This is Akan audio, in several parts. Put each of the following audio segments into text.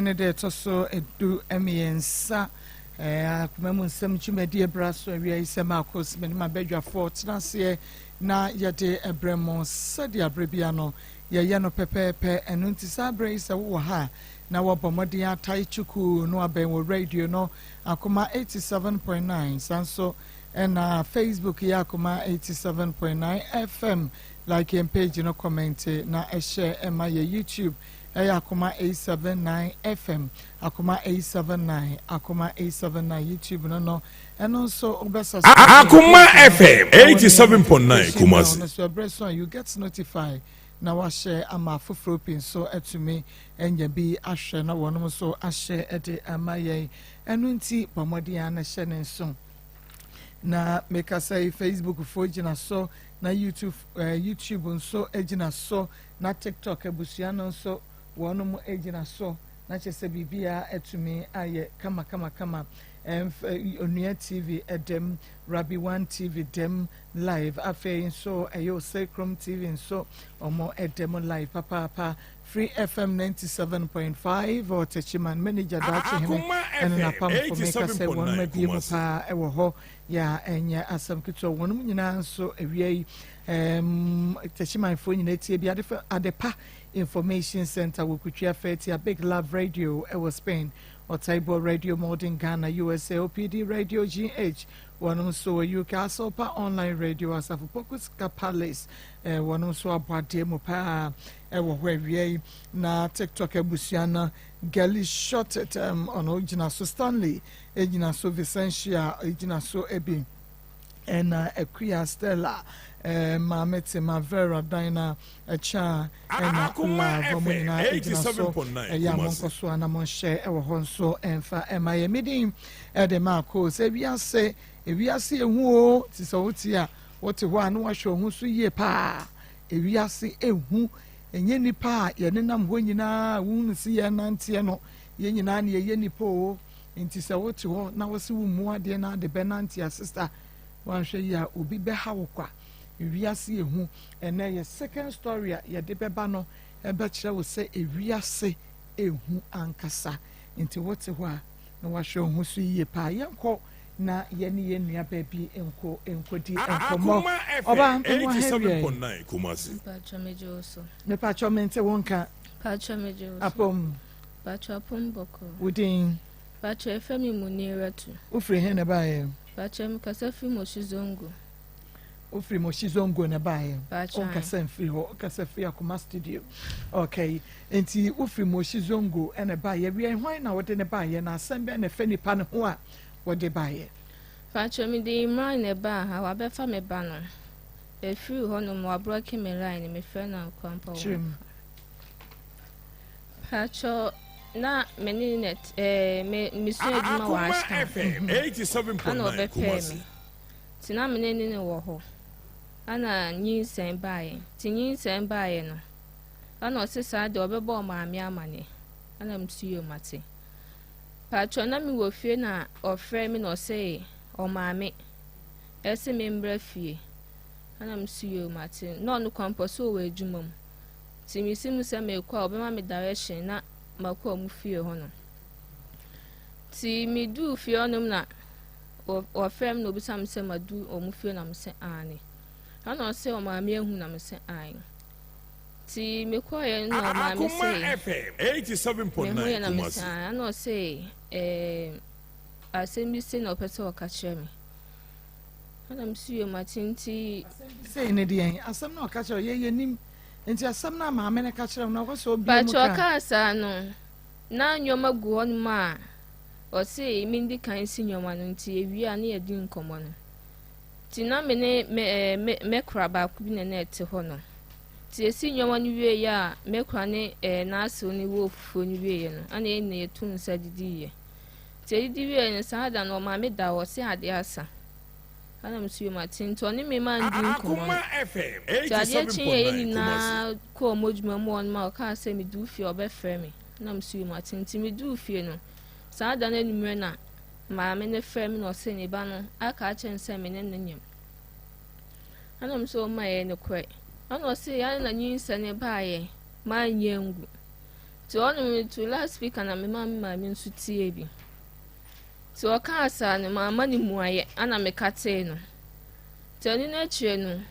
Ne deɛ ɛtɔ so 13, Akoma mu Nsɛm dwumadie bra so awia yi sɛ maakɔ simanim abadwafoɔ tena aseɛ na yɛde ɛbrɛ mo sɛdeɛ aberɛ bia no yɛyɛ no pɛpɛɛpɛ. Ɛno nti saa berɛ yi, sɛ wowɔ ha na wɔbɔ mmɔden atae twukuu no abɛn wɔ radio no, Akoma 87.9. Saa nso ɛna Facebook yɛ Akoma 87.9 FM. Like yɛn page no, comment na ɛhyɛ ɛma yɛ. YouTube ɛyɛ Akoma 879 FM, Akoma 879, Akoma 879 YouTube no. Ɛno nso wobɛsa. Akoma FM 87.9 Kumasi. No so ɛberɛ so a you get notify na wahyɛ ama afoforɔ pii nso atumi anya bi ahwɛ na wɔnom nso ahyɛ de ama yɛn. Ɛno nti bɔ mmɔden a na hyɛ ne nso na mekasa yi, Facebook foɔ gyina so na YouTube nso gyina so na TikTok abusua no nso wɔnom gyina so, na kyerɛ sɛ biribiara atumi ayɛ kama kama kama. Onua TV ɛdɛm, Rabi One TV dɛm live. Afei nso ɛyɛ Osekrom TV nso, ɔmo ɛdɛm live papaapa. Free FM 97.5, ɔtɛkyiman manager Daakye Hene ɛne n'apamfo, meka sɛ wɔn abie mu paa ɛwɔ hɔ yɛ a ɛnyɛ asɛm ketewa. Wɔn nyinaa nso awia yi tɛkyimanfoɔ nyinaa tie bi. Adepa Information Center wɔ Kutua Fɛtia, Big Love Radio ɛwɔ Spain, Ɔtaibɔ Radio, Modern Ghana, USA, OPD Radio GH, wɔn nso wɔ UK, Asɔpa Online Radio, Asafo Pokuska Palace, wɔn nso abɔ adeɛ mu paa ɛwɔ hɔ awia yi. Na TikTok abusua no, Gelly Shot It, ɔno gyina so, Stanley gyina so, Vicentia gyina so ebi, ɛna Akuya Stella, Maame Tema, Vera Dina, ɛkyɛ ɛna Love, ɔmo nyinaa gyina so. Ɛyɛ a monkɔ so a na monhyɛ ɛwɔ hɔ nso ɛmfa ɛma yɛ. Medin ɛde maako sɛ ewiase, ewiase ehu o. Ti sɛ wote a wote hɔ a na wahwɛ wo ho so yie paa. Ewiase ehu. Ɛnyɛ nipa a yɛnenam hɔ nyinaa wohunu si yɛn nanteɛ no, yɛn nyinaa ne yɛyɛ nipa o. Nti sɛ wote hɔ na wɔsi wo mu adeɛ na ade bɛnante a, sister, wanhwɛ yi a obi bɛha wo kwa. Ewiase ehu. Ɛnɛ yɛ second story a yɛde bɛba no ɛbɛkyerɛ wo sɛ ewiase ehu ankasa. Nti wote hɔ a na wahwɛ wo ho so yie paa. Yɛnkɔ na yɛne yɛn nua baabi nkɔ nkɔdi nkɔmmɔ. Ɔba mpɛmɔ ha wie. Kumasi. Mpatwa, megye wo so. Mepatwɔ, mente wo nka. Mpatwa, megye wo so. Apɔm? Mpatwa, apɔm bɔkɔ. Wo din? Mpatwa, ɛfɛ mi mu Niratu. Wofiri he na baeɛ? Mpatwa, mekasa firi Moshi Zongo. Wofiri Moshi Zongo na baeɛ? Mpatwa. Wonkasa mfiri hɔ, wokasa firi Akoma studio. Okay, nti wofiri Moshi Zongo ɛna baeɛ. Wie, hwan na wode ne baeɛ na asɛm bɛn na ɛfɛ nipa no ho a wɔde baeɛ? Mpatwa, mede Imran na ɛbaa ha, wabɛfa me ba no. Ɛfiri hɔnom wablock me line, mefrɛ no akwampa Kyerɛ wɔ. mu. Mpatwa, na me ne net me mesua adwuma wɔ Akoma Ashtown. FM 87.9 Ana ɔbɛpɛɛ Kumasi. me. Nti na me ne ne wɔ hɔ. Ana nyinsɛn baeɛ. Nti nyinsɛn baeɛ no, ana ɔse saa deɛ ɔbɛbɔ ɔmaame amanneɛ. Ana mso yɛ mate. Patro, na mewɔ fie na ɔfrɛ me na ɔse ɔmaame ɛsɛ me mbra fie. Ana mso yɛ mate. Na ɔno kwan pɔ so wɔ adwuma mu. Nti mesi mu sɛ mekɔ a ɔbɛma me direction na makɔ ɔmo fie hɔ no. Nti meduu fie hɔnom na wɔfrɛ me na obisa me sɛ madu ɔmo fie na mesɛ aane. Ɛna ɔsɛ ɔmaame ahu na mesɛ aane. Nti mekɔɔyɛ no na ɔmaame Akoma sɛ FM mehu yɛ 87.9 na mesɛ Kumasi. aane. Ɛna ɔsɛ asɛm bi se na ɔpɛ sɛ ɔka kyerɛ me. Ɛna mesi yɛ mate nti. Sei ne deɛ asɛm na ɔka kyerɛ wo, yɛyɛ nim. Nti asɛm no a maame no ka kyerɛ wo na ɔkɔ sɛ obie mu Patro, ka. ɔkaa saa no na nneɛma gu hɔnom a ɔse mendi kan si nneɛma no, nti ewie a ne yɛdi nkɔmmɔ no. Nti na me ne me ɛɛ me mɛkora baako bi na na ɛte hɔ no. Nti esi nneɛma no wie yɛ a mɛkora ne n'asew ne wɔ fufuo no wie yɛ no, ɛna yɛn nyinaa yɛtu nsa didi yɛ. Nti edidi wie no, saa da no ɔmaame da hɔ ɔse ade asa. Ɛna mo so yɛ mate, nti ɔne me ma ndi nkɔmmɔ no. Akoma FM Nti adeɛ kye yɛ yɛn 87.9 Kumasi. nyinaa kɔɔ ɔmo adwuma mu hɔ nom a ɔkaa sɛ meduru fie a ɔbɛfrɛ me, na mo so yɛ mate. Nti meduru fie no, saa da no anwummerɛ na maame no frɛ me na ɔse ne ba no aka akyerɛ no sɛ me ne no nyam. Ɛna mo so ɔma yɛ nokorɛ. Ɛna ɔse yɛn na nyinsɛn baayɛ manyɛ ngu. Nti ɔno metu loudspeaker na mema me maame nso tie bi. Nti ɔkaa saa no, mamma no mmuaeɛ, ɛna mekatee no. Nti ɛno no akyire no,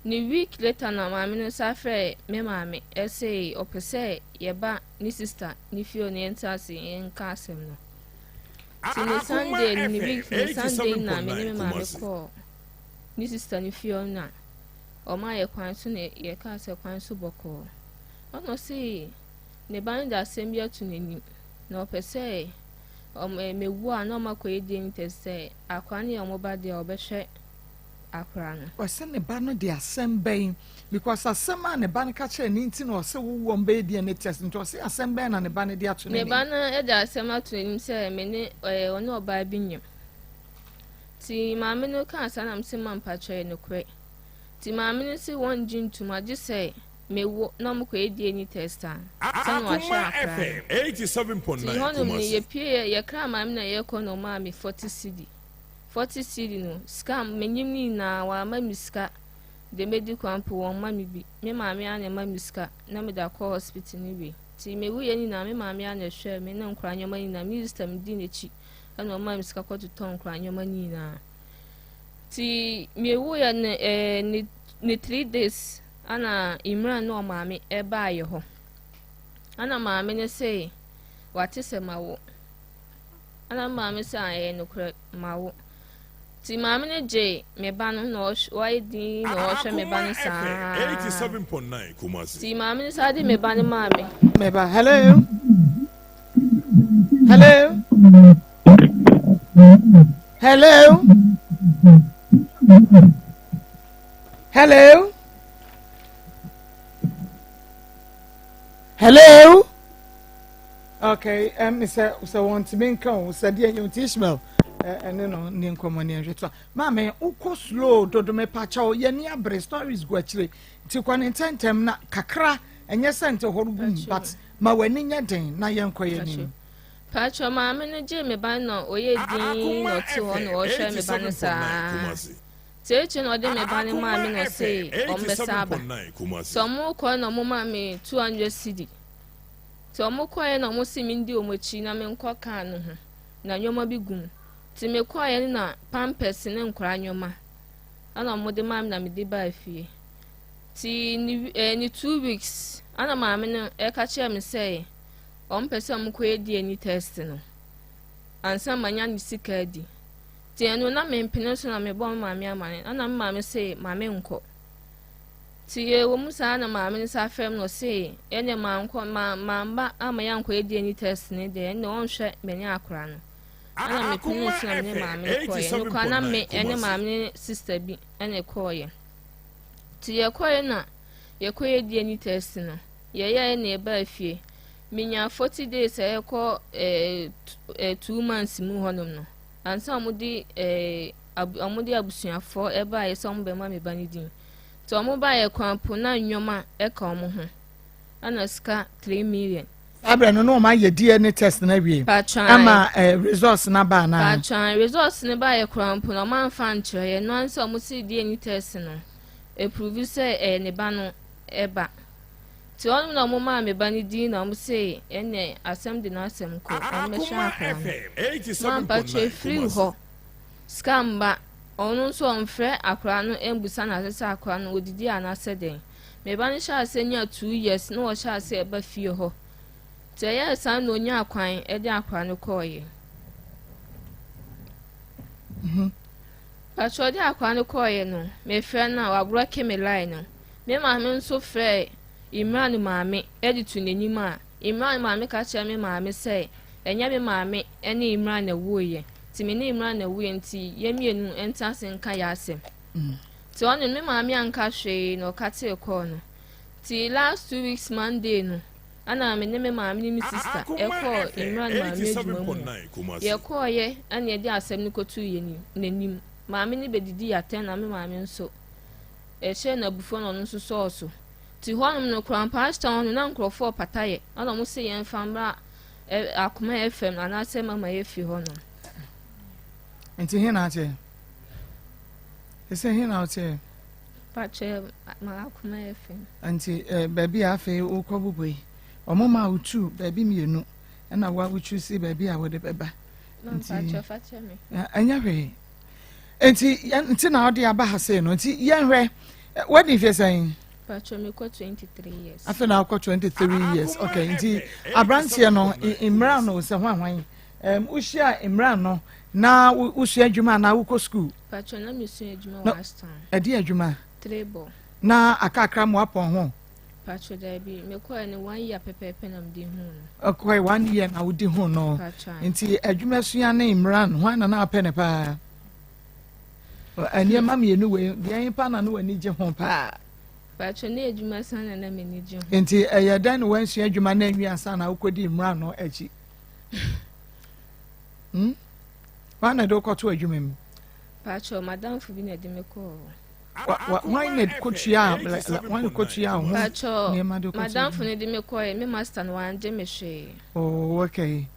ne week later na maame no san frɛɛ me maame ɛse ɔpɛ sɛ yɛba ne sister ne fie na yɛnte ase yɛnka asɛm no. Nti ne Sunday no, ne week ne Sunday na me ne me maame kɔɔ ne sister ne fie na ɔma yɛ kwan so na yɛkaa sɛ kwan so bɔkɔɔ. Ɛna ɔse ne ba no de asɛm bi ato n'anim na ɔpɛ sɛ mewu a na ɔma kɔyɛ DNA test sɛ akora no yɛ ɔmo ba deɛ ɔbɛhwɛ akora no. Ɔsɛ ne ba no de asɛm bɛn? Because asɛm a ne ba no ka kyerɛ ne nti na ɔsɛ wowu ɔmo bɛyɛ DNA test, nti ɔsɛ asɛm bɛn na ne ba no de ato Ne ba no de asɛm ato n'anim sɛ me ne ɔne ɔbaa bi nyam. Nti maame no kaa saa na mese ma mpakyɛ yɛ nokorɛ. Nti maame no se wɔngye ntom agye sɛ mewo na ɔmo kɔyɛ DNA test a sɛ na wahwɛ akora no. Nti hɔnom no yɛpie yɛkra maame na yɛkɔ na ɔmaa me 40 cedi. 40 cedi no, sika menyim ne nyinaa, wɔama me sika de medi kwan po wɔn ma me bi. Me maame a na ɛma me sika na mede akɔ hospital no wie. Nti mewuiɛ nyinaa me maame a na ɛhwɛ me ne nkora nneɛma nyinaa. Me sister me di n'akyi ɛna ɔma me sika kɔtotɔ nkora nneɛma nyinaa. Nti mewuiɛ no ne 3 days ana Imran ne ɔmaame ɛbaayɛ hɔ. Ana maame no sɛ wate sɛ ma wo. Ana maame sɛ ɛyɛ nokorɛ ma wo. Nti maame no gye me ba no na wayɛ din na ɔhwɛ me ba no saa. Nti maame no saa de me ba no maa me. Me ba, hello. Hello. Hello. Hello. Hello. Okay, sɛ wɔntumi nka o, sɛ deɛ yɛn ti Ishmael ɛne no ne nkɔmɔ ne nhwɛ to a. Maame, wokɔ slow dodo, mepa kyɛw, yɛn ni abere, stories gu akyire. Nti kɔ ne ntɛntɛm na kakra, ɛnyɛ sɛ nte hɔ gum, but ma w'ani nyɛ den na yɛnkɔ yɛn nim. Patro, maame no gye me ba no, ɔyɛ din na ɔte hɔ na ɔhwɛ me ba no saa. Nti akyi na ɔde me ba no maa me na ɔse ɔmbɛsa aba. Sɛ ɔmo kɔ na ɔmo maa me 200 cedi. Nti ɔmo kɔɛ na ɔmo se mendi ɔmo akyi na menkɔ kaa no ho na nneɛma bi gu mu. Nti mekɔɛ no na pampers ne nkora nneɛma ɛna ɔmo de maa me na mede baa fie. Nti ne 2 weeks ɛna maame no ɛka kyerɛ me sɛ ɔmo pɛ sɛ ɔmo kɔyɛ DNA test no ansa manya ne sika adi. Nti ɛno na mempene so na mebɔ me maame amane ɛna me maame se maame nkɔ. Nti ɛwɔ mu saa na maame no sa fɛm no se ɛnɛ mankɔ mamba ama yɛankɔyɛ DNA test ne deɛ ɛnɛ ɔnhwɛ me ne akora no. Ɛna mepene so na me ne maame no kɔɔyɛ. No kora na me ɛne maame ne sister bi ɛna ɛkɔɔyɛ. Nti yɛkɔɔyɛ na yɛkɔyɛ DNA test no, yɛyɛɛ na yɛbaa fie. Menya 40 days a ɛkɔ 2 months mu hɔnom no ansa ɔmo de abusuafoɔ ɛbaayɛ sɛ ɔmo bɛma me ba ne din. Nti ɔmo baayɛ kwan po na nneɛma ɛka ɔmo ho ɛna sika 3 million. Abirɛ no na ɔmo ayɛ DNA test na wie ama results na ba ana? Patran, results ne baayɛ kwan po na ɔmo anfa nkyerɛ yɛ no ansa ɔmo si DNA test no eprove sɛ ɛyɛ ne ba no ɛba. Nti ɔno na ɔmo maa me ba ne din na ɔmo se ɛnɛ asɛm de n'asɛm kɔ ɔmo bɛhwɛ akora no. Mampatwa efiri hɔ sika mba, ɔno nso ɔmfrɛ akora no mbusa na asɛ sɛ akora no odidi anaasɛ dɛn. Me ba no hyɛ ase nya 2 years na ɔhyɛ ase ɛba fie hɔ. Nti ɛyɛ saa na onya kwan ɛde akora no kɔɔyɛ. Patro, ɔde akora no kɔɔyɛ no, mefrɛ no a waborɔ ke me line no. Me maame nso frɛ Imran maame ɛde to n'anim a Imran maame ka kyerɛ me maame sɛ ɛnyɛ me maame ɛne Imran na ɛwuiɛ. Nti me ne Imran na ɛwuiɛ, nti yɛn mmienu nta ase nka yɛ asɛm. Nti ɔno me maame anka hwee na ɔka tee kɔɔ no. Nti last 2 weeks Monday no, ɛna me ne me maame ne me sister ɛkɔɔ Imran maame adwuma mu. Yɛkɔɔyɛ ɛna yɛde asɛm no kɔtuu yɛn n'anim. Maame no bɛdidi atɛn na me maame nso ɛhyɛ n'abufuo na ɔno nso sɔɔ so. Nti hɔnom no koraa pastor hɔ no na nkurɔfoɔ pata yɛ ɛna ɔmo se yɛn fa mmra Akoma FM anaasɛ Mama yɛ fi hɔ no. Nti he na akyɛ? Ɛsɛ he na ɔkyɛ? Pakyɛ, ma Akoma FM. Nti baabi a afei wokɔ bobɔ yi. Ɔmo maa wo tuu baabi mmienu ɛna wo a wo choose baabi a wode bɛba. Nti ɛnyɛ hwee. Nti nti na ɔde aba ha sei no nti yɛnhwɛ wadi mfie sɛn? Patro mekɔ 23 years. Afei na akɔ 23 years. Okay, nti aberanteɛ no mmerɛ no sɛ hwan hwan um, wohyia mmerɛ no na wosua adwuma anaa wokɔ school? Patro na mesua adwuma wɔ Ashtown. Ɛde adwuma? Trebo. Na akakra mo apɔn ho? Patro daabi, mekɔɛ no one year pɛpɛɛpɛ na mede huu no. Ɔkɔɛ one year na wode huu no. Patro. Nti adwuma sua ne mmerɛ no hwan na na apɛ ne paa? Nneɛma mmienu wei deɛ pa na ne w'ani gye ho paa? Patro ne adwuma san na na m'ani gye ho. Nti ɛyɛ dɛn na wansua adwuma na anwie ansa na wokɔdi mmara no akyi? Hmm? Hwan na ɛde wokɔto adwuma mu? Patro, madamfo bi na ɛde me kɔɔ hɔ. Hwan na kɔtua hwan na kɔtua wo ho nneɛma de kɔtua? Madamfo no de me kɔɛ, me master no wangye me hwee. Oh, okay.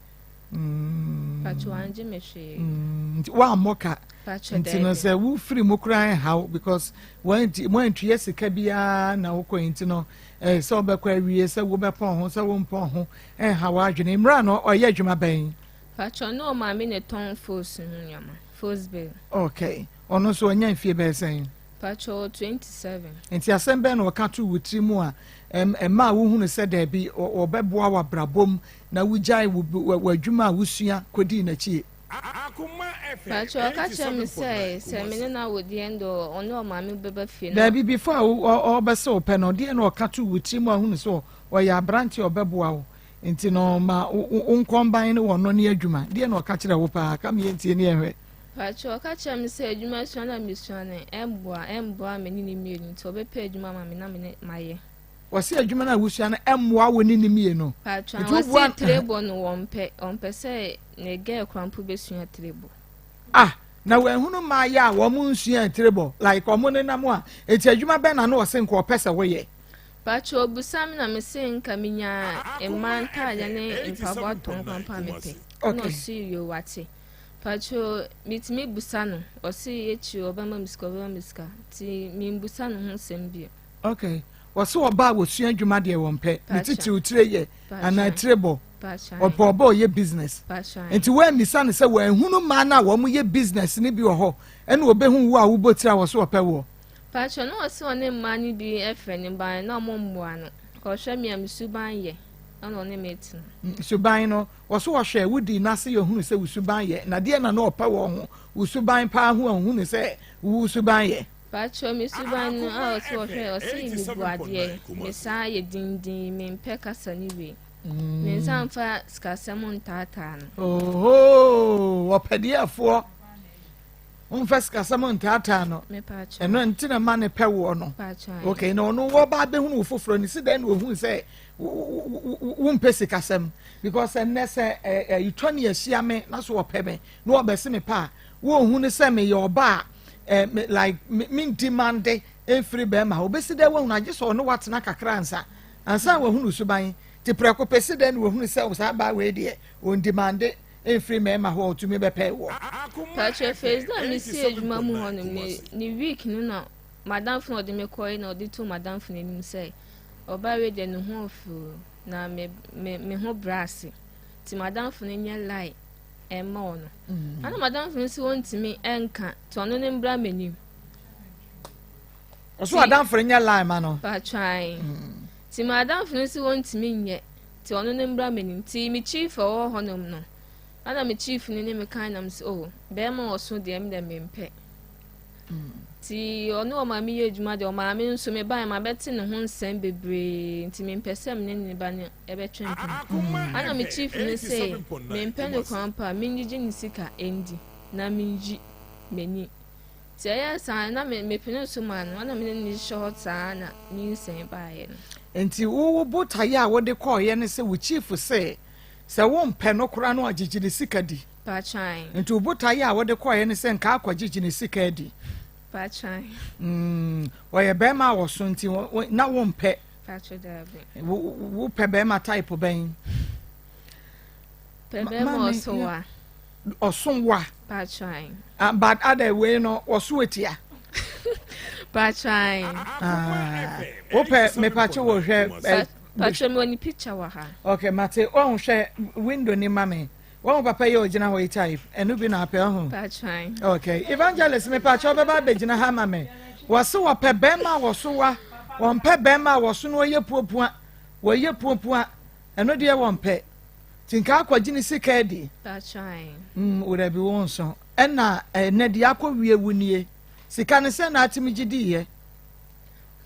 Mm. Patro wangye me hwee. Mm. Nti wammɔ ka. Patro Nti no sɛ wofiri mu koraa nhaw because wantua sika biara na wokɔ nti no eh, sɛ wobɛkɔ awie sɛ wobɛpɔn ho sɛ wompɔn ho ɛnha w'adwene. Mmerɛ no ɔyɛ adwuma bɛn? Patro ne ɔmaame na ɛtɔn fos ho nneɛma, fos bill. Okay. Ɔno nso ɔnya mfie bɛyɛ sɛn? Patro 27. Nti asɛm bɛn na ɔka to wo tiri mu a ɛma a wohunu sɛ daabi ɔbɛboa w'abrabɔ mu na wogyae w'adwuma a wosua kɔdii n'akyi? Patro ɔka kyerɛ me sɛ sɛ me ne no awo deɛ ndɔ ɔne ɔmaame bɛba fie na. Daabi before a ɔbɛsɛ wo pɛ no deɛ na ɔka to wo tiri mu a wohunu sɛ ɔyɛ aberante a ɔbɛboa wo nti no ma wo nkɔmban ne wɔno ne adwuma deɛ na ɔka kyerɛ wo paa ka me yɛntie ne yɛnhwɛ. Patro ɔka kyerɛ me sɛ adwuma sua na mesua no ɛmboa ɛmboa me ne ne mmienu nti ɔbɛpɛ adwuma ama me na me ne mayɛ. Wɔsi adwuma no a wosua no ɛmmoa wo ne ne mmienu. Patro wɔsi tirebo no wɔmpɛ ɔmpɛ sɛ ne girl koraa mpo bɛsua tirebo. Ah na wɔahunu mmaayɛ a wɔn nsua tirebo like wɔn nenam a eti adwuma bɛn na no ɔse nka ɔpɛ sɛ woyɛ. Patro obusa me na me se nka menya mmaa ntaadeɛ ne mpaboa tɔn koraa mpo a mepɛ. Ɛna ɔse yoo wate. Patro metumi busa no ɔse akyire ɔbɛma me sika ɔbɛma me sika nti membusa no ho nsɛm bio. Okay. Wɔse ɔbaa a wɔsua adwuma deɛ wɔmpɛ ne titiriw tire yɛ anaa tire bɔ. Ɔpɛ ɔba ɔyɛ business. Nti woammisa no sɛ wɔahunu mmaa no a wɔyɛ business no bi wɔ hɔ ɛna ɔbɛhu wo a wobɔ tire a wɔse ɔpɛ woɔ. Paatwɔ na ɔse ɔne mmaa no bi frɛ ne ba na ɔmo mmoa no ɔhwɛ me a me suban yɛ ɛna ɔne me tena. Suban no wɔse ɔhwɛ wo dii n'ase yɛ ohunu sɛ wo suban yɛ na deɛ na na ɔpɛ wɔ ho wo suban paa ho a ohunu sɛ wo suban yɛ. Paatwɔ me suban no a ɔse ɔhwɛ ɔse me bu adeɛ me saa yɛ dindin me mpɛ kasa ne wei me nsa nfa sikasɛm ntaataa no. Ohoo ɔpɛdeɛfoɔ. Womfa sikasɛm ntaataa no. Ɛno nti na ma ne pɛ woɔ no. Okay, na ɔno wɔba abɛhunu wo foforɔ no si dɛn na ohun sɛ wompɛ sikasɛm because ɛnnɛ sɛ ɛtwa ne ahyia me na so ɔpɛ me na ɔbɛse me pɛ a wɔnhu no sɛ meyɛ ɔba a like mendi mande mfiri bɛrima hɔ obɛsi dɛ wahunu agye sɛ ɔne watena kakra ansa ansa wahunu suban te prɛko pɛ si dɛn na wahunu sɛ saa baa wei deɛ ɔndi mande mfiri mmarima hɔ a ɔtumi bɛpɛe woɔ. Pakyɛ first day a mesii adwuma mu hɔ nom ne ne week no na madamfo na ɔde me kɔe na ɔde too madamfo no anim sɛ ɔbaa wei deɛ ne ho ɔfɛ na me me me ho brɛ ase nti madamfo no nyɛ lie ɛmma ɔno mm. ana madamfo no sɛ ɔntumi ɛnka nti ɔno ne mbra m'anim ɔso adamfo no nyɛ lie ma no patwan mm. nti madamfo no sɛ ɔntumi nyɛ Nti ɔno no mbra m'enyim. Ntsi me chief a ɔwɔ hɔnom no, ana me chief no nye me kae na mese oh, bɛrima a ɔso deɛ me deɛ mempɛ. Nti ɔne ɔmaame yɛ adwuma deɛ ɔmaame nso mebae mabɛte ne ho nsɛm bebree nti mempɛ sɛ me ne ne ba no ɛbɛtwe mpena. Ana me chief no se mempɛ no koraa mpo a mengyegye ne sika ndi na menyi m'ani. Nti ɛyɛɛ saa na me mepene so maa no, ɛna me ne no hyehyɛ hɔ saa na nyinsɛn baeɛ no. Nti wo wo botaeɛ a wode kɔeɛ ne sɛ wo chief se sɛ wompɛ no koraa no agyegye ne sika di? Paatwan. Nti wo botaeɛ a wode kɔeɛ ne sɛ nka akɔgyegye ne sika adi? Paatwan. Mm, ɔyɛ bɛrima a ɔso nti na wompɛ? Paatwa daabi. Wo wopɛ bɛrima type bɛn? Pɛ bɛrima ɔso wa. Ɔso wa. Paatwan. Ah, but ada wei no ɔso etia. Paatwan. Ah, wopɛ mepakye wɔ hwɛ. Patro mi wɔ ne picture wɔ ha. Okay, mate. Wɔn hwɛ window ni ma me. Wɔn papa yi a ogyina hɔ yi type. Ɛno bi na apɛ ɔho. Patro. Okay, evangelist me patro bɛba abɛgyina ha ma me. Wɔse wɔpɛ bɛrima a wɔso wa. Wɔmpɛ bɛrima a wɔso no wɔyɛ puapua. Wɔyɛ puapua. Ɛno deɛ wɔmpɛ. Ti nka akɔgye ne sika adi. Patro. Wo dabi wo nso. Ɛna ɛnɛ deɛ akɔ wie wo nie. Sika no sɛ na atumi gye diiɛ.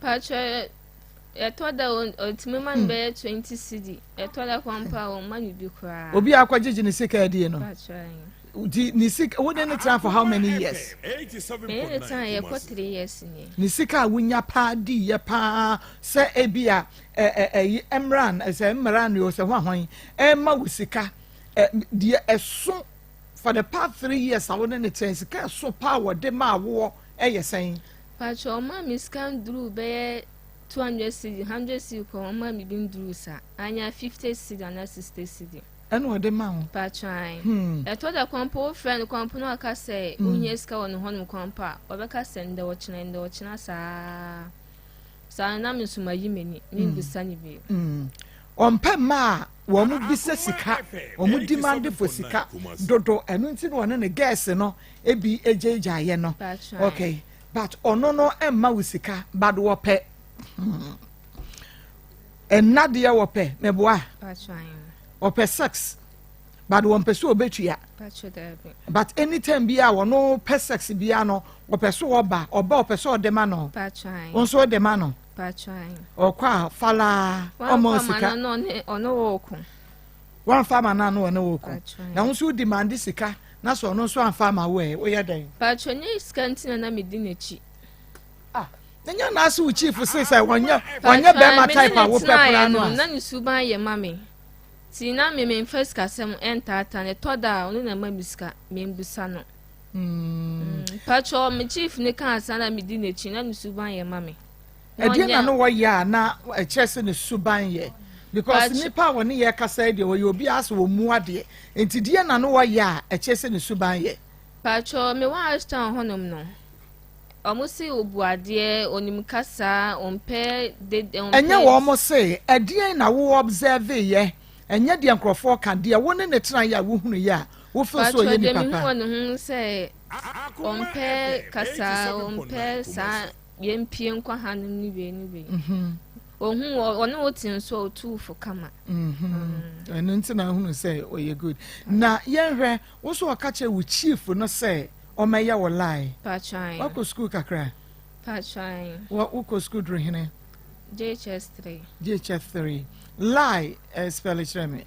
Patro ɛtɔ da ɔtumi ma no bɛyɛ 20 cedi. Ɛtɔ da kwan mpo a ɔmma no bi koraa. Obi a akɔgyegye ne sika adie no. Nti ne sika wo ne ne tena for how many years? Me ne ne tena yɛkɔ 3 years nie. Ne sika a wonya paa diiɛ paa sɛ ebi a ɛyi mmran sɛ mmran o sɛ hwan hwan ɛma wo sika deɛ ɛso for the past 3 years a wo ne ne tena sika ɛso paa wɔde maa woɔ ɛyɛ sɛn? Patro ɔma me sika nduru bɛyɛ 200 cedi, 100 cedi kɔ ɔma me bi nduru saa. Anya 50 cedi ana 60 cedi. Ɛna ɔde ma wo. Patro ayi. Ɛtɔ da kwan po wofrɛ no kwan po na ɔka sɛ wohia sika wɔ ne hɔnom kwan po a ɔbɛka sɛ ndɛ ɔkyena ndɛ ɔkyena saa. Saa na me nso mayi m'ani mengusa ne bio. Ɔmpɛ mmaa a wɔn bisa sika, wɔn demand for sika dodo, ɛno nti na ɔne ne girls no ebi egyaegyaeɛ no. Okay, but ɔno no ɛmma wo sika, but wɔpɛ. Ɛnna deɛ wɔpɛ, mɛboa. Ɔpɛ sex, but wɔmpɛ sɛ ɔbɛtua. But anytime bi a ɔno pɛ sex bia no, ɔpɛ so ɔba, ɔba ɔpɛ sɛ ɔde ma no. Wo nso ɔde ma no. Ɔkɔ a falaa ɔmɔ sika. Wamfa ama no ano ɔne wo ko. Na wo nso demand sika na sɛ ɔno nso amfa ama wo ɛ, woyɛ dɛn? Patro nye sika nti na na medi n'akyi. Ah, nyɛ na ase wo chief se sɛ wɔnyɛ wɔnyɛ bɛrima type a wopɛ koraa no a. Na ne suban yɛ ma me. Ti na me memfa sikasɛm ɛntaata ne tɔ da a ɔno na ma me sika membusa no. Patro me chief ne kaa saa na medi n'akyi na ne suban yɛ ma me. Ɛdeɛ na no wɔyɛ a na ɛkyerɛ sɛ ne suban yɛ because nipa a wɔne yɛ kasa yi deɛ wɔyɛ obi a asɛ wɔn mu adeɛ nti deɛ na no wɔyɛ a ɛkyerɛ sɛ ne suban yɛ. Patro me wɔ Ashtown hɔnom no ɔmo se obu adeɛ onim kasa ɔmpɛ de ɔmpɛ. Ɛnyɛ wɔn se ɛdeɛn na wo observe yɛ ɛnyɛ deɛ nkurɔfoɔ ka deɛ wo ne ne tena yɛ a wohunu yɛ a wo feel sɛ ɔyɛ nipa pa. Patro deɛ mehu wɔ ne ho sɛ ɔmpɛ kasa ɔmpɛ saa yɛmpie nkɔ hanom ne wei ne wei. Ohun ɔne wo te nso otu fo kama. Ɛno nti na ahunu sɛ ɔyɛ good. Na yɛnhwɛ wo so ɔka kyerɛ wo chief no sɛ ɔmɛyɛ wo lie. Patro. Wakɔ school kakra. Patro. Wokɔ school duru hene. JHS 3. JHS 3. Lie spell kyerɛ me.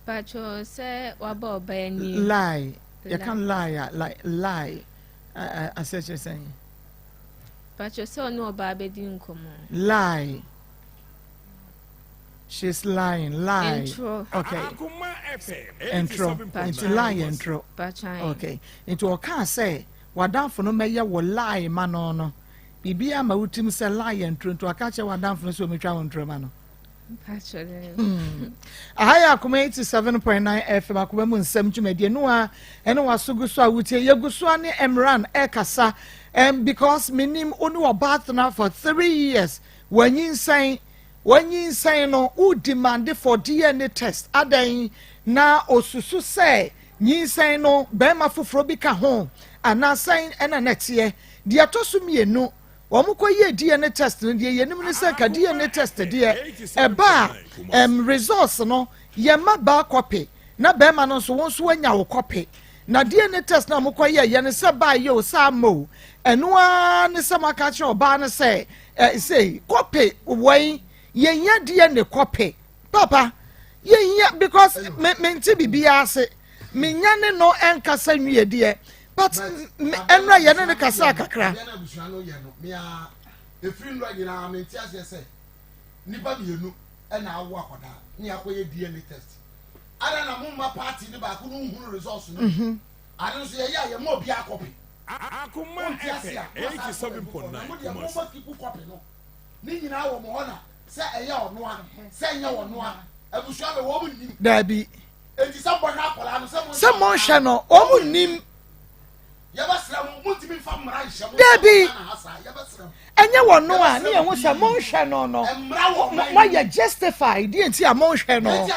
Patro sɛ waba ɔbaa nie. Lie. Yɛka lie a like lie. Asɛ kyerɛ sɛn. Patro sɛ ɔne ɔbaa bɛdi nkɔmmɔ. Lie. She's lying. Lie. Intro. Okay. Intro. Nti lie intro. Okay. Nti ɔka sɛ wadamfo no mɛyɛ wɔ lie ma no no. Biribi ama wotim sɛ lie intro nti ɔka kyerɛ wadamfo no sɛ ɔmɛtwa wo ntoro ma no. Aha yɛ Akoma 87.9 FM Akoma mu nsɛm dwumadie no a ɛne waso gu so a wotie yɛgu so a ne Imran ɛkasa because menim wo ne ɔbaa tena for 3 years wanyinsɛn wanyinsɛn no wo demand for DNA test adɛn na osusu sɛ nyinsɛn no bɛrima foforɔ bi ka ho anaasɛn ɛna nɛteɛ deɛ ɛtɔ so mmienu wɔn kɔ yɛ DNA test no deɛ yɛnim ne sɛ ka DNA test deɛ ɛba a results no yɛma baa copy na bɛrima no nso wɔn nso anya wo copy na DNA test na wɔn kɔ yɛ yɛ ne sɛ baa yɛ o sɛ ama o ɛno ara ne sɛ mo aka kyerɛ ɔbaa no sɛ ɛ sɛ copy wɔn yɛnya DNA copy papa yɛnya because me me nti bibi ase me nya ne no ɛnkasa nwie deɛ but ɛnura yɛ ne ne kasa kakra. Efiri nnura nyinaa mi nti aseɛ sɛ nipa mmienu ɛna awo akwadaa ne akɔyɛ DNA test ada na mo mma party ne baako no nhunu results no ade nso yɛyɛ a yɛma obi akɔpe Akoma wonti ase a FM 87.9 mo deɛ mo Kumasi. ma keep copy no ne nyinaa wɔ mo hɔ na sɛ ɛyɛ ɔnoa sɛ ɛnyɛ ɔnoa abusua bɛ wɔn mu nim Daabi. Eti sɛ mbɔhwɛ akwadaa no sɛ mo Sɛ monhwɛ no wɔn nim. Yɛbɛsrɛ mo montumi nfa mmara nhyɛ mo Daabi. Ghana ha saa yɛbɛsrɛ mo. Ɛnyɛ wɔn no a ne yɛn ho sɛ monhwɛ no no, moayɛ justify deɛ nti a monhwɛ no.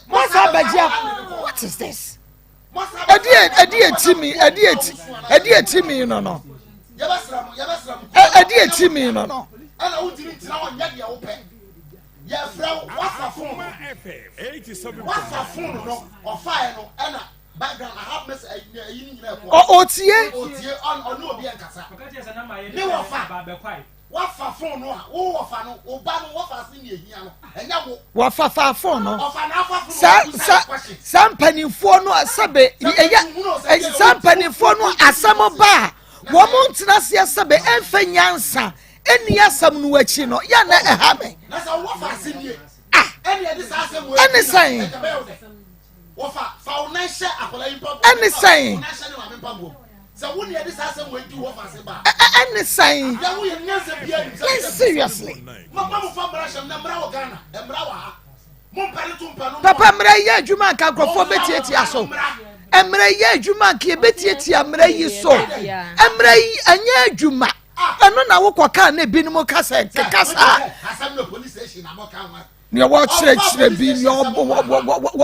Moasa abɛgye a, what is this? Ɛdeɛ ɛdeɛ ti mi ɛdeɛ ti ɛdeɛ ti mi no no. Ɛdeɛ ti mi no no. Ɛna wotumi tena hɔ nyɛ deɛ wopɛ. Yɛfrɛ wo wafa fon no. Wafa fon no ɔfaeɛ no ɛna background I have message ɛyi ne nyinaa ɛkɔ. Ɔtie. Ɔtie ɔne obi ɛnkasa. Ne wɔfa wafa fon no a wo wɔfa no wo ba no wɔfa ase ne ehia no ɛnyɛ wo. Wɔfa fa fon no. Ɔfa na afa fon Saa saa saa mpanimfoɔ no sɛbe ɛyɛ saa mpanimfoɔ no asɛm ba a wɔn ntena aseɛ sɛbe ɛnfɛ nyansa ɛnni asɛm no akyi no yɛ na ɛha me. Na sɛ wɔfa ase nie. Ah ɛne ɛde saa asɛm wɔ ɛne sɛn. Wɔfa fa wo nan hyɛ akwadaa yi mpaboa. Ɛne sɛn. Wo nan hyɛ ne maame mpaboa mu. Sɛ wo nea ɛde saa asɛm wɔ edi wɔfa ase ba. Ɛne sɛn. Yɛn ho yɛ nyansa bi anim. Like seriously. Mo ma mo fa mmara hyɛm na mmara wɔ Ghana mmara wɔ ha. Mo mpɛ ne to mpɛ no. Papa mmara yɛ adwuma nka nkurɔfoɔ bɛtiatia so. Mmara yɛ adwuma nka yɛbɛtiatia mmara yi so. Mmara yi ɛnyɛ adwuma. Ɛno na wokɔ kaa na ebinom ka sɛ keka saa. Asɛm na police station na mo ka ho. Nea wɔkyerɛkyerɛ bi nea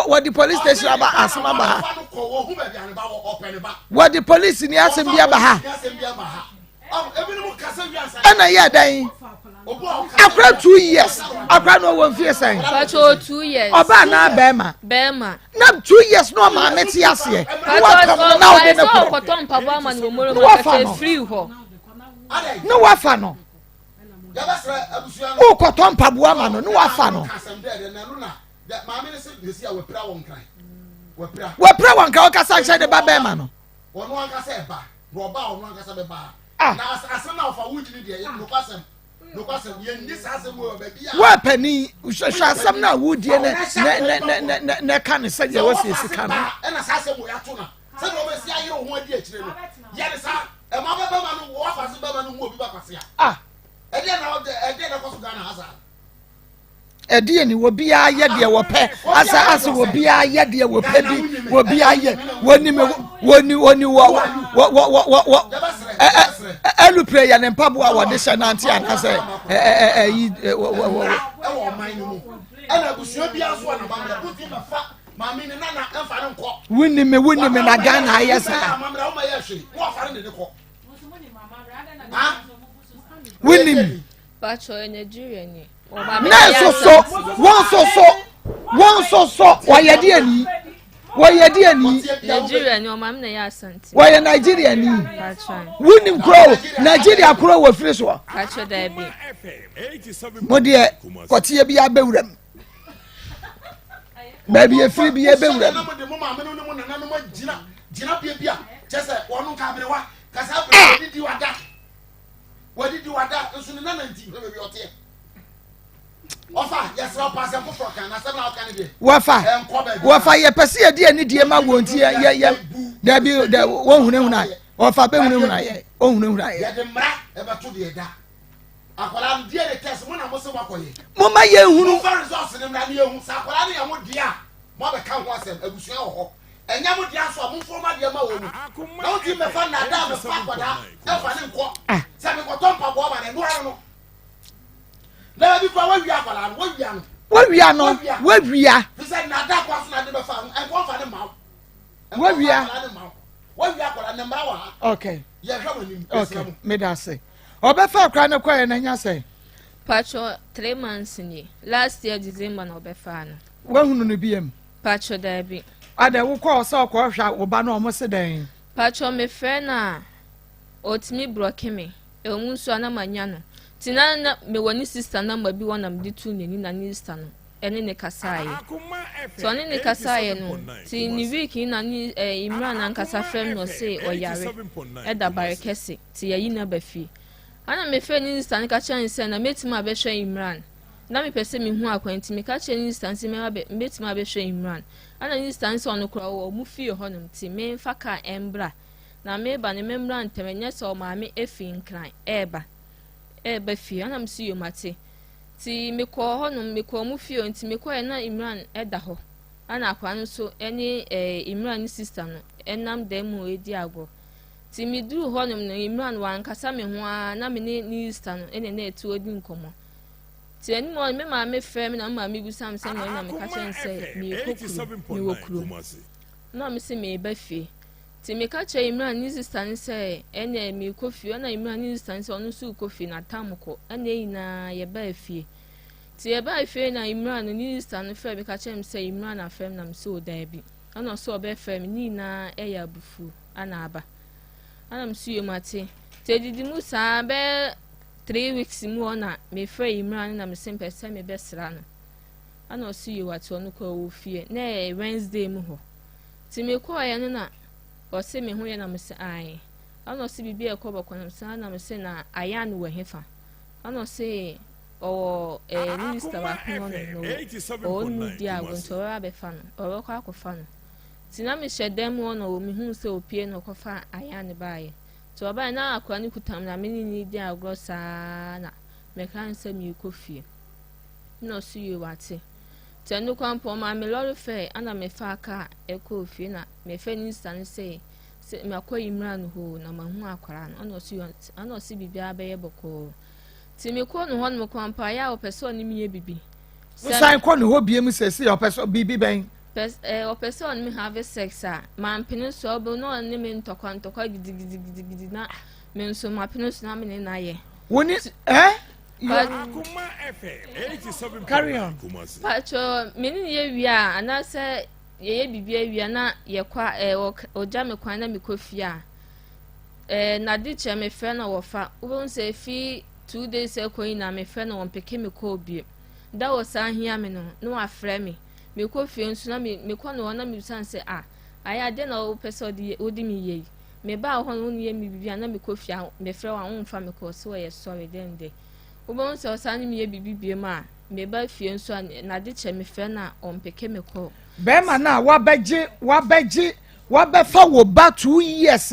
wɔde police station aba asɛm aba ha. Wɔde police ni asɛm bi aba ha. Ɛna yɛ dɛn? Akora 2 years akora na ɔwɔ mfie sɛn? Pacho 2 years. Ɔbaa naa bɛrima. Bɛrima. Na 2 years na ɔmaame te aseɛ. Na wapam no na ɔde ne korɔ. Ɔkɔtɔ mpaboa ama no wɔ moro Na wafa no. Firi hɔ. Na wafa no. Wokɔtɔ mpaboa ma no ne wafa no. Wapira wɔn nka ɔkasa nkyɛn ne ba bɛrima no. Ah. Wo panin hwɛ asɛm no a wodie ne ne ne ne ne ne ka ne sɛdeɛ wɔsi esi ka no. Ɛna saa asɛm wɔ yɛato na sɛdeɛ wɔbɛsi ayere wo ho adi akyire no yɛne saa ɛma bɛbɛma no wɔfa se bɛma no hu obi ba kwasea. Ah. Ɛdeɛ na ɛdeɛ na ɛkɔ so Ghana ha saa. Ɛdeɛ ni obiara yɛ deɛ wɔpɛ asa asa obiara yɛ deɛ wɔpɛ bi obiara yɛ wɔni mi wɔni wɔni wɔ wɔ wɔ wɔ wɔ ɛ ɛ ɛlupere yɛ ne mpaboa wɔde hyɛ nante anasɛ ɛ ɛ ɛ ɛyi wɔ wɔ wɔ. Ɛwɔ ɔman no mu ɛna abusua bi aso a n'amammerɛ wotumi bɛfa maame ne nana ɛnfa ne nkɔ. Wuni mi wuni mi na Ghana ayɛ saa. Amammerɛ wɔn ayɛ hwee wɔn afa ne de ne kɔ. Wuni mi. Pacho yɛ Nigeria ni. Na nso so wɔn nso so wɔn nso so wɔyɛ deɛ ni wɔyɛ deɛ ni. Nigeria ni ɔmaame na yɛ Asante. Wɔyɛ Nigeria ni. Wunim kuro Nigeria kuro wɔ firi soɔ. Pacho daabi. Mo deɛ kɔteɛ bi abɛwura mu. Baabi efiri bi abɛwura mu. Wadidi wada nso ne nana nti hwɛ baabi ɔteɛ. Ɔfa yɛsrɛ ɔpa asɛm foforɔ kan na asɛm na ɔka ne deɛ. Wɔfa Ɛnkɔ baabi. Wɔfa yɛpɛ sɛ yɛde anidie ma wɔn nti yɛ yɛ yɛ dabi dɛ wɔnhunahuna wɔfa bɛhunahuna yɛ ɔhunahuna yɛ. Yɛde mmara ɛbɛto deɛ da. Akwadaa no DNA test mo na mo se wakɔyɛ. Mo ma yɛn hunu. Mo fa results ne mmara ne yɛn hu sɛ akwadaa no yɛ mo deɛ a mo abɛka ho asɛm abusua wɔ hɔ. Ɛnyɛ mo dea nso a, momfa mo adeɛ mma wɔn mu. Na wontumi mmɛfa nnaadaa mmɛfa akwadaa mfa ne nkɔ. Sɛ mekɔtɔ mpaboa ma no, ɛno ara no. Na baabi koraa woawia akwadaa no, woawia no. Woawia no, woawia. Fi sɛ nnaadaa kwan so na ade bɛfa no, ɛnkɔ mfa ne mma wo. Woawia. Woawia akwadaa no, mmara wɔ ha. Okay. Yɛhwɛ mo anim. Okay, meda ase. Ɔbɛfa akwadaa no kɔɛ na nya sɛ. Patro 3 months ni. Last year December na ɔbɛfa no. Woahunu no biam? Patro daabi. Adɛ wokɔɔ sɛ ɔkɔhwɛ wo ba no ɔmo se dɛn? Patro mefrɛ no a ɔtumi block me. Ɛwɔ mu nso a na manya no. Nti na na mewɔ ne sister number bi wɔ na mede too n'ani na ne sister no ɛne ne kasaeɛ. Nti ɔne ne kasaeɛ no nti ne week yi na ne Imran ankasa frɛ me na ɔse ɔyare ɛda bare kɛse nti yɛyi no aba fie. Ana mefrɛ ne sister no ka kyerɛ no sɛ na mɛtumi abɛhwɛ Imran. Na mepɛ sɛ mehu akwan nti meka kyerɛ ne sister no sɛ mɛtumi abɛhwɛ Imran. Ana ne sister no sɛ ɔno koraa ɔwɔ ɔmo fie hɔnom nti memfa kaa ɛmbra. Na meba no memmra ntɛm ɛnyɛ sɛ ɔmaame efi Nkran ɛɛba ɛɛba fie. Ana mesi yom ate. Nti mekɔɔ hɔnom mekɔɔ ɔmo fie nti mekɔɛ na Imran ɛda hɔ. Ana akwadaa no nso ɛne Imran ne sister no ɛnam dan mu edi agorɔ. Nti meduruu hɔnom no, Imran wankasa me ho ara, na me ne ne sista no na na ɛte hɔ di nkɔmmɔ. Nti anim hɔ no, me maame frɛɛ me na me maame bisa me sɛ mewɔ na meka kyerɛ no sɛ merekɔ kurom, mewɔ kurom. Na ɔme se mereba fie. Nti meka kyerɛ Imran ne sista no sɛ ɛnna merekɔ fie, ɛnna Imran ne sista no sɛ ɔno nso rekɔ fie na tam kɔ, ɛnna yɛn nyinaa yɛbaa fie. Nti yɛbaa fie na Imran no ne sista no frɛ me ka kyerɛ me sɛ Imran afrɛ me na me sɛ o daabi. Ɛna ɔsɛ ɔbɛfrɛ me ne nyinaa ɛyɛ abufuo ana aba. Ɛna me so yɛ mate. Nti edidi mu saa bɛyɛ 3 weeks mu hɔ na mefrɛ Imran no na me se mpɛ sɛ mebɛsra no. Ɛna ɔse yɛ wate ɔno kɔ wɔ fie na ɛyɛ Wednesday mu hɔ. Nti mekɔɔyɛ no na ɔse me ho yɛ na me se ae. Ɛna ɔse biribi a ɛkɔ bɔkɔ na me se na me se na ayɛ no wɔ hefa. Ɛna ɔse ɔwɔ ne sista baako hɔ nom na ɔwɔ ne mu di agorɔ nti ɔbɛba abɛfa no, ɔbɛkɔ akɔfa no. Nti na mehyɛ dan mu hɔ na mehuu sɛ opie na ɔkɔfa Ayan baeɛ. Nti ɔbaeɛ na akwadaa no kuta me na me ne no di agorɔ saa na meka no sɛ merekɔ fie. Na ɔso yie wate. Nti ɛno koraa mpo ɔmaa me lɔre fare ɛna mefaa kaa ɛkɔɔ fie na mefrɛ ne sista no sɛ makɔ Imran hɔ na mahu akwadaa no ɛna ɔso yɛ ɛna ɔse biribiara bɛyɛ bɔkɔɔ. Nti mekɔɔ no hɔ nom koraa mpo ayɛ a ɔpɛ sɛ ɔne me yɛ biribi. Wosan kɔ ne hɔ biem sɛsi ɔpɛ sɛ biribi bɛn? Ɔpɛ sɛ ɔne me have sex a mampene so a ɔbɛ na ɔne me ntɔkwa ntɔkwa gidigidigidi na me nso mapene so na me ne no ayɛ. Wo ne ɛ? Carry on. Patro me ne no yɛ wie a anaasɛ yɛyɛ biribi awie na yɛkɔ a ɔgya me kwan na mekɔ fie a nade kyerɛ mefrɛ no wɔfa wobɛhu sɛ efi 2 days ɛkɔ yi na mefrɛ no wɔmpeke me kɔɔ biem da wɔ saa hia me no na wafrɛ me mekɔ fie nso na mekɔ no hɔ na mebisa no sɛ ah ayɛ adeɛ na wopɛ sɛ ɔde wode me yɛ yi mebaa hɔ no wo ne yɛ me biribi a na mekɔ fie a mefrɛ wo a womfa me kɔ sɛ wɔyɛ sɔre dɛn dɛ wobɛhu sɛ ɔsan ne meyɛ biribi biem a meba fie nso a nade kyɛ mefrɛ no a ɔmpeke me kɔ. Bɛrima no a wabɛgye wabɛfa wo ba 2 years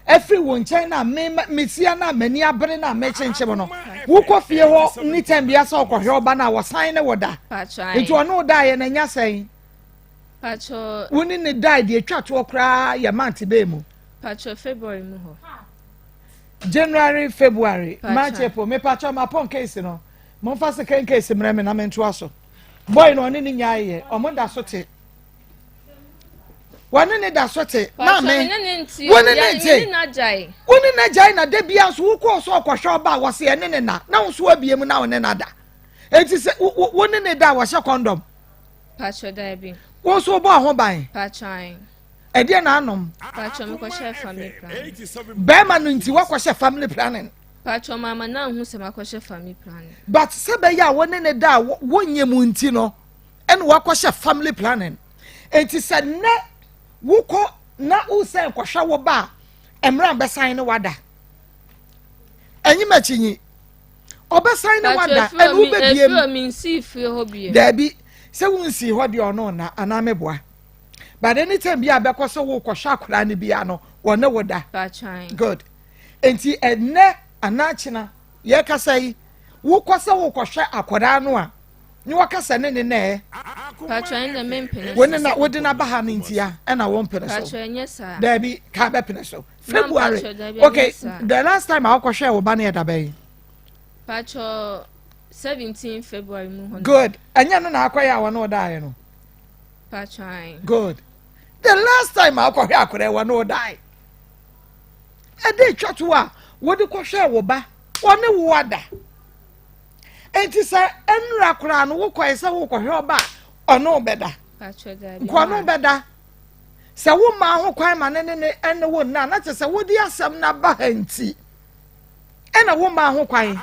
afiri wo nkyɛn na me mesia na m'ani abere na mekyenkyem no, wokɔ fie hɔ ne time bia sɛ ɔkɔhwɛ ɔba no a wɔsan ne wo da, nti ɔne wo daeɛ na nya sɛn? Patro. Wo ne ne dae deɛ etwa toɔ koraa yɛ month bɛɛ mu? Patro, February mu hɔ. January, February, March, April. Mepatro mapɔn case no, momfa second case mmerɛ me na mentoa so. Boy no ɔne ne nyaeɛ, ɔmo da so te, wɔne ne da so te. Maame, wo ne ne nte, wo ne ne gyae na da bia nso wokɔɔ so ɔkɔhwɛ ɔba a wɔse ɛne ne na na wo nso abie mu na wo ne na da. Enti sɛ wo ne ne da a wɔhyɛ condom? Patro, daabi. Wo nso wobɔ ho ban? Patro. Ɛdeɛ na anom? Patro, mekɔhyɛ family planning. Bɛrima no nti woakɔhyɛ family planning? Patro, mama na nhu sɛ makɔhyɛ family planning. But sɛ bɛyɛ a wo ne ne da a wonyɛ mu nti no ɛna wakɔhyɛ family planning. Enti sɛ nnɛ wokɔ na wosɛ nkɔhwɛ wo ba a, mmerɛ bɛsan ne wada ɛnyim akyinyi ɔbɛsan ne wada ɛna wobɛbie mu. Daabi, sɛ wonsii hɔ deɛ ɔno na anaa meboa, but anytime bi a bɛkɔ sɛ wokɔhwɛ akwadaa no bia no wɔne wo da. Good. Enti ɛnnɛ anaa kyena yɛkasa yi, wokɔ sɛ wokɔhwɛ akwadaa no a ne wɔka sɛ ne ne nɛɛ wo ne na wode n'aba ha no ntia ɛna wɔn mpene so? Daabi, kaa bɛpene so. February, okay. The last time a wokɔhwɛ wo ba no yɛ da bɛyi? Patro, 17 February mu hɔ. Good. Ɛnyɛ no na akɔyɛ a wɔne ɔdaeɛ no? Patro. Good. The last time a wokɔhwɛ akɔrɛ wɔne ɔdaeɛ, ɛde atwa to a wode kɔhwɛ wo ba, wɔne wo ada. Enti sɛ nnura koraa no wokɔɛ sɛ wokɔhwɛ ɔba a ɔne wo bɛda nka ɔne wo bɛda sɛ wo maa ho kwan ma ne ne ne ɛne wo nna na kyerɛ sɛ wode asɛm no aba ha nti ɛna wo maa ho kwan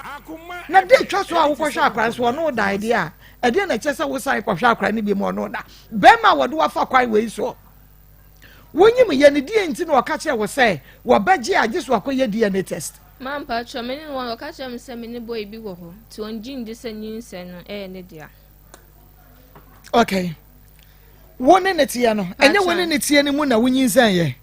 na de atwa so a wokɔhwɛ akora nso ɔne wo da deɛ a, ɛdeɛ na ɛkyɛ sɛ wosan kɔhwɛ akora no bi mu ɔne wo da. Bɛrima a wɔde wafa kwan wei soɔ wonyim yɛ ne deɛ nti na ɔka kyerɛ wo sɛ wɔbɛgye agye so akɔyɛ DNA test? Ma mpatro, me ne wɔn ɔka kyerɛ me sɛ me ne boy bi wɔ hɔ nti ɔngye ndi sɛ nyinsɛn no ɛyɛ ne dea. Okay, wo ne ne teɛ no, ɛnyɛ wo ne ne teɛ no mu na wonyinsɛn yɛ?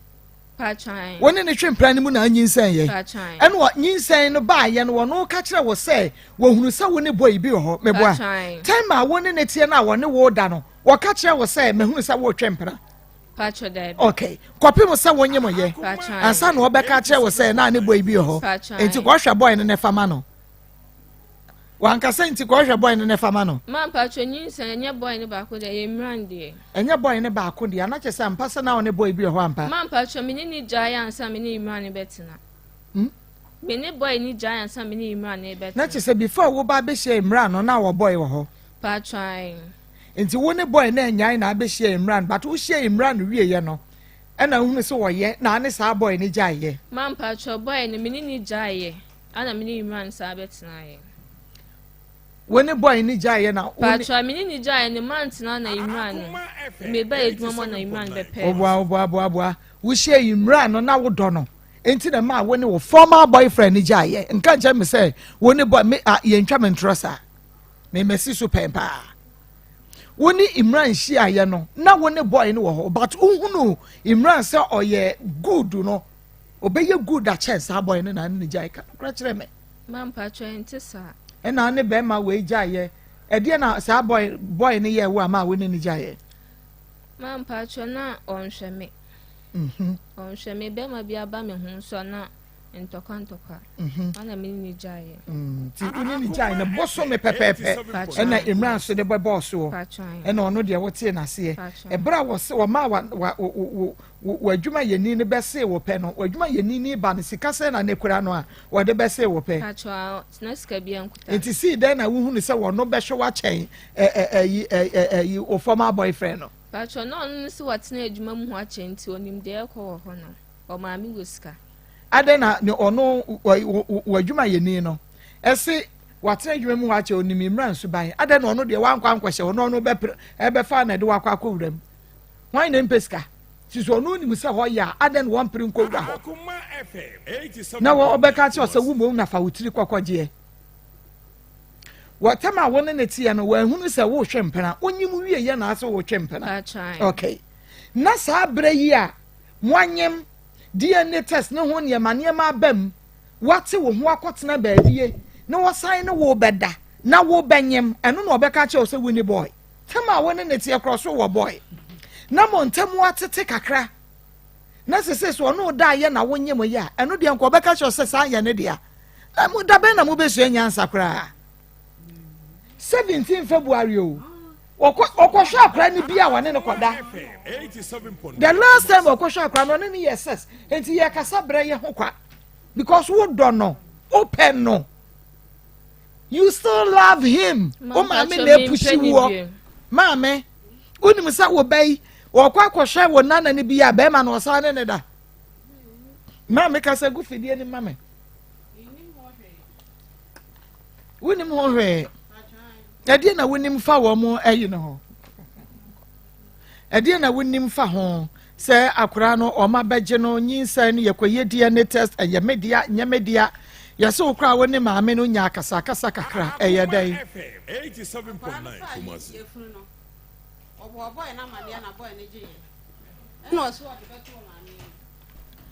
Patro. Wo ne ne twe mpra no mu na anyinsɛn yɛ? Patro. Ɛna wɔ nyinsɛn no baayɛ no wɔn ka kyerɛ wo sɛ wɔhunu sɛ wo ne boy bi wɔ hɔ, meboa? Patro. Time a wo ne ne teɛ no a wɔne wo da no, wɔka kyerɛ wo sɛ mahunu sɛ wotwe mpra? Paatwɔ daabi. Okay. Kɔpem sɛ wonye mo yɛ. Paatwɔ Ansa na ɔbɛka akyerɛ wo sɛ na ne boy bi wɔ hɔ. Enti kɔhwɛ boy no ne fa ma no. Wankasa nti kɔhwɛ boy no ne fa ma no. Ma mpaatwɔ nyinsɛn ɛnyɛ boy no baako deɛ ɛyɛ Imran deɛ. Ɛnyɛ boy no baako deɛ ana kyerɛ sɛ ampa sɛ na ɔne boy bi wɔ hɔ ampa. Ma mpaatwɔ me ne ne gyae ansa me ne Imran bɛtena. Hmm? Me ne boy no gyae ansa me ne Imran bɛtena. Na kyerɛ sɛ before wo ba bɛhyia Imran no na wɔ boy wɔ hɔ. Paatwɔ ae. Nti wo ne boy no anyae na abɛhyia Imran but wo hyia Imran wieɛ no ɛna wohunu sɛ ɔyɛ na ane saa boy no gyaeɛ. Ma mpaatwɔ boy no me ne no gyaeɛ ɛna me ne Imran saa bɛtenaeɛ. Wo ne boy no gyaeɛ na wo ne. Paatwɔ me ne no gyaeɛ no mantena na Imran no me ba adwuma mu na Imran bɛpɛɛ me. Woboa woboa boa boa wo hyia Imran no na wo dɔ no nti na ɛmaa wo ne wo former boyfriend no gyaeɛ nka nkyerɛ me sɛ wo ne boy me ah yɛntwa me ntorɔ saa. Me masi so pɛn paa. Wo ne Imran hyiaeɛ no, na wo ne boy no wɔ hɔ, but wohunu Imran sɛ ɔyɛ good no, ɔbɛyɛ good akyɛn saa boy no na ne ne gyae. Ka nokorɛ kyerɛ me. Ma mpakyɛ ɛnte saa. Ɛna ne bɛrima wei gyaeɛ. Ɛdeɛ na saa boy boy no yɛɛ wo a ma wo ne ne gyaeɛ? Ma mpakyɛ na ɔnhwɛ me. Mhm. Ɔnhwɛ me bɛrima bi aba me ho nso a na Ntɔkwa ntɔkwa. Mhm. Ana me ne ne gyaeɛ. Mm, nti wo ne ne gyae no bosome pɛpɛɛpɛ ɛna mmira nso de bɛbɔɔ soɔ ɛna ɔno deɛ wotee n'aseɛ ɛberɛ a wɔse wɔmaa w'adwuma yɛni no bɛsee wo pɛ no w'adwuma yɛni ni ba no sika sɛ na ne kura no a wɔde bɛsee wo pɛ nti sii dɛn na wohunu sɛ wɔno bɛhwɛ wakyɛn ɛyi ɛyi wo former boyfriend no. Patro na ɔno no sɛ watena adwuma mu hɔ akyɛ nti onim deɛ ɛkɔ wɔ hɔ no ɔmaame wɔ sika. Adɛn na ne ɔno w'adwumayɛni no ɛse watena adwuma mu hɔ akyɛ onim mmra nsuban adɛn na ɔno deɛ wankɔ ankɔhyɛ ɔno ɔno bɛpere ɛbɛfa na ɛde wakɔ akɔ wura mu hwan na mpɛ sika sisi ɔno nim sɛ hɔ yɛ a adɛn na wɔmpere nkɔ wura hɔ na ɔbɛka kyerɛ sɛ wo mmom na fa wo tiri kɔkɔgyeɛ wɔtɛm a wo ne ne teɛ no wɔahunu sɛ wohwɛ mpena wonyim wie yɛ na ase wotwe mpena okay na saa berɛ yi a moanyem DNA test ne ho nneɛma nneɛma aba mu, woate wo ho akɔtena baabie na wɔsan ne wo bɛda na wobɛnyem, ɛno na ɔbɛka akyerɛ wo sɛ wonni boy. Tam a wo ne ne teɛ korɔ so wɔ boy. Na mo ntam atete kakra. Na sese so ɔno da yɛ na wonyem yɛ a, ɛno deɛ nka ɔbɛka kyerɛ sɛ saa yɛ ne dea. Na mo da bɛn na mobɛsua nyansa koraa? 17 February o. Ɔkɔ ɔkɔhwɛ akora no bi a wɔne no kɔda. The last time ɔkɔhwɛ akora no ɔne no yɛ sex. Nti yɛ kasa brɛ yɛ ho kwa. Because wo dɔ no, wo pɛ no. You still love him. Wo maame na epusi woɔ. Maame, wonim sɛ wo bɛ yi, ɔkɔ akɔhwɛ wo nana no bi a bɛrima no ɔsan ne ne da. Maame kasa gu fidie no ma me. Wonim ho hwee. Ɛdeɛ na wonim fa wɔn ayi no ho? Ɛdeɛ na wonim fa ho sɛ akwaraa no wɔn abɛgye no nyinsɛn no yɛkɔyɛ DNA test ɛyɛ me dea nyɛ me dea yɛsɛ wo koraa wo ne maame no nya akasakasa kakra ɛyɛ dɛn?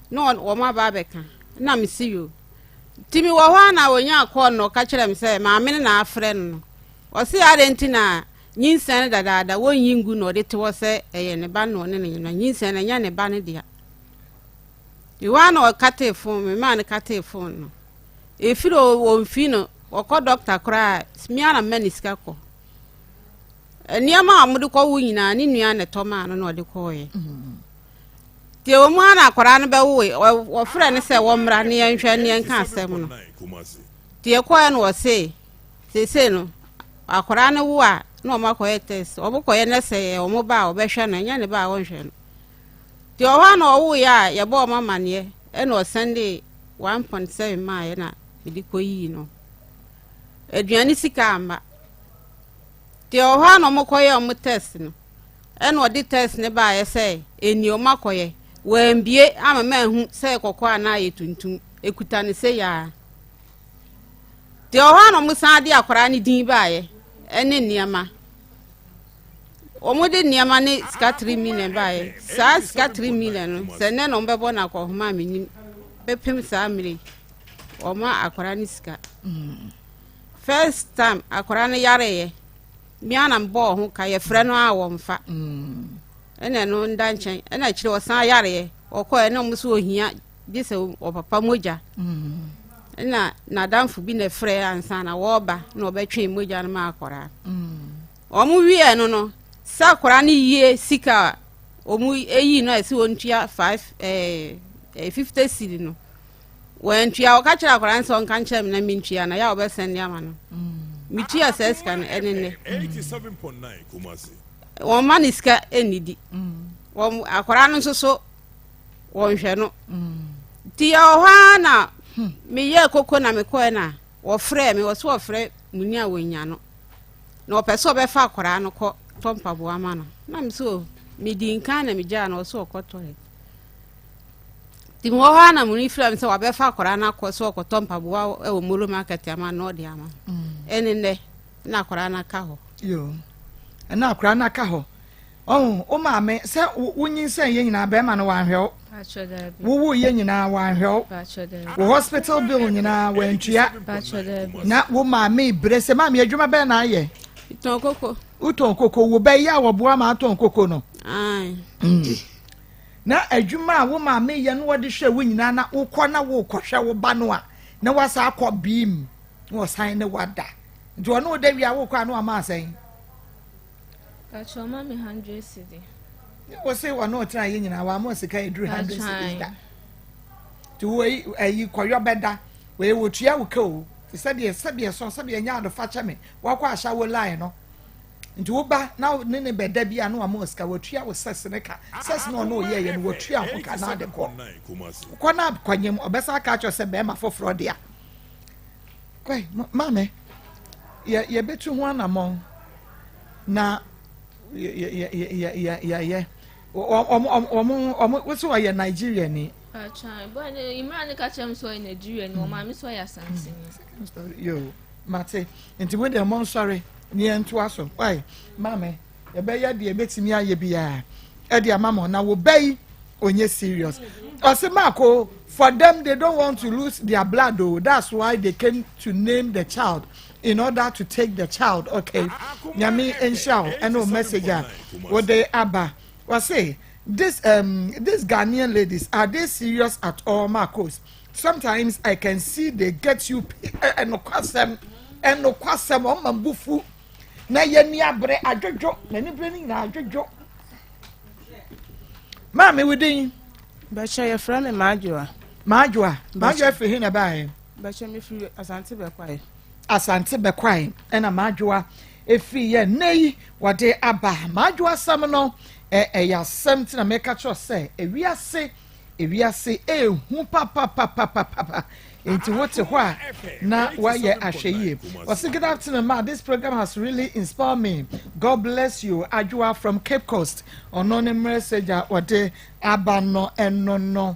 Na wɔn aba abɛka na mesi yo nti mewɔ hɔ a na wɔnya kɔɔ no ɔka kyerɛ me sɛ maame no na afrɛ no no ɔse adɛn nti na nyinsɛn no dadaada wɔnyi ngu na ɔde te hɔ sɛ ɛyɛ ne ba na ɔne ne na nyinsɛn no ɛnyɛ ne ba no dea mewɔ a na ɔkatee fon me maa no katee fon no ɛfiri ɔmfi no ɔkɔ dɔkta koraa mea na mma ne sika kɔ nneɛma a wɔde kɔwo nyinaa ne nua na ɛtɔ maa no na ɔde kɔɔeɛ Deɛ ɛwɔ mu ara na akwadaa no bɛwoe, wɔfrɛ no sɛ wɔmmra ne yɛnhwɛ ne yɛnka asɛm no. Deɛ ɛkɔɛ no wɔse seesei no akwadaa no wo a na wɔn akɔyɛ test, wɔn kɔyɛ na sɛ yɛ wɔn ba a wɔbɛhwɛ no, ɛnyɛ ne ba a wɔnhwɛ no. Deɛ ɔhɔ a na ɔwoeɛ a yɛbɔ wɔn amaneɛ ɛna ɔsɛnde 1.7 maaeɛ na mede kɔyii no. Aduane sika amma. Deɛ ɔhɔ a na wɔkɔyɛ wɔn test no. Ɛna ɔde test no baeɛ sɛ ɛnni ɔmo akɔyɛ. Wambie ama manhu sɛ ɛyɛ kɔkɔɔ anaa ɛyɛ tuntum. Ɛkuta no sei ara. Deɛ ɔhɔ a na ɔmo san de akwadaa no din baeɛ ɛne nneɛma. Ɔmo de nneɛma ne sika 3 million baeɛ. Saa sika 3 million no sɛ nnɛ na ɔmo bɛbɔ no akɔhoma a mennim. Bɛpem saa mmerɛ yi ɔma akwadaa no sika. First time akwadaa no yareeɛ. Me ara na mebɔɔ ho ka, yɛfrɛ no a wɔmfa. Ɛna ɛno nda nkyɛn. Ɛna akyire ɔsan yareɛ. Ɔkɔɛ na ɔmo so ohia gye sɛ ɔpapa mogya. Ɛna n'adamfo bi na ɛfrɛ ansa na wɔreba na ɔbɛtwe mogya no ma akwaraa. Ɔmo wieɛ no, sɛ akwaraa no yie sika a ɔmo eyi no a ɛsɛ wɔntua five ɛɛ 50 cedi no, wɔntua. Ɔka kyerɛ akwaraa no sɛ ɔnka nkyerɛ me na mentua na yɛ a ɔbɛsɛn de ama no. Metua saa sika no ɛne nnɛ. 87.9 Kumasi. Wɔn ma ne sika nnidi. Wɔn akwaraa no nso so wɔnhwɛ no. Nti yɛwɔ hɔ ara na meyɛɛ koko na mekɔɛ na wɔfrɛɛ me, wɔso wɔfrɛ muni a wɔnya no na ɔpɛ sɛ ɔbɛfa akwaraa no kɔ tɔ mpaboa ma no. Na me so medi nkan na megyaa no, ɔso ɔkɔ toilet. Nti mewɔ hɔ ara na muni frɛ me sɛ wabɛfa akwaraa no akɔ sɛ ɔkɔtɔ mpaboa wɔ Molo Market ama no na ɔde ama no. Ɛne nnɛ na akwaraa no aka hɔ. Yo, ɛna akwaraa no aka hɔ. Ɔho wo maame sɛ wonyinsɛn yɛ nyinaa, bɛrima no wanhwɛ wo. Wowo yɛ nyinaa wanhwɛ wo. Wo hospital bill nyinaa wantua. Na wo maame brɛ sɛ maame adwuma bɛn na ayɛ? Tɔn koko. Wotɔn koko, wo bɛyɛ a wɔboa ma atɔn koko no. Na adwuma a wo maame yɛ no wɔde hwɛ wo nyinaa na wokɔ na wokɔhwɛ wo ba no a na wasa akɔ biim na wɔsan ne wada. Nti ɔne wo da wie a wokɔ a na wama asɛn. Pacho, ɔma me 100 cedi. Wo se ɔne ɔtena yɛ nyinaa wama sika ɛduru 100 cedis da. Nti wo ayi kɔyɔ bɛda wei wɔtua wo ka o. Te sɛdeɛ sɛdeɛ sɔ sɛdeɛ nyɛ adofa kyɛ me wakɔ ahyɛ wo line no. Nti wo ba na ne ne bɛda bi a na wama sika, wɔtua wo sɛs ne ka. Sɛs na ɔne ɔyɛɛyɛ no wɔtua ho ka na ade kɔ. Kɔ na kɔnyem ɔbɛsa aka akyerɛ sɛ bɛrima foforɔ dea. Kɔe maame yɛ yɛbɛtu ho anammɔn na yɛ yɛ yɛ yɛ yɛyɛ wɔn wɔn wɔn wosi ɔyɛ Nigeria ni. Imran ne ka kyerɛ mi sɛ ɔyɛ Nigeria ni, wɔn maame sɛ ɔyɛ Asante ni. Yo, mate. Nti mo deɛ mo nsɔre ne yɛn ntoa so. Wai maame, yɛbɛyɛ deɛ ebetumi ayɛ biara ɛde ama mo na wo bɛ yi onye serious. Ɔsi Marco, for them, they don't want to lose their blood o. That's why they came to name the child in order to take the child. Okay, Nyame nhyira wo ɛne o message a wɔde aba. Wɔsi this Ghanaian ladies, are they serious at all? Marcos, sometimes I can see they get you. Ɛnokwasɛm, ɛnokwasɛm, ɔma bufu na yɛ ni abere adwodwo na ni bere ni nyinaa adwodwo. Maame, wo din? Bɛkyɛ, yɛfrɛ me Maadwoa. Maadwoa, Maadwoa firi he na ɛbaeɛ? Bɛkyɛ, mefiri Asante Bɛkwae. Asante Bɛkwae ɛna Maadwoa ɛfiri yɛ. Nnɛ yi wɔde aba Maadwoa asɛm no, ɛyɛ asɛm nti na meka kyerɛ sɛ ewiase ewiase ehu papapapapapa. Nti wote hɔ a na wayɛ ahwɛ yie. Ɔsi, "Good afternoon, ma. This program has really inspired me. God bless you. Adwoa from Cape Coast." Ɔno ne mmerɛ sɛgya wɔde aba no. Ɛno no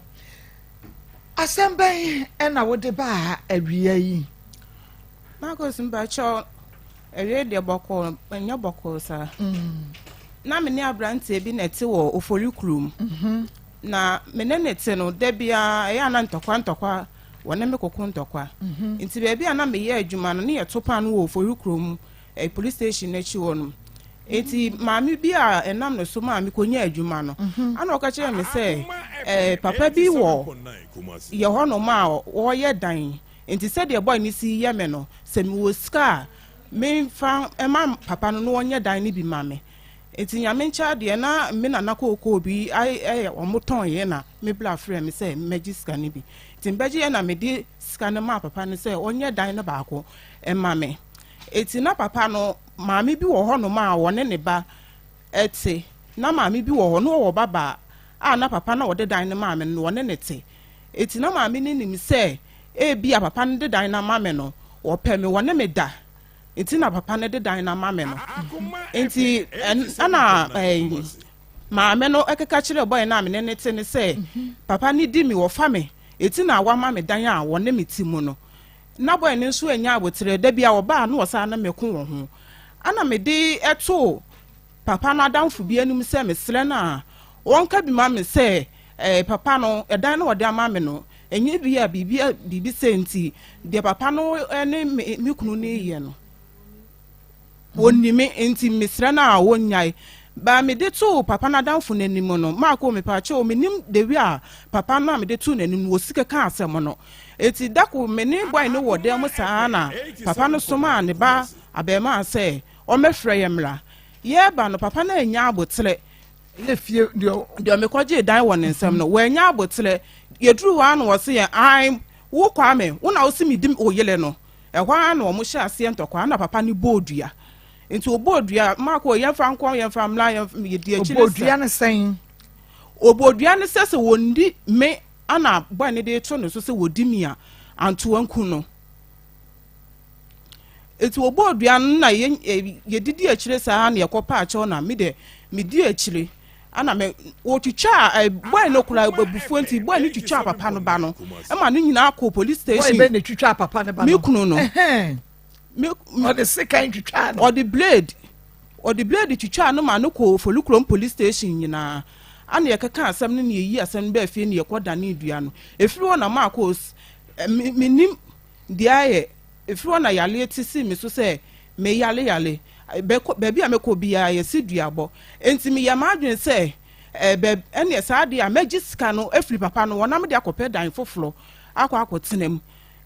asɛm bɛn ɛna wode baa awia yi? Marcus, mpakyɛw, ɛwie deɛ bɔkɔɔ, ɛnyɛ bɔkɔɔ saa. Na me ne aberanteɛ bi na ɛte wɔ Ofori kurom. Na me ne ne te no, da biara ɛyɛ ana ntɔkwa ntɔkwa, wɔne me koko ntɔkwa. Nti baabi a na meyɛ adwuma no ne yɛto pan wɔ Ofori kurom police station n'akyi hɔ no. Nti maame bi a ɛnam ne so maa mekɔnya adwuma no ana ɔka kyerɛ me sɛ papa bi wɔ yɛ hɔnom a wɔyɛ dan, nti sɛdeɛ bɔy ne si yɛ me no, sɛ mewɔ sika a memfa ɛma papa no na wɔnyɛ dan no bi ma me. Nti Nyame nkyɛ adeɛ na me nana kookoo bi ɛyɛ ɔmo tɔn yɛ na me bla frɛ me sɛ mmɛgye sika no bi. Nti mbɛgye yɛ na mede sika no maa papa no sɛ ɔnyɛ dan no baako ɛma me. Eti na papa no maame bi wɔ hɔnom a wɔne ne ba ɛte, na maame bi wɔ hɔ na ɔwɔ ba baa a na papa na ɔde dan no maa me no wɔne ne te. Eti na maame no nim sɛ ebi a papa no de dan no ama me no, wɔpɛ me, wɔne me da, nti na papa no de dan no ama me no. Nti ɛna maame no ɛkeka kyerɛ bɔyɛ no a me ne ne te ne sɛ papa no di me, wɔfa me, eti na wama me dan a wɔne me te mu no. Na bɔyɛ no nso anya abotire, da bi a ɔbaa na ɔsan ne me ko wɔ ho. Ana mede ɛto papa no adamfo bi anim sɛ mesrɛ no a wɔnka bi ma me sɛ papa no ɛdan no wɔde ama me no ɛnyɛ bi a biribi biribi sɛ nti deɛ papa no ne me kunu no yɛ no, wɔnni me, nti mesrɛ no a wɔnnyae. Baa mede too papa no adamfo no anim no, Marco mepaakyɛw mennim the way a papa no a mede too n'anim no wɔsi kɛkaa asɛm no. Enti da koro me ne boy no wɔ dan mu saa na papa no somaa ne ba abarimaa sɛ ɔmmɛfrɛ yɛn mmra. Yɛreba no papa no annya aboterɛ. Ɛyɛ fie deɛ. Deɛ mekɔgyee dan wɔ ne nsam no, wannya aboterɛ. Yɛduruu hɔ ara na ɔse yɛn, ae, wo Kwame, wo na wose medi wo yere no. Ɛhɔ ara na wɔhyɛɛ aseɛ ntɔkwa na papa no bɔɔ dua. Nti ɔbɔɔ dua, Marco, yɛmfa nkɔ, yɛmfa mmra, yɛmfa, yɛdi akyire Ɔbɔɔ dua no sɛn? Ɔbɔɔ dua no sɛ sɛ wɔndi me ana boy no de reto ne so sɛ wɔdi me a, anto anku no. Nti wɔbɔɔ dua no na yɛdidi akyire saa na yɛkɔpaa kyɛw na me deɛ medi akyire. Ana me wɔtwitwaa boy no koraa abufuo nti boy no twitwaa papa no ba no ma ne nyinaa kɔɔ police station. Boy bɛn na twitwaa papa no ba no? Me kunu no. Me ɔde sekan twitwaa no. Ɔde blade ɔde blade twitwaa no ma no kɔɔ Folikurom police station nyinaa. Ana yɛkɛka asɛm no na yɛyi asɛm no baa fie na yɛkɔ danee dua no. Ɛfiri hɔ na Marcos menim deɛ ayɛ. Ɛfiri hɔ na yareɛ ti sii me so sɛ meyare yare. Bɛkɔ baabi a mɛkɔ biara yɛsi duabɔ. Enti meyɛɛ m'adwene sɛ ɛɛ ɛneɛ saa adeɛ a mɛgye sika no afiri papa no hɔ na mede akɔpɛ dan foforɔ akɔ akɔtena mu.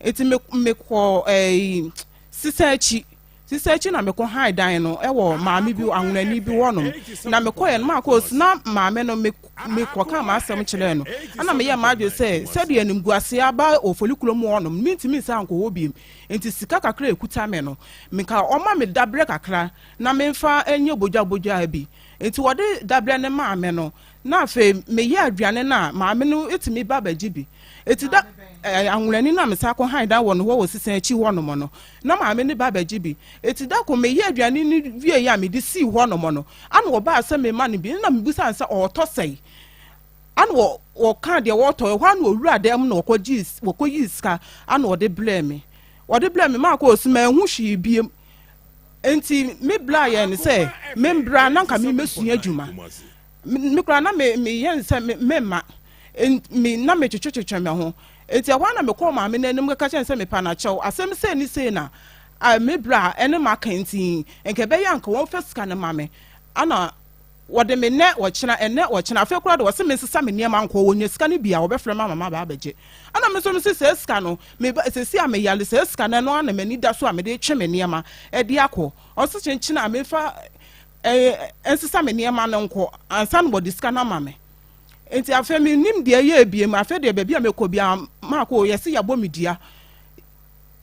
Enti me mekɔ ɛɛ sesa akyi sesa akyi na mekɔ han dan no ɛwɔ maame bi anwonani bi hɔnom. Na mekɔɛ no maakɔ na maame no me mekɔkaa m'asɛm kyerɛɛ no. Ɛna meyɛɛ m'adwene sɛ sɛdeɛ animguaseɛ aba Ofoli kurom hɔnom no, mentumi nsan nkɔ hɔ bio. Enti sika kakra a ɛkuta me no, menka ɔmma me daberɛ kakra na memfa nyɛ bodwabodwaa bi. Enti wɔde daberɛ no maa me no, na afei meyɛ aduane no a, maame no tumi ba bɛgye bi. Enti da anwonani no a mesan kɔhan dan wɔ ne hɔ wɔ sesa akyi hɔnom no, na maame no ba bɛgye bi. Enti da ko meyɛɛ aduane no wieeɛ a mede sii hɔnom no, Ana ɔbaa sɛ memma no bi, nna mebisaa no sɛ ɔɔtɔ sɛe. Ana ɔkaa deɛ ɔɔtɔ, ɛhɔ ara na ɔwuraa dan mu na ɔkɔgyee, ɔkɔyii sika ana ɔde brɛɛ me. Ɔde brɛɛ me, maakɔ ɔsi manhu hwee biem. Nti me bra yɛɛ no sɛ membra na nka memmɛsua adwuma. Me koraa na me meyɛ no sɛ me memma. Me na metwetwetwetwe me ho. Nti ɛhɔ ara na mekɔɔ maame no anim kɛka kyerɛ no sɛ mepa no akyɛw, asɛm sei ne sei na a me bra ne m'aka nti, nka ɛbɛyɛ a nka wɔmfa sika no ma me. Ana wɔde me nnɛ ɔkyena, ɛnnɛ ɔkyena, afei koraa de wɔse mensesa me nneɛma nkɔ, wɔnya sika no bi a wɔbɛfrɛ me ama maba abɛgye. Ana me nso mese saa sika no, me ba, seesei a meyare, saa sika no ɛno ara na m'ani da so a mede retwe me nneɛma de akɔ. Ɔse kyenkyene a memfa nsesa me nneɛma no nkɔ ansa na wɔde sika no ama me. Nti afei mennim deɛ ɛyɛ ebiem, afei deɛ baabi a mɛkɔ biara makɔ, yɛse yɛabɔ me dua.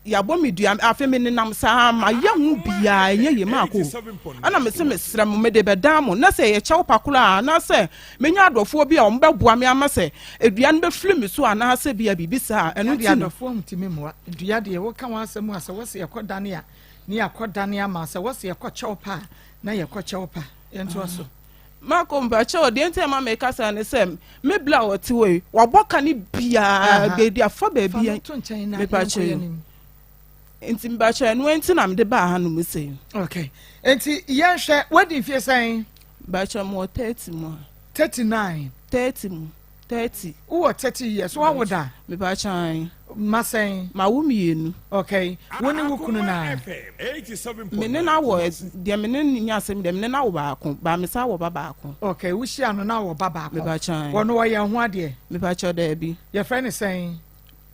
Yɛabɔ me dua, afei me nenam saa, mayɛ ho biaa ɛnyɛ yie, maakɔ o. Ɛna mese mesrɛ mo, mede bɛdan mo, na sɛ ɛyɛ kyɛw pa koraa a, anaasɛ menya adɔfoɔ bi a wɔn bɛboa me ama sɛ dua no bɛfiri me so anaasɛ bia biribi saa a, ɛno nti no. Adɔfoɔ ntumi mmoa dua deɛ, woka wɔn asɛm a, sɛ wɔse yɛkɔ dane a, ne yɛakɔ dane ama, sɛ wɔse yɛkɔ kyɛw pa a, na yɛkɔ kyɛw pa. Yɛntoa so. Marco, mpakyɛw, deɛ nti a ɛma meka saa ne sɛ, me bla a ɔte hɔ yi, wabɔ ka ne biara, baabi afa baabi yɛn, mepakyɛw yi. Nti mepakyɛw, ɛno nti na mede baa hanom sei. Okay, nti yɛnhwɛ, wadi mfie sɛn? Mepakyɛw, mewɔ 30 mu a. 39? 30 mu. 30. Wowɔ 30 years, woawo da? Mepakyɛw, ae. Mma sɛn? Mawo mmienu. Okay, wo ne wo kunu na? Me ne no awɔ, deɛ me ne no nya asɛm deɛ, me ne no awo baako, ba me san wɔ ba baako. Okay, wohyia no na wɔ ba baako. Mepakyɛw, ae. Wɔno ɔyɛ ho adeɛ? Mepakyɛw, daabi. Yɛfrɛ no sɛn?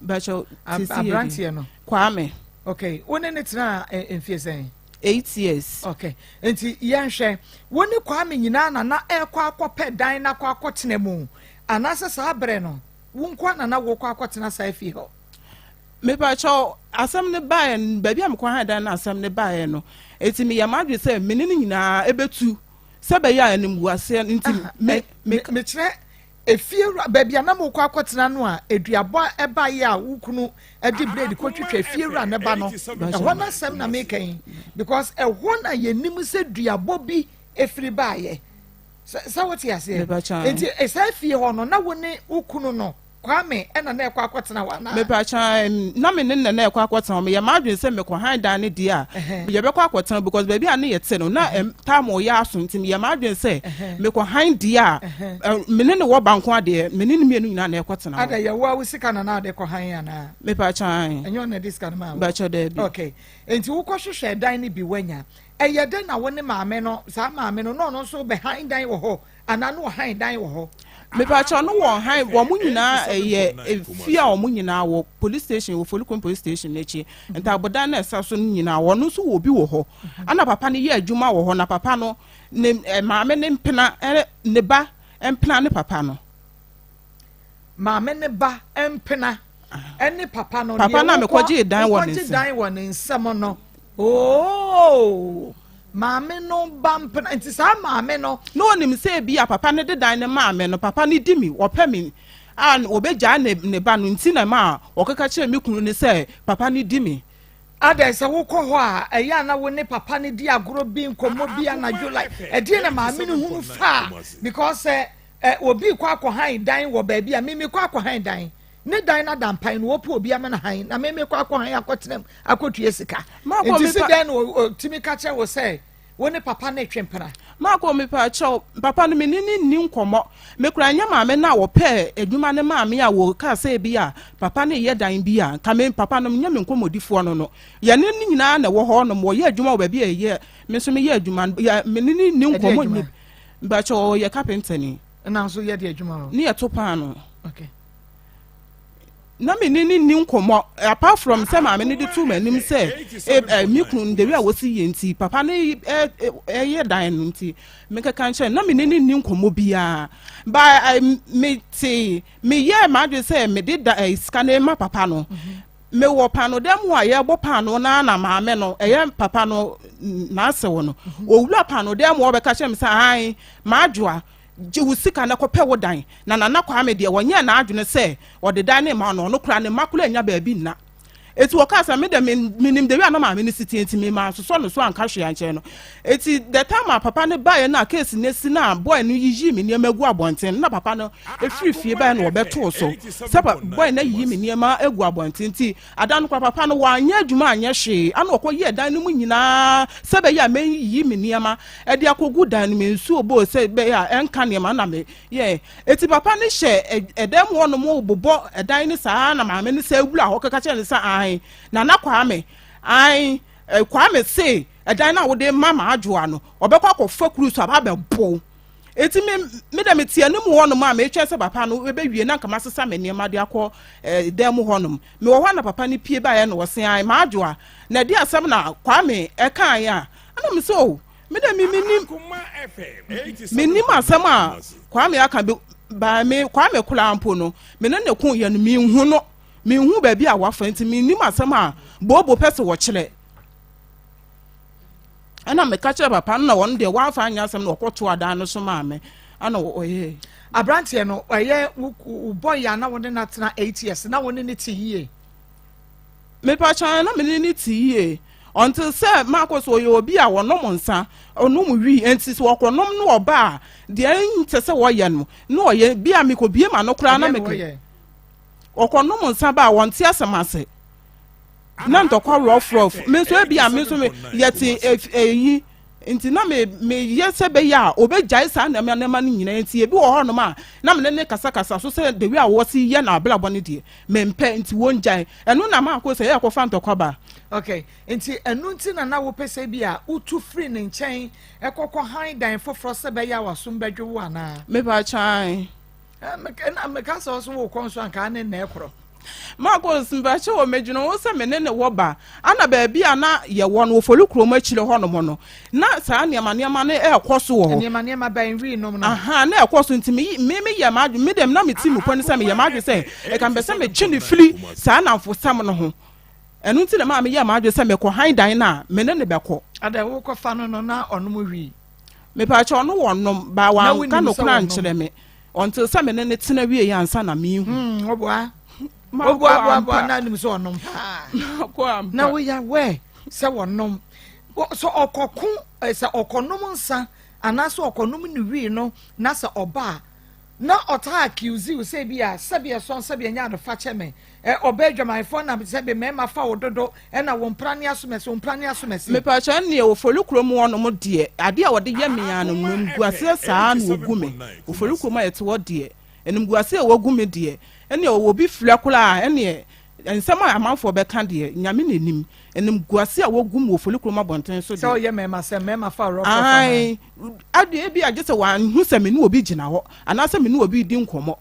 Mepakyɛw, sisi yɛ Aberanteɛ no? Kwame. Okay, wo ne no tenaa mfie sɛn? 8 years. Okay, nti yɛnhwɛ, wo ne Kwame nyinaa na na ɛrekɔ akɔpɛ dan na akɔ akɔtena mu, anaasɛ saa berɛ no, wo nko ara na na wokɔ akɔtena saa fie hɔ? Mepakyɛw, asɛm no baeɛ no, baabi a mekɔhan dan no asɛm no baeɛ no, enti meyɛ m'adwene sɛ me ne no nyinaa ɛbɛtu, sɛ ɛbɛyɛ a animguaseɛ no nti, me, me. Mekyerɛ efiewura, baabi a na mokɔ akɔtena no a aduabɔ baeɛ a wo kunu de blade kɔtwitwa efiewura no ba no, ɛhɔ no asɛm na meka yi, because ɛhɔ na yɛnim sɛ duabɔ bi firi baeɛ. Sɛ wote aseɛ? Nti saa fie hɔ no, na wo ne wo kunu no Kwame ɛna na ɛkɔ akɔtena hɔ anaa? Mepakyɛ na me ne no na ɛkɔ akɔtena hɔ. Meyɛ m'adwene sɛ mekɔ han dan no deɛ a, yɛbɛkɔ akɔtena because baabi a ne yɛte no na time ɔyɛ aso nti meyɛ m'adwene sɛ mekɔ han deɛ a, me ne no wɔ ba nko adeɛ, me ne no mmienu nyinaa na ɛkɔtena hɔ. Ada yɛ wo a wo sika na na ade kɔ han anaa? Mepakyɛ ae. Ɛnyɛ ɔna de sika no maa wo? Mepakyɛ daabi. Okay, nti wokɔhwehwɛ dan no bi woanya. Ɛyɛ dɛn na wo ne maame no, saa maame no, na ɔno nso bɛhan dan wɔ hɔ anaa na ɔhan dan wɔ hɔ? Mepakyɛw no wɔ han wɔn nyinaa ɛyɛ efie a wɔn nyinaa wɔ police station wɔ Folukrom police station n'akyi ntaabodan na ɛsa so no nyinaa wɔn nso wɔ obi wɔ hɔ ɛna papa no yɛ adwuma wɔ hɔ na papa no ne maame ne mpena ne ba mpena ne papa no. Maame ne ba mpena ne papa no. Papa no a mekɔgyee dan wɔ ne nsam. dan wɔ ne nsam no. Oo, maame no ba mpena nti saa maame no. Na onim sɛ ebi a papa no de dan no maa me no, papa no di me, ɔpɛ me a ɔbɛgyaa ne ne ba no nti na ɛma ɔkeka kyerɛ me kunu no sɛ papa no di me. Adɛn sɛ wokɔ hɔ a ɛyɛ a na wo ne papa no di agorɔ bi nkɔmmɔ bi anadwo like ɛdeɛ na maame no hunu faa because sɛ Ɛ, obi rekɔ akɔhan dan wɔ baabi a, me mekɔ akɔhan dan. Ne dan no ada mpan no, wɔpɛ obi ama no han, na me mekɔ akɔhan akɔtena mu akɔtua sika. Maakɔ Nti se mepa. dɛn na ɔtumi ka kyerɛ wo sɛ wo ne papa no retwe mpena? Maakɔ mepa kyɛw, papa no me ne no nni nkɔmmɔ. Me koraa nyɛ maame no a wɔpɛɛ adwuma no maa me a wɔkaa sɛ ebi a papa no reyɛ dan bi a, nka me papa no nyɛ me nkɔmmɔdifoɔ no no. Yɛne no nyinaa na ɛwɔ hɔ nom, wɔyɛ adwuma wɔ baabi a yɛyɛ, me nso meyɛ adwuma no, yɛ, me ne no nni Ɛdeɛ nkɔmmɔ adwuma? nyɛ bi. Mpakyɛ ɔyɛ carpenter ni. Ɛna nso yɛ de adwuma o. Ne yɛ to paano. Okay. Na me ne ne ni nkɔmɔ apart from sɛ maame no de to m'anim sɛ e, e, me kunu the way a wɔsi yɛ nti papa no ɛyɛ dan no nti mekeka nkyɛn na me ne ne ni nkɔmɔ biara ba me te meyɛ m'adwene sɛ mede da sika no ma papa no. Mm -hmm. Mewɔ paanodam hɔ a yɛrebɔ paanoo no ara na maame no, ɛyɛ papa no n'asew no, owura paanodam hɔ bɛka kyerɛ me sɛ, ae, m'adwoa, gye wo sika na kɔpɛ wo dan. Na Nana Kwame deɛ, ɔnyɛɛ n'adwene sɛ ɔde dan no rema no, ɔno koraa ne mma koraa nnya baabi nna. Eti wɔkaa sɛ, me deɛ menim the way a na maame no si teɛ nti me mansosɔ ne so anka hwee ankyerɛ no. Eti the time a papa no baeɛ no a case no asi no a boy no yiyii me nneɛma gu abɔnten no na papa no firi fie baeɛ na wɔbɛtoo so sɛ boy no ayiyi me nneɛma agu abɔnten nti ada no koraa papa no wanyɛ adwuma anyɛ hwee ana ɔkɔyɛɛ dan no mu nyinaa sɛ bɛyɛ a mɛyiyi me nneɛma de akɔgu dan no mu nsuo boo sɛ bɛyɛ a ɛnka nneɛma na me yɛ eti papa no hyɛ ɛdan mu hɔnom bobɔ ɛdan no saa na maame no sɛ wura hɔ kɛkɛ kyerɛ no sɛ ae Nana Kwame ae Kwame se Ɛdan no a wode ma m'adwoa no, ɔbɛkɔ akɔfa kuru so aba abɛbɔ wo. Enti me, me dɛ mete anim hɔnom a meretwɛn sɛ papa no bɛwie na anka masesa me nneɛma de akɔ eh, dan mu hɔnom. Mewɔ hɔ a na papa no pie baeɛ na ɔse ae m'adwoa, na ɛde asɛm na Kwame ɛkaeɛ a, ɛna me sɛ o, me dɛ me menim, menim asɛm a Kwame aka bi, baa me Kwame koraa mpo no, me ne ne ko yɛ no menhu no, menhu baabi a wafa nti mennim asɛm a Bobo pɛ sɛ wɔkyerɛ. Ɛna meka kyerɛ papa no na wɔn deɛ wɔamfa anyɛ asɛm na wɔkɔto adan no so maa me ɛna ɔyɛ. Aberanteɛ no ɛyɛ wo bɔ yɛ a na wo ne no atena 8 years na wo ne ne te yie. Mepakyɛw na me ne ne te yie until sɛ maakɔ so ɔyɛ obi a wɔnom nsa ɔnom wii nti sɛ wɔkɔnom no ɔba a deɛ nkyɛ sɛ wɔyɛ no na ɔyɛ bi a mekɔbie ma no koraa na mekɛ ɔkɔnom nsa ba a wɔnte asɛm ase. Na ntɔkwa rough rough. Me nso ebi a me nso me yɛte eyi nti na me meyɛ sɛ bɛyɛ a obegyae saa nneɛma nneɛma no nyinaa nti ebi wɔ hɔnom a na me ne ne kasakasa so sɛ the way a wɔsi yɛ na abrabɔ no deɛ mempɛ nti wɔngyae ɛno na maakɔ sɛ ɛyɛ akɔfa ntɔkwa ba. Okay, nti ɛno nti na na wopɛ sɛ bi a wotu firi ne nkyɛn ɛkɔkɔ han dan foforɔ sɛ bɛyɛ a wasom bɛdwo wo anaa? Mepa kyan. Na meka sɛ ɔso wokɔ nso anka ne nnɛ korɔ. Marcus, mpakyɛ wɔ medwene ho sɛ me ne ne wɔ ba ana baabi a na yɛwɔ no Ofori kurom akyire hɔnom no na saa nneɛma nneɛma no ɛrekɔ so wɔ hɔ. Nneɛma nneɛma bɛn wii nom no? Aha na ɛkɔ so nti me me meyɛ m'adwene me dɛm na me ti mu pɔ ne sɛ meyɛ m'adwene sɛ ɛka mepɛ sɛ metwe ne firi saa namfosɛm no ho ɛno nti na maa meyɛ m'adwene sɛ mekɔ han dan no a me ne ne bɛkɔ. Adɛ wokɔfa no no na ɔnom wii? Mepakyɛ ɔno wɔnom ba Na wanka wonim sɛ nokorɛ wɔnom? ankyerɛ me until sɛ me ne no tena wieɛ ansa na mehu. Hmm, ɔboa. Makɔ Ɔboa boa boa ampa. na nim sɛ ɔnom paa. Makɔ ampa. Na woyɛ aware sɛ wɔnom. Sɛ ɔkɔko sɛ ɔkɔnom nsa anaasɛ ɔkɔnom ne wii no na sɛ ɔba a na ɔtaa accuse wo sɛ bi a sɛbi ɛsɔn sɛbi ɛnyɛ ade fa kyɛ me ɛ ɔbaa adwamanfoɔ na sɛbi mmarima fa wo dodo ɛna wo mpra ne asomasi wo mpra ne asomasi. Mepakyɛ ɛnneɛ Ofori kurom hɔ nom deɛ adeɛ a wɔde yɛ me ara no animguaseɛ saa na wɔgu me Ofori kurom a yɛte hɔ deɛ animguaseɛ a wɔgu me deɛ ɛnneɛ ɔwɔ obi frɛ koraa a ɛnneɛ nsɛm a amanfoɔ bɛka deɛ Nyame na ɛnim. Animguase a wɔgu me wɔ Foli kurom abɔnten so Sɛ deɛ. ɔyɛ mmarima sɛ mmarima fa rɔfrɔf anaa? Ae, adeɛ ebi a gye sɛ wɔanhu sɛ me ne obi gyina hɔ anaasɛ me ne obi redi nkɔmmɔ.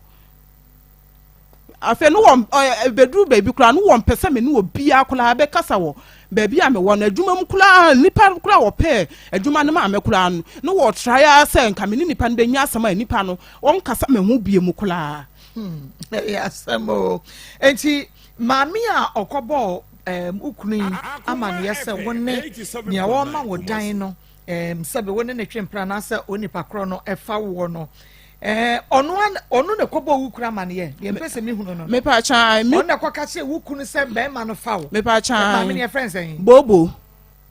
Afei no wɔn ɛbɛduru baabi koraa no wɔmpɛ sɛ me ne obiara koraa bɛkasa wɔ baabi a mewɔ no adwuma mu koraa nnipa koraa wɔpɛɛ adwuma no maa me koraa no na wɔtrae ara sɛ nka me ne nipa no bɛnya asɛm a nipa no ɔnkasa me ho bie mu koraa. Hmm, ɛyɛ asɛm o. Enti maame a ɔkɔbɔɔ um, wo kunu yi amanneɛ sɛ wo ne nea wɔma wo dan no um, sɛbe wo ne ne twe mpena anaasɛ onipa korɔ no ɛfa woɔ no eh, ɔno ɔno na ɛkɔbɔɔ wo kunu amanneɛ deɛ mpɛ sɛ mehunu no mepakyan ɔno na ɛkɔka kyerɛ wo kunu sɛ bɛrima no fa wo mepakyan maame ne yɛfrɛ nsɛn bobo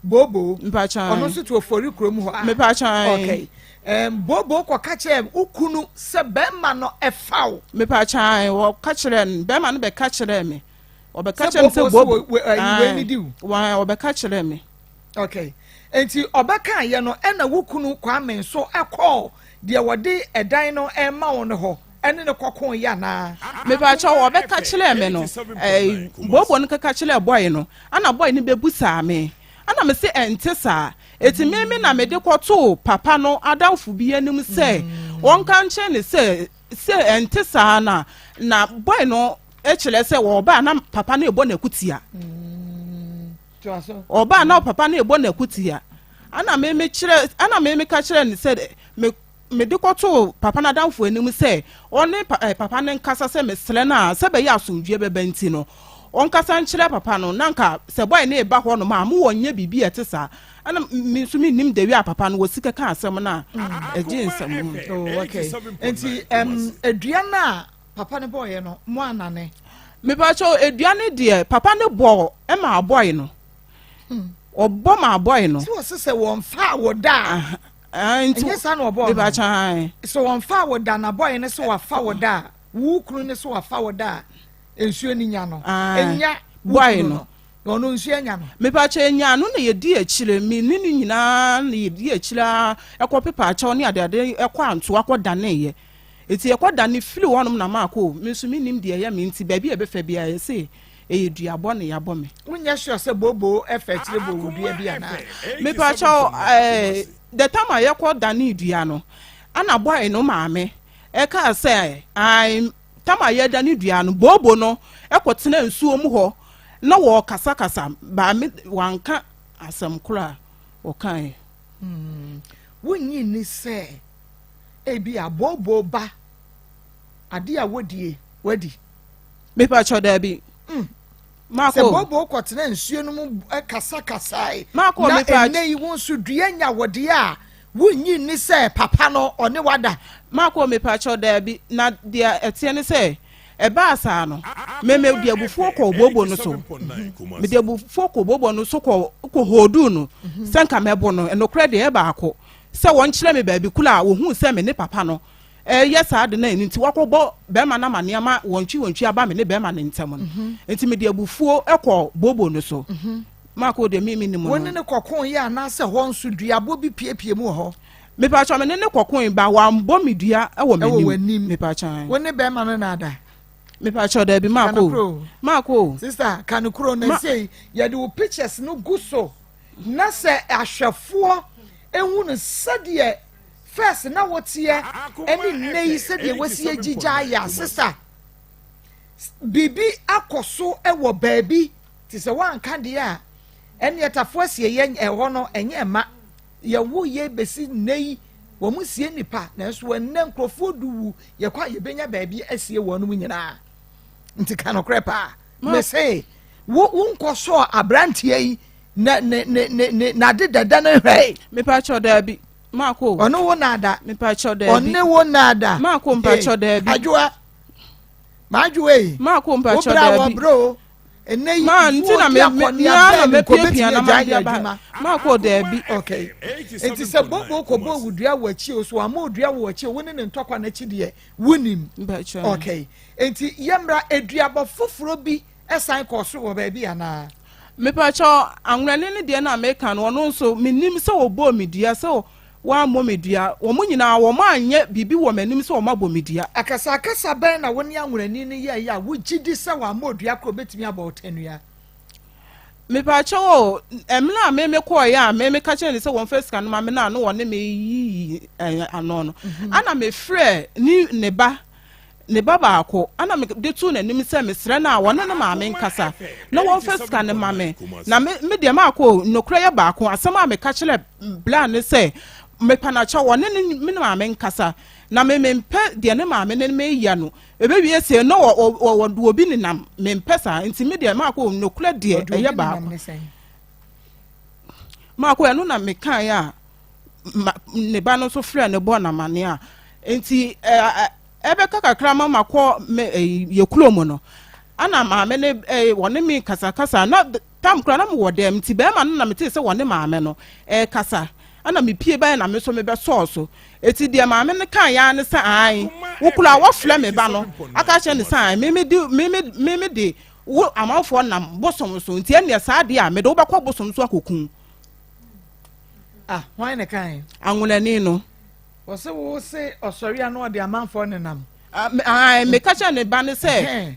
Bobo. Mpakyɛw. Ɔno nso te Ofori kurom hɔ a. Mepakyɛw. Okay. Um, Bobo kɔka kyerɛ wo kunu sɛ bɛrima no ɛfa wo. Mepakyɛw, wɔka kyerɛ no, bɛrima no bɛka kyerɛ me. Ɔbɛka kyerɛ me sɛ Bobo. Wei ni di wo. Wɔn ɔbɛka kyerɛ me. Okay. Nti ɔbɛka yɛ no ɛna wo kunu Kwame nso ɛkɔɔ deɛ wɔde ɛdan no ɛma wo no hɔ. ɛne no kɔko yɛ anaa? Mepakyɛw, ɔbɛka kyerɛɛ me no, ɛɛ, booboo no kɛka kyerɛɛ bɔe no, ɛna bɔe no bɛbusaa me, ɛna mese ɛnte saa, eti me me na mede kɔtoo papa no adamfo bi anim sɛ wɔnka nkyerɛ no sɛ sɛ ɛnte saa na na bɔe no kyerɛ sɛ ɔba a na papa no rebɔ n'akutia. Ɔba a na papa no rebɔ n'akutia. Ɛna me me kyerɛ ɛna me meka kyerɛ no sɛ me Mede kɔtoo papa no adamfo anim sɛ ɔne papa no nkasa sɛ mesrɛ no a sɛ ɛbɛyɛ a asomdwoeɛ bɛba nti no, ɔnkasa nkyerɛ papa no na anka sɛ bɔe no reba hɔnom a, mo wɔnyɛ biribi a ɛte saa. Ɛna me nso mennim the way a papa no wɔsi kɛka asɛm no a ɛgye nsɛm no. Oh, okay. Nti um, dua no a papa no bɔɔyɛ no, mo anane? Mepakyɛw, dua no deɛ papa no bɔɔ ma abɔe no. Ɔbɔ ma abɔe no. Sɛ wɔse sɛ wɔmfa wo da a. Ɛnyɛ saa na ɔbɔɔ no. Sɛ wɔmfa wo da na bɔe no sɛ wafa wo da a, wo kunu no sɛ wafa wo da a, nsuo no nya no. Ɛnya wo kunu no. Na ɔno nsuo anya no. Mepakyɛ enya no na yɛdi akyire, me ne no nyinaa na yɛdi akyire ara ɛkɔ pepa akyɛw ne adeade ɛkɔ antoa kɔ daneeɛ. Eti yɛkɔ dane firi hɔnom na maakɔ o, me nso mennim deɛ ɛyɛ me nti baabi a ɛbɛfa biara yɛse ɛyɛ duabɔ na yɛabɔ me. Wonyɛ sure sɛ booboo ɛfa akyire bɔ wo dua bi anaa? Mepakyɛw eh, the time a yɛkɔ danee dua no, ɛna boy no maame ɛkaa sɛ ae, tam a yɛdane dua no, boobo no ɛkɔ tena nsuo mu hɔ na wɔkasakasa, baa me wanka asɛm koro a ɔkaeɛ. Hmm, wonnye nni sɛ ebia booboo ba ade a wodie wadi? Mepakyɛw daabi. Mm. Mako. Sɛ booboo kɔtena nsuo no mu kasakasae Mako, na mepa. ɛnnɛ yi wo nso dua nya wo deɛ a, wonnye nni sɛ papa no ɔne wada? Mako, mepakyɛw daabi. Na deɛ ɛteɛ ne sɛ, ɛbaa saa no, me mede abufuo kɔɔ booboo no so. Mede abufuo kɔɔ booboo no so kɔ kɔ hooduu no sɛ nka mɛbo no. Nokorɛ deɛ ɛyɛ baako sɛ wɔnkyerɛ me baabi koro a wɔhuu sɛ me ne papa no reyɛ saa ade no a ɛno nti wakɔbɔ bɛrima no amaneɛ ama wɔntwi wɔntwi aba me ne bɛrima no ntam no. Mhm. Nti mede abufuo kɔɔ bobo no so. Mhm. Maako deɛ me menim no. Wo ne no kɔkoeɛ anaasɛ hɔ nso duabɔ bi piepie mu wɔ hɔ? Mepakyɛ me ne no kɔkoe ba wammɔ me dua wɔ m'anim. Ɛwɔ w'anim. Mepakyɛ. Wo ne bɛrima no na ada? Mepakyɛ daabi maako. Maako. Sister ka no kuro na sei yɛde wo pictures no gu so na sɛ ahwɛfoɔ ehu no sɛdeɛ First na woteɛ ɛne nnɛ yi sɛdeɛ wasi agyigya ayɛ a sesa biribi akɔ so wɔ baabi te sɛ woanka deɛ a ɛne ɛtafo asieɛ ɛhɔ no ɛnyɛ ɛma yɛwo yɛ bɛsi nnɛ yi wɔn sie nipa nanso ɛnnɛ nkurɔfoɔ du wu yɛkɔ a yɛbɛnya baabi asie wɔn mu nyinaa nti ka nokorɛ paa mese wo wonkɔ sɔɔ aberanteɛ yi na ne ne ne ne n'ade dada no hwɛe. Mepakyɛw daabi. Maako. Ɔne wo naada. Mepakyɛw daabi. Ɔne wo naada. Maako mpakyɛw daabi. Adwoa. Maadwoa yi. Maako mpakyɛw daabi. Wobra wɔ brɛ o. Ɛnɛ yi maa nti na me me me na me piapia na ma de aba. Maako daabi. Okay. Nti sɛ bobo kɔbɔ owudua wɔ akyi o so ama odua wɔ akyi o wo ne ne ntɔkwa n'akyi deɛ wonim. Okay. Nti yɛmmra aduabɔ foforɔ bi san kɔɔ so wɔ baabi anaa? Mepakyɛw, anwonani no deɛ no a meka no, ɔno nso, mennim sɛ ɔbɔɔ me dua, sɛ wammɔ me dua. Wɔn nyinaa, wɔanyɛ biribi wɔ m'anim sɛ wɔabɔ me dua. Akasakasa bɛn na wo ne anwonani no yɛe a wugye di sɛ wammɔ dua koraa obetumi abɔ wo tɛnua? Mepakyɛw o, mmerɛ a me mekɔɔeɛ a me meka kyerɛɛ no sɛ wɔmfa sika no ma me no a na wɔne me yiyi ano no, ana mefrɛɛ ne ne ba ne ba baako ana mede too n'anim sɛ mesrɛ no a wɔne ne maame nkasa na wɔmfa sika no ma me na me me deɛ maakɔ o, nokorɛ yɛ baako asɛm a meka kyerɛ bla ne sɛ mepa no akyɛw wɔne ne me maame nkasa na me mempɛ deɛ ne maame ne me yɛ no Ɛbɛwie sei na wɔde obi nenam, mempɛ saa, nti me deɛ maakɔ nokorɛ deɛ ɛyɛ baako. Maakɔ ɛno na mekaeɛ a ne ba no nso frɛ no bɔ no amaneɛ a nti ɛbɛka kakra ma makɔ me yɛ kurom no ana maame ne wɔne me kasakasa na Tam koraa na mewɔ dɛm nti bɛɛma no na metee sɛ wɔne maame no ɛɛkasa ɛna mepie baeɛ na me nso mebɛsɔɔ so eti deɛ maame no kaeɛ ara ne sɛ ae wo koraa wɔfrɛ me ba no aka akyerɛ no sɛ ae me mede me me me de wo amanfoɔ nam bosom so nti ɛneɛ saa deɛ a mede wo bɛkɔ bosom so akɔku Ah, hwan na kae? Anwonani no. Wɔse wo se ɔsɔre a na ɔde amanfoɔ nenam. Ah, meka kyerɛ ne ba no sɛ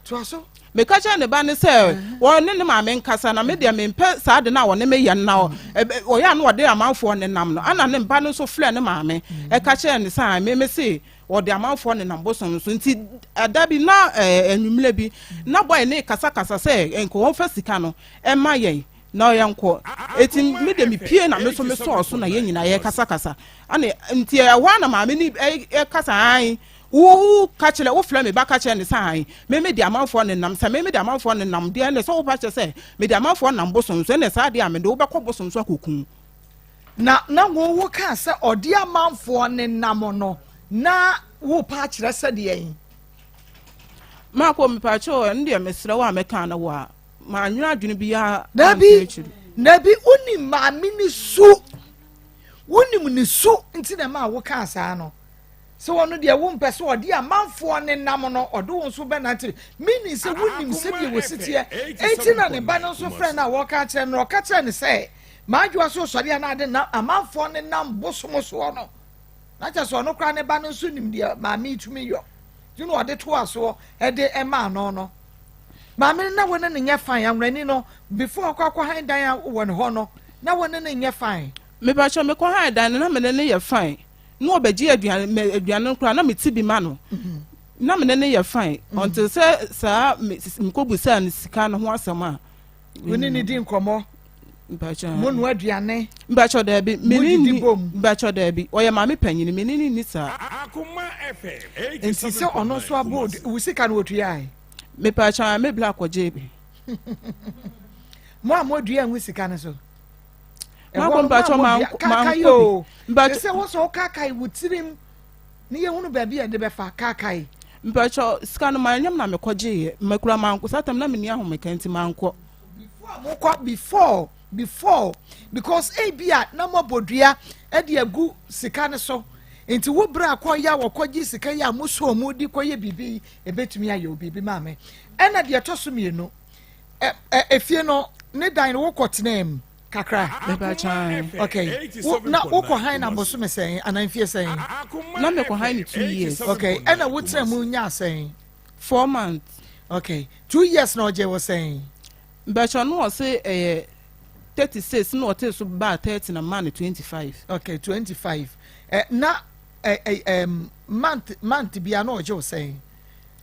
toa so. Meka kyerɛɛ ne ba no sɛ wɔne ne maame nkasa na me deɛ mempɛ saa ade no a wɔne me yɛ no na ɔyɛ a na ɔde amanfoɔ nenam no ana ne ba no nso frɛɛ ne maame ɛka kyerɛɛ no sɛ me me se ɔde amanfoɔ nenam bosom so nti ɛda bi na anwummerɛ bi na bɔe ne kasakasa sɛ nka wɔmfa sika no ɛma yɛn na yɛnkɔ eti me deɛ mepie na me nso mesɔɔ so na yɛn nyinaa yɛkasakasa ana nti ɛhɔ a na maame ne ɛkasa an Wo ka kyerɛ, wo frɛ me ba ka kyerɛ no sɛ ae, me mede amanfoɔ nenam, sɛ me mede amanfoɔ nenam deɛ ɛnneɛ sɛ wopa kyerɛ sɛ mede amanfoɔ nam bosom so, ɛnneɛ saa deɛ a mede wo bɛkɔ bosom so akɔku wo. Na na wo wo kaa sɛ ɔde amanfoɔ nenam no, na worepa akyerɛ sɛ deɛn? Marko, mepakyɛw, ɛno deɛ mesrɛ wo a mɛka no wo a, mannwene adwene biara Dabi, dabi, wonim maame ne su, wonim ne su nti na ɛmaa wokaa saa no. Sɛ ɔno deɛ wompɛ sɛ ɔde amanfoɔ nenam no, ɔde wo nso bɛnante. Meaning sɛ wonim sɛdeɛ wɔsi teɛ. Enti na ne ba no nso frɛ no a wɔka akyerɛ no, ɔka kyerɛ no sɛ, M'adwoa so sɔre a na ade na amanfoɔ nenam bosom soɔ no. Na kyerɛ sɛ ɔno koraa ne ba no nso nim deɛ maame yi tumi yɔ. Nti na ɔde toa soɔ de maa no no. Maame no na wo ne no nyɛ fine. Anwurani no, before ɔkɔ akɔhan dan wɔ ne hɔ no, na wo ne no nyɛ fine. Mepakyɛ mekɔhan dan no na me ne no yɛ fine. na ɔbɛgye aduane mɛ aduane no koraa na mete bi ma no na me ne no yɛ fine until sɛ saa mekɔbusaa no sika no ho asɛm a wo ne ne di nkɔmmɔ mo noa aduane mpakyɛ daabi me ne ni mpakyɛ daabi ɔyɛ maame panyini me ne ne ni saa nti sɛ ɔno nso abɔ wo sika no wɔtuae mepakyɛ me bla akɔgye bi mo a moadua ngu sika no so Mako mpatsɔ mankɔ bi. Mpatsɔ sɛ wosɔ wokaakae wo tirim ne yɛhunu baabi a yɛde bɛfa kaakae. Mpatsɔ sika no manyam na mekɔ gyeeɛ mekura mankɔ saa tam na menni ahomeka nti mankɔ. Before mokɔ before before because ebi a na moabɔ dua de agu sika no so nti wo berɛ a kɔyɛ a wɔkɔgye sika yi a mosɔ mu de kɔyɛ biribi yi ebetumi ayɛ wo biribi maame ɛna deɛ ɛtɔ so mmienu efie no ne dan no wokɔ tenaa mu kakra. Okay. Wo, na wokɔ han na bosome sɛn anaa mfie sɛn? Na mekɔ han ne 2 years. Okay. Ɛna wotena mu nyaa sɛn? 4 months. Okay. 2 years na ɔgye wɔ sɛn? Mbɛkyɛ no ɔse ɛyɛ 36 na ɔte so baa 30 na maa no 25. Okay, 25. Eh, na eh, eh, um, month month bia na ɔgye wo sɛn?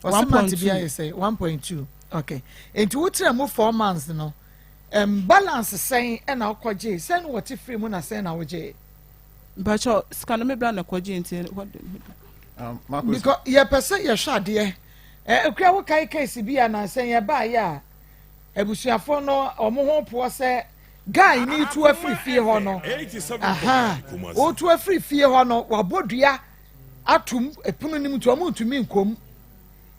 Ɔse month bia yɛ sɛn? 1.2. Okay. Nti wotena mu 4 months no. Balance sɛn na wokɔgyee? Sɛn na wɔte firi mu na sɛn na wogyee? Mpakyɛ sika no me bra na kɔgye nti hɔ de. Because yɛpɛ sɛ yɛhwɛ adeɛ. Ekura wo kae case bi a nansa yɛbaeɛ a abusuafoɔ no wɔn ho poɔ sɛ guy ni tu afiri fie hɔ no. Aha, ɔtu afiri fie hɔ no wabɔ dua atum epono no mu nti wɔn ntumi nkɔm.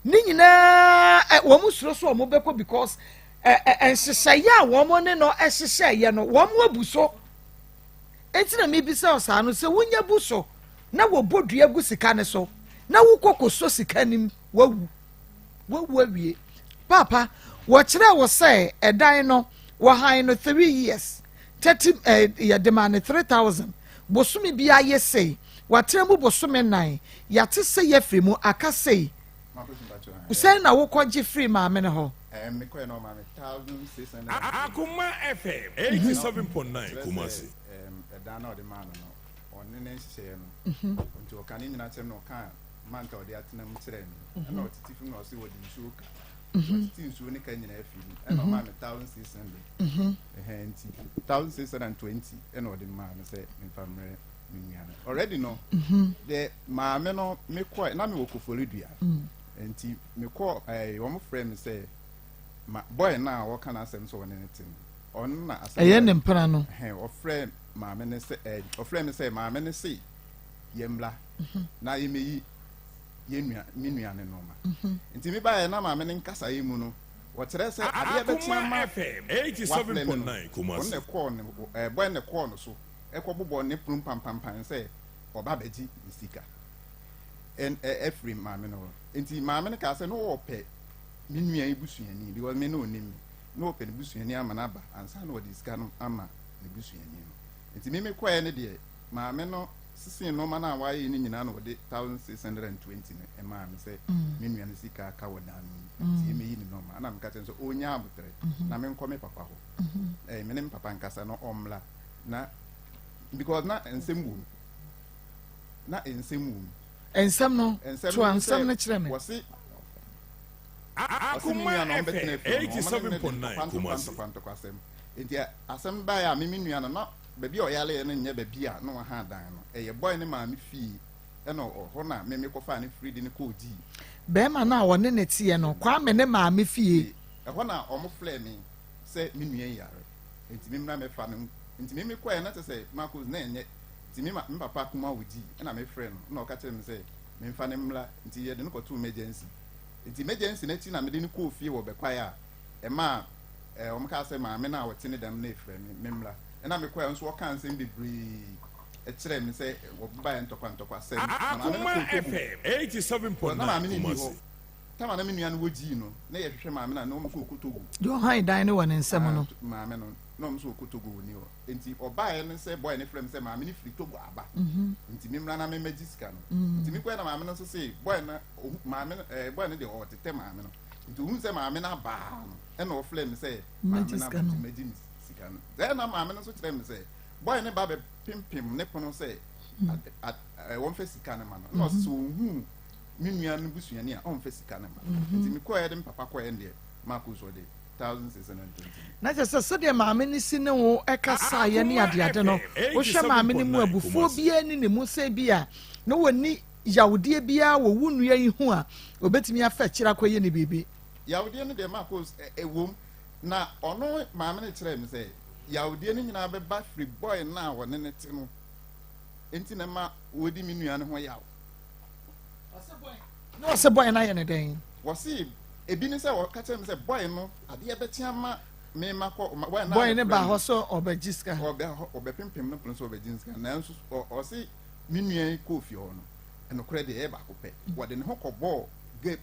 Ne nyinaa wɔn suro so wɔn bɛkɔ because nhyehyɛeɛ a wɔn ne no hyehyɛeɛ no wɔn abu so. Enti na mebisa wo saa no sɛ wonya bu so na wɔbɔ dua gu sika no so na wokɔ kɔsɔ sika no mu wawu wawu awie. Paapa wɔkyerɛ wo sɛ ɛdan no wɔhan no 3 years 30 yɛde ma no 3000 bosome bi ayɛ sei watena mu bosome 4 yɛate sɛ yɛafiri mu aka sei sɛn na wokɔgye firi maame no hɔ. Mekɔɛ no ɔma me 1600. Akoma FM 87.9 Kumasi. Ɛdan na ɔde maa no no ɔne ne nhyehyɛeɛ no nti ɔka ne nyina kyerɛ me na ɔka manta ɔde atena mu kyerɛ me ɛna ɔtete fi mu na ɔse wɔde nsuo ka ɔtete nsuo ne ka nyinaa fi mu ɛna ɔmaa me 1600 ɛhɛn nti 1620 ɛna ɔde maa me sɛ memfa mmerɛ me nua no already no de maame no mekɔɛ na mewɔ Koforidua Nti mekɔ ɛɛ wɔn frɛ me sɛ ma boy no a wɔka n'asɛm sɛ ɔne ne te no ɔno na asɛm ɛyɛ ne mpena no ɛhɛn ɔfrɛ maame ne sɛ ɛɛ ɔfrɛ me sɛ maame ne se yɛmmra mhm. na yɛmɛyi yɛn nua me nua ne nneɛma mhm. nti me baeɛ na maame ne nkasaeɛ mu no wɔkyerɛ sɛ adeɛ bɛkye ama wafrɛ me no ɔno na ɛkɔɔ ne ɛɛ boy na ɛkɔɔ no so ɛkɔ bobɔ ne pono pampampan sɛ ɔba bɛgye ne sika. Ɛfiri maame no hɔ. Nti maame no kaa sɛ na ɔpɛ me nua yi busuani because me na ɔnim me. Na ɔpɛ ne busuani ama no aba ansa na ɔde sika no ama ne busuani no. Nti me mekɔɛ no deɛ maame no sesee nneɛma no a wayɛ no nyinaa na ɔde 1620 no ɛmaa me sɛ me nua no sika aka wɔ dan no mu nti ɛmɛyi ne nneɛma. Ɛna meka kyerɛ no sɛ ɔnya aboterɛ na menkɔ me papa hɔ. Ɛɛ me ne me papa nkasa na ɔmmra na because na nsɛm wɔ mu. na nsɛm wɔ mu. Nsɛm no, toa nsɛm no kyerɛ me. Wɔse, wɔse me nua no ɔmbɛtena fie no, wɔn ne no de ntɔkwa ntɔkwa ntɔkwa ntɔkwa asɛm. Nti asɛm baeɛ a me me nua no na baabi a ɔyareɛ no nyɛ baabi a na waha dan no, ɛyɛ boy ne maame fie ɛna ɔhɔ na me mekɔfaa ne firi de no kɔɔ gyii. Bɛrima no a ɔne ne teɛ no, Kwame ne maame fie. Ɛhɔ na wɔn frɛɛ me sɛ me nua yi yare, nti me mmra mɛfa no. Nti me mekɔɛ na kyerɛ sɛ Marcus na ɛnyɛ Nti me ma me papa kumaa ogyii ɛna me frɛ no ɛna ɔka kyerɛ me sɛ me nfa no mmra nti yɛde no kɔtoo emergency nti emergency no akyi na mede no kɔɔ fie wɔ bɛkwae a ɛmaa ɛɛ wɔn kaa sɛ maame no a ɔte ne dɛm no efrɛ me me mmra ɛna me kɔɛ nso ɔkaa nsɛm bebree ɛkyerɛ me sɛ wɔbaeɛ ntɔkwa ntɔkwa sɛm na maame no Akoma kɔɔ Togo FM because na maame no nni hɔ 87.9 Kumasi. Tama na me nua no wɔ gyii no na yɛhwehwɛ maame no a na wɔn nso wɔkɔ Togo. Deɛ ɔhan dan no wɔ ne nsam no. Ah, maame no na wɔn nso wɔkɔ Togo wɔ ni hɔ. Nti ɔbaeɛ no sɛ boy no frɛ me sɛ maame no firi Togo aba nti me mmra na me mmɛgye sika no. Nti me kɔɛ na maame no nso se boy no ohu maame no ɛɛ boy no deɛ ɔtetɛ maame no nti ohun sɛ maame no abaa no ɛna ɔfrɛ me sɛ maame no aba nti mɛgye me sika no. Sɛ na maame no nso kyerɛ me sɛ boy no ba bɛ pimpim ne pono sɛ wɔmfa sika no ma no ɛna ɔse sɛ ohun me nua no busuani a ɔmfa sika no ma no. Nti me kɔɛ de me papa kɔɛ no deɛ Marcus ɔde 1620. Na kyerɛ sɛ sɛdeɛ maame no si ne wo kasaeɛ ne Akoma adeade no, FM wohwɛ maame no mu a, 87.9 abufuo Kumasi. biara nni ne mu sɛ ebia na ɔnni yawdeɛ biara wɔ wo nua yi ho a ɔbɛtumi afa akyire akɔyɛ no biribi. Yawdeɛ no deɛ Marcos ɛwom na ɔno maame no kyerɛɛ me sɛ yawdeɛ no nyinaa bɛba firi boy no a ɔne no te no nti na ɛma ɔdi me nua no ho yaw. Na ɔse boy no ayɛ no dɛn? Wɔse ebi ne sɛ ɔka kyerɛ me sɛ boy no adeɛ bɛkye ama me ma kɔ boy no Boy no baa hɔ sɛ ɔbɛgye sika. Ɔbɛ hɔ ɔbɛpempem no pono sɛ ɔbɛgye sika nanso ɔse me nua yi kɔɔ fie hɔ no ɛnokorɛ deɛ ɛyɛ baako pɛ wɔde ne ho kɔbɔɔ gɛ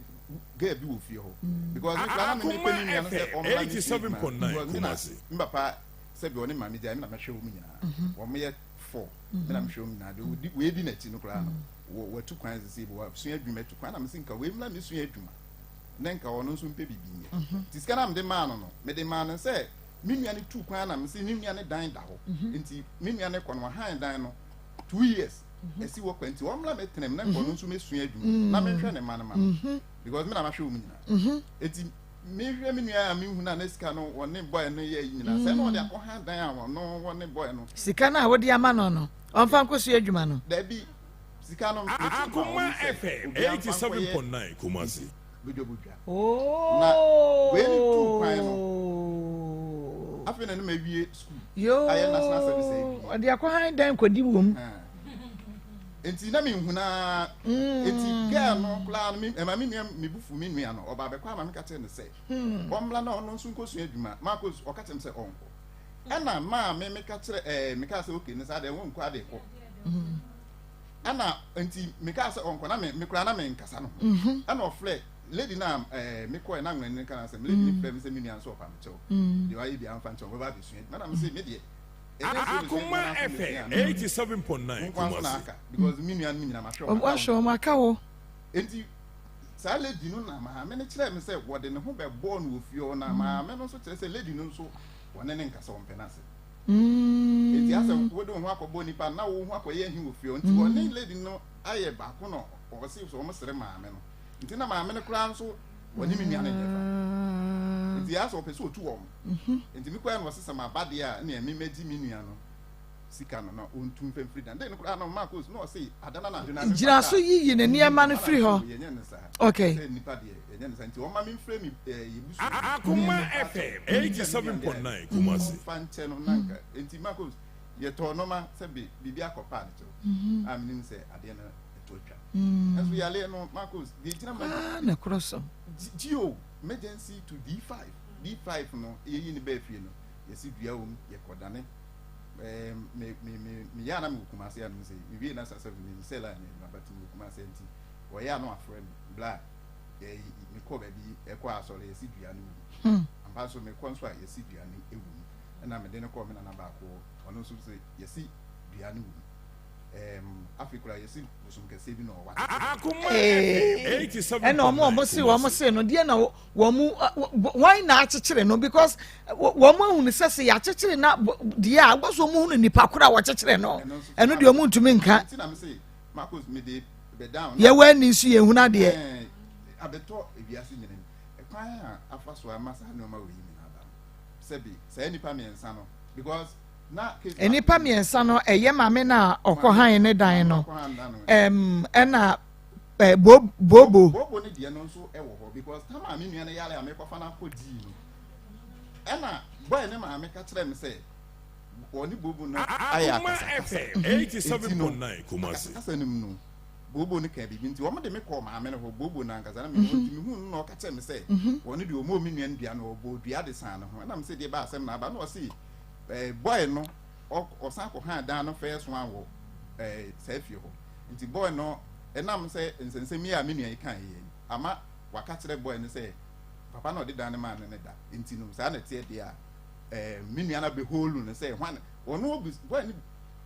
gɛɛ bi wɔ fie hɔ because me koraa na me mepɛ me nua no sɛ ɔmmra me fie adwuma because me na me papa sɛbi ɔne maame gyae me na mɛhwɛ wɔn nyinaa wɔn yɛ four me na mehwɛ wɔn nyinaa deɛ wei di n'akyi no koraa no wɔ watu kwan sisi bi wasua adwuma atu kwan na mesi nka wei mmla mesua adwuma na nka ɔno nso mpɛ biribi nyɛ mhm. nti sika na mede maa no no mede maa no sɛ me nua no tu kwan na mesi ne nua no dan da hɔ mhm. nti me nua no kɔ no wahan dan no 2 years mhm. ɛsi wɔ kwan nti ɔmmla mɛtena mu na nka ɔno nso mɛsua adwuma na menhwɛ ne ma no ma no because me na mahwɛ wɔn nyinaa nti mehwɛ me nua a mehu na ne sika no wɔne boy no yɛ nyinaa sɛ na ɔde akɔha dan a wɔno wɔne boy no sika no a wode ama no no ɔmfa nkɔsua adwuma no dabi sika no metu ma Akoma wɔn sɛ FM obiara mfa nkɔyɛ 87.9 Kumasi. bodwabodwa na wei ne tuu kwan no afei na ne ma awie school ayɛ national service awie ɔde akɔhan dan kɔdi wom nti na mehu naa nti girl no koraa no ɛma me nua me bufu me nua no ɔba abɛkɔ ama meka kyerɛ no sɛ ɔmmra na ɔno nso nkɔsua adwuma maakɔ ɔka kyerɛ me sɛ ɔnkɔ ɛna maa me meka kyerɛ ɛɛ meka sɛ okay ne saa deɛ wɔnkɔ ade kɔ ɛna nti meka sɛ ɔnkɔ na me me koraa na me nkasa no ho mhm. ɛna ɔfrɛ lady na ɛɛ mekɔɛ na nwene ne kana sɛ lady ne frɛ me sɛ me nua nso ɔpa me kyɛw mm. deɛ wayɛ bi amfa nkyɛw ɔbɛba abɛsua adwuma na me sɛ me deɛ Akoma FM 87.9 Kumasi. Because me nua no nyinaa mahwɛ wɔn. Wahwɛ wɔn aka wo. Nti Saa lady no na maame no kyerɛɛ me sɛ wɔde ne ho bɛbɔɔ no wɔ fie hɔ na maame no nso kyerɛ sɛ lady no nso wɔne ne nkasa ɔmpɛ n'ase. Enti asɛ wode wo ho akɔbɔ nipa na wo ho akɔyɛ ahi wɔ fie hɔ nti wɔne lady no ayɛ baako na ɔse sɛ wɔn sere maame no nti na maame no koraa nso wɔne me nua no nyɛ fa nti asɛ ɔpɛ sɛ ɔtu wɔn nti mekɔɛ no ɔse sɛ maba deɛ a ɛneɛ memɛgye me nua no sika no na ɔntu mfa mfiri dan dɛn no koraa no Marcos na ɔse adana na adwene gyina so yiyi ne nneɛma no firi hɔ yɛnyɛ ne saa okay sɛ nipa deɛ yɛnyɛ ne saa nti ɔma me mfrɛ me yɛbusu Akoma FM 87.9 Kumasi. fa nkyɛ no na nka nti Marcos yɛtɔɔ nɔma sɛ be biribi akɔpa ne kyɛw a menim sɛ adeɛ no ɛto atwa ɛnso yaleɛ no Marcos deɛ gyina ma ah na korɔ so gio emergency to D5 D5 no yɛyi ne bɛɛ fie no yɛsi dua wɔ mu yɛkɔdane me me me me yɛ a na mewɔ Kumasi anom sɛ mewie na sasɛ me sɛ line adwuma but mewɔ Kumasi nti wɔyɛ a na wafrɛ me bla mekɔ baabi ɛkɔ asɔre yɛsi dua no wɔ mu ampa nso mekɔ nso a yɛsi dua no ɛwɔ mu ɛna mede no kɔɔ me nana baako ɔno nso sɛ yɛsi dua no wɔ mu afei koraa yɛsi bosom kɛseɛ bi na ɔwɔ Akoma FM 87.9 ɛna ɔmo ɔmo se wɔn se no deɛ na wɔn mu wɔn na akyekyere no because wɔn ahunu sɛ sɛ yɛakyekyere na deɛ a wɔsɔ wɔn hunu nipa koro a wɔkyekyere no ɛno deɛ wɔn ntumi nka yɛwɔ ani nso yɛn hunu adeɛ. abɛtɔ ewiase nyina mu ɛkwan a afa so ama saa nneɛma wɔ yi nyinaa ba sɛbi saa nipa mmiɛnsa no because nnipa mmiɛnsa no ɛyɛ maame no a ɔkɔ han ne dan no ɛna bobo. Bobo ne deɛ no nso ɛwɔ hɔ because ta maame nua no yare a mekɔfa no akɔ dii no ɛna boy ne maame ka kyerɛ me sɛ ɔne bobo no ayɛ akasakasa eti no akasakasa no mu no bobo no ka biribi nti wɔn de me kɔɔ maame no hɔ bobo no ankasa na me hɔ nti mehu no na ɔka kyerɛ me sɛ wɔne deɛ ɔmɔ me nua no dua no ɔbɔ dua de san ne ho ɛna me sɛ deɛ ba asɛm na aba na ɔse boy no ɔsan kɔ han dan no first one wɔ saa fie hɔ nti boy no ɛnam sɛ nsɛnsɛm yi a me nua yi kan yɛ ama waka kyerɛ boy no sɛ papa na ɔde dan no maa no ne da nti no saa na ɛteɛ deɛ a me nua no abɛholu no sɛ hwan ɔno obi boy no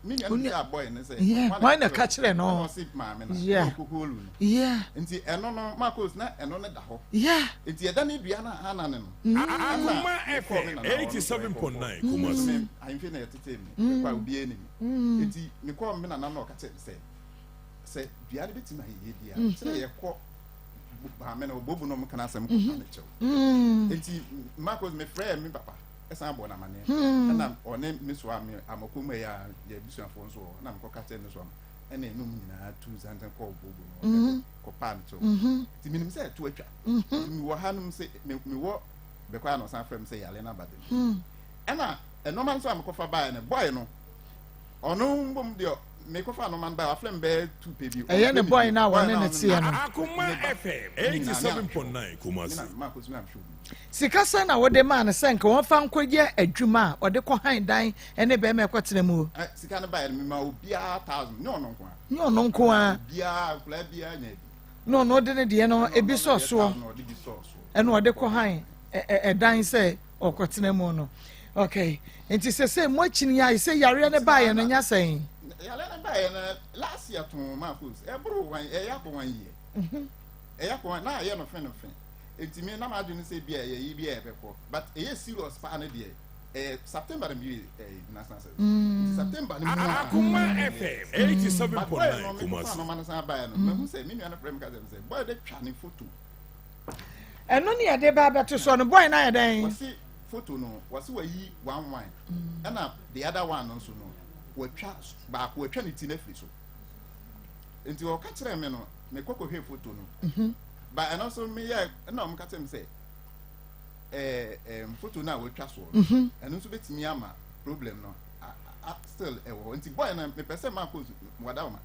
me nua no bisa boy no sɛ hwan na ka kyerɛ no ɔse maame no ɔkɔholu no nti ɛno no Marcos na ɛno no da hɔ nti ɛda ne dua no a ana ne no Akoma FM 87.9 Kumasi. Ahemfie na yɛtetee me mekɔ a obiara ni me nti mekɔɔ me nana na ɔka kyerɛ me sɛ sɛ dua no bɛtumi ayɛ yie bi a kyerɛ yɛkɔ maame no ɔbɔbu no ɔmo kana asɛm kɔpa ne kyɛw nti Marcos mefrɛɛ me papa ɛsan bɔ n'amaneɛ ɛna ɔne me soa me amako mu ɛyɛ a yɛ abusuafoɔ nso wɔ hɔ na mekɔka kyerɛ me soa ɛna ɛnum nyinaa tu santen kɔɔ bobo no kɔpaa ne kyɛw nti menim sɛ ɛto atwa nti mewɔ ha nom sɛ mewɔ bɛkɔ a na ɔsan frɛ me sɛ yare no aba de ɛna ɛnɔma nso a mekɔfa baeɛ no bɔe no ɔno mbom deɛ mekɔfa nɔma no baeɛ wafrɛ me bɛyɛ tu pɛ bi ɛyɛ ne bɔe no a wɔne ne teɛ no. Akoma FM 87.9 Kumasi. Sika sɛn na wode maa no sɛ nka wɔmfa nkɔyɛ adwuma a ɔde kɔ han dan ne bɛrima ɛkɔtena mu o? Sika no baeɛ no mema obiara thousand nyɛ ɔno nko ara. Nyɛ ɔno nko ara. Obiara nkwadaa biara nya bi. Na ɔno de ne deɛ no ebi sɔɔ soɔ ɛna ɔde kɔ han ɛdan sɛ ɔkɔtena mu no. Okay, nti sɛ sɛ mo akyini a sɛ yareɛ no baeɛ no nya sɛn? Yareɛ no baeɛ no last year too Marcos ɛboro wan ɛyɛ akɔ wan year ɛyɛ akɔ wan na ayɛ no fe no fe. Enti me na m'adwene sɛ ebia ɛyɛ yi bi a ɛbɛkɔ but ɛyɛ serious paa no deɛ ɛyɛ September na mewie ɛyɛ national service nti September no mu a Akoma FM but boy 87.9 no mekɔfa Kumasi. nɔɔma no san baeɛ no mahu sɛ me nua no frɛ me ka kyerɛ me sɛ boy no twa ne photo. Ɛno ne yɛde ba abɛto soɔ no boy no ayɛ dɛn? Wɔse photo no wɔse wayi one one ɛna the other one no nso no watwa baako watwa ne ti no afiri so nti ɔka kyerɛ me no mekɔ kɔhwɛ photo no ba ɛno nso meyɛ ɛna wɔn ka kyerɛ me sɛ ɛɛ ɛɛ foto no a wɔatwa soɔ no mhm. ɛno nso bɛtumi ama problem no a a still ɛwɔ hɔ nti boy no mepɛ sɛ maa kɔ wada wɔn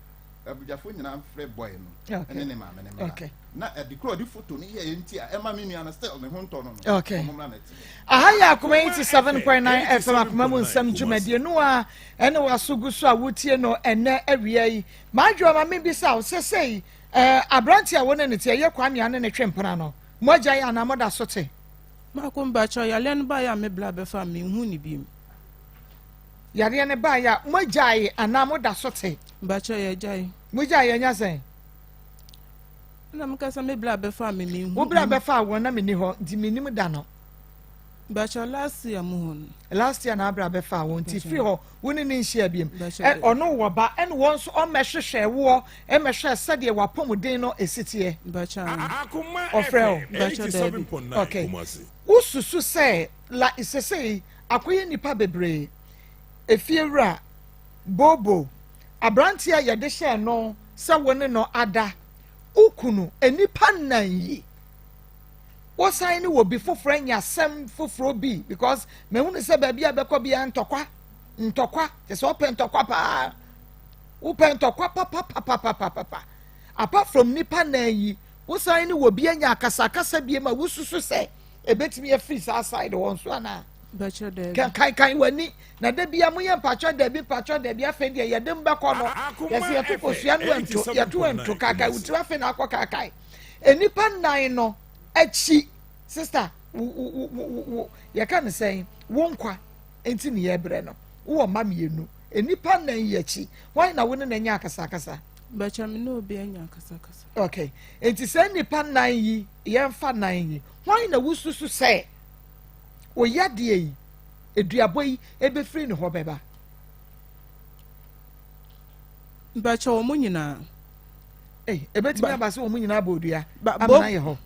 abudwafo nyinaa frɛ boy no ɛne ne maame ne mmra na ɛde koro ɔde foto no yɛ nti a ɛma me nua no still ne ho ntɔ no no ɔmo mmra mɛte. Aha yɛ Akoma 87.9 FM Akoma mu nsɛm dwumadie no a ɛne waso gu so a wotie no ɛnɛ awia yi. Madwoa ma mebisa wo sɛsɛi Eh, aberante a wo ne no te, ɛyɛ Kwame a ne ne twe mpena no, moagyae anaa moda so te? Maako, mpakyɛw, yareɛ no baeɛ a me bra bɛfaa me, menhuu no biom. Yareɛ no baeɛ a, moagyae anaa moda so te? Mpakyɛw, yɛagyae. Mogyae anya sɛn? Na meka sɛ me bra bɛfaa me menhu. Wo bra bɛfaa wo na menni hɔ nti mennim da no. Bɛkyɛ last year mu hɔ no. Last year na abra bɛfaa wo nti firi hɔ wo ne ne nhyia biem. Ɔno wɔ ba ɛna wɔn nso ɔmmɛhwehwɛ woɔ ɛmmɛhwɛ sɛdeɛ w'apɔmuden no ɛsi teɛ. Ɔfrɛ wo. Okay. Wosusu sɛ la sesei akɔyɛ nnipa bebree efiewura Bobo aberanteɛ a yɛde hyɛɛ no sɛ wo ne no ada wo kunu nnipa nnan yi wosan ne wɔ bi foforɔ anya asɛm foforɔ bi because mahunu sɛ baabi a bɛkɔ biara ntɔkwa ntɔkwa kyɛ sɛ ɔpɛ ntɔkwa paa wopɛ ntɔkwa papapapapapa apart from nipa nan yi wosan ne wɔ bi anya akasakasa bi ma wosusu sɛ ebetumi afiri saa side wɔn so anaa kankan w'ani na da bia moyɛ mpakyɛ dabi mpakyɛ dabi afei deɛ yɛde mbɛkɔ no yɛsɛ yɛto kosua no ɛnto yɛto ɛnto kaakae wotiri afei na akɔ kaakae nnipa nnan no akyi sista wo wo wo wo yɛka ne sɛn wo nkwa nti ne yɛbrɛ no wowɔ mma mmienu nnipa nnan yi akyi wɔn na wo ne na anya akasakasa. Bɛkyɛ me ne obi anya akasakasa. Okay nti sɛ nnipa nnan yi yɛmfa nnan yi wɔn na wususu sɛ oyadeɛ yi Aduabɔ yi ɛbɛfiri ne hɔ bɛba. Mpakyɛ wɔn nyinaa. Ei, ɛbɛtumi aba sɛ wɔn nyinaa bɔ odua amena yɛ hɔ.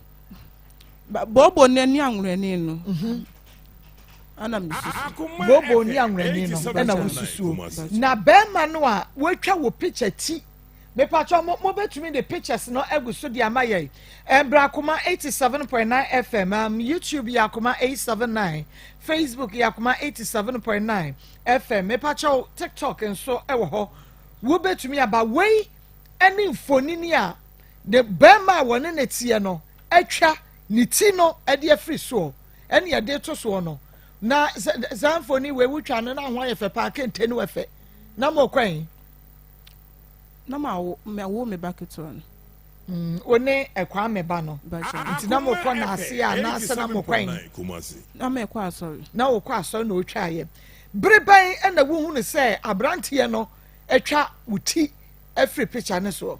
Bobo ne ne anworani no. Mhm. Ana mesusu. Bobo ne anworani no ɛna wosusuo. Na bɛrima no a watwa wo picture ti Mepakyɛw mo mobɛtumi de pictures no agu so de ama yɛn. Ɛmbra Akoma 87.9 FM, um, YouTube yɛ Akoma 879, Facebook yɛ Akoma 87.9 FM. Mepakyɛw TikTok nso ɛwɔ hɔ. Wobɛtumi aba wei ɛne mfonini a ne bɛrima a wɔne ne teɛ no atwa ne ti no ɛde afiri soɔ ɛne ɛde to soɔ no. Na saa mfoni wei wotwa no na ho ayɛ fɛ paa kente no ɛfɛ. Na mo kwan. Na ma wo ma wo me ba ketewa no. Mm, wo ne Kwame ba no. Nti na mokɔ n'ase a anaasɛ na mokɔ yi? Na mekɔ asɔre. Na wokɔ asɔre na otwa yɛ. Bere bɛn na wohunu sɛ aberanteɛ no atwa wo ti afiri pikya no soɔ?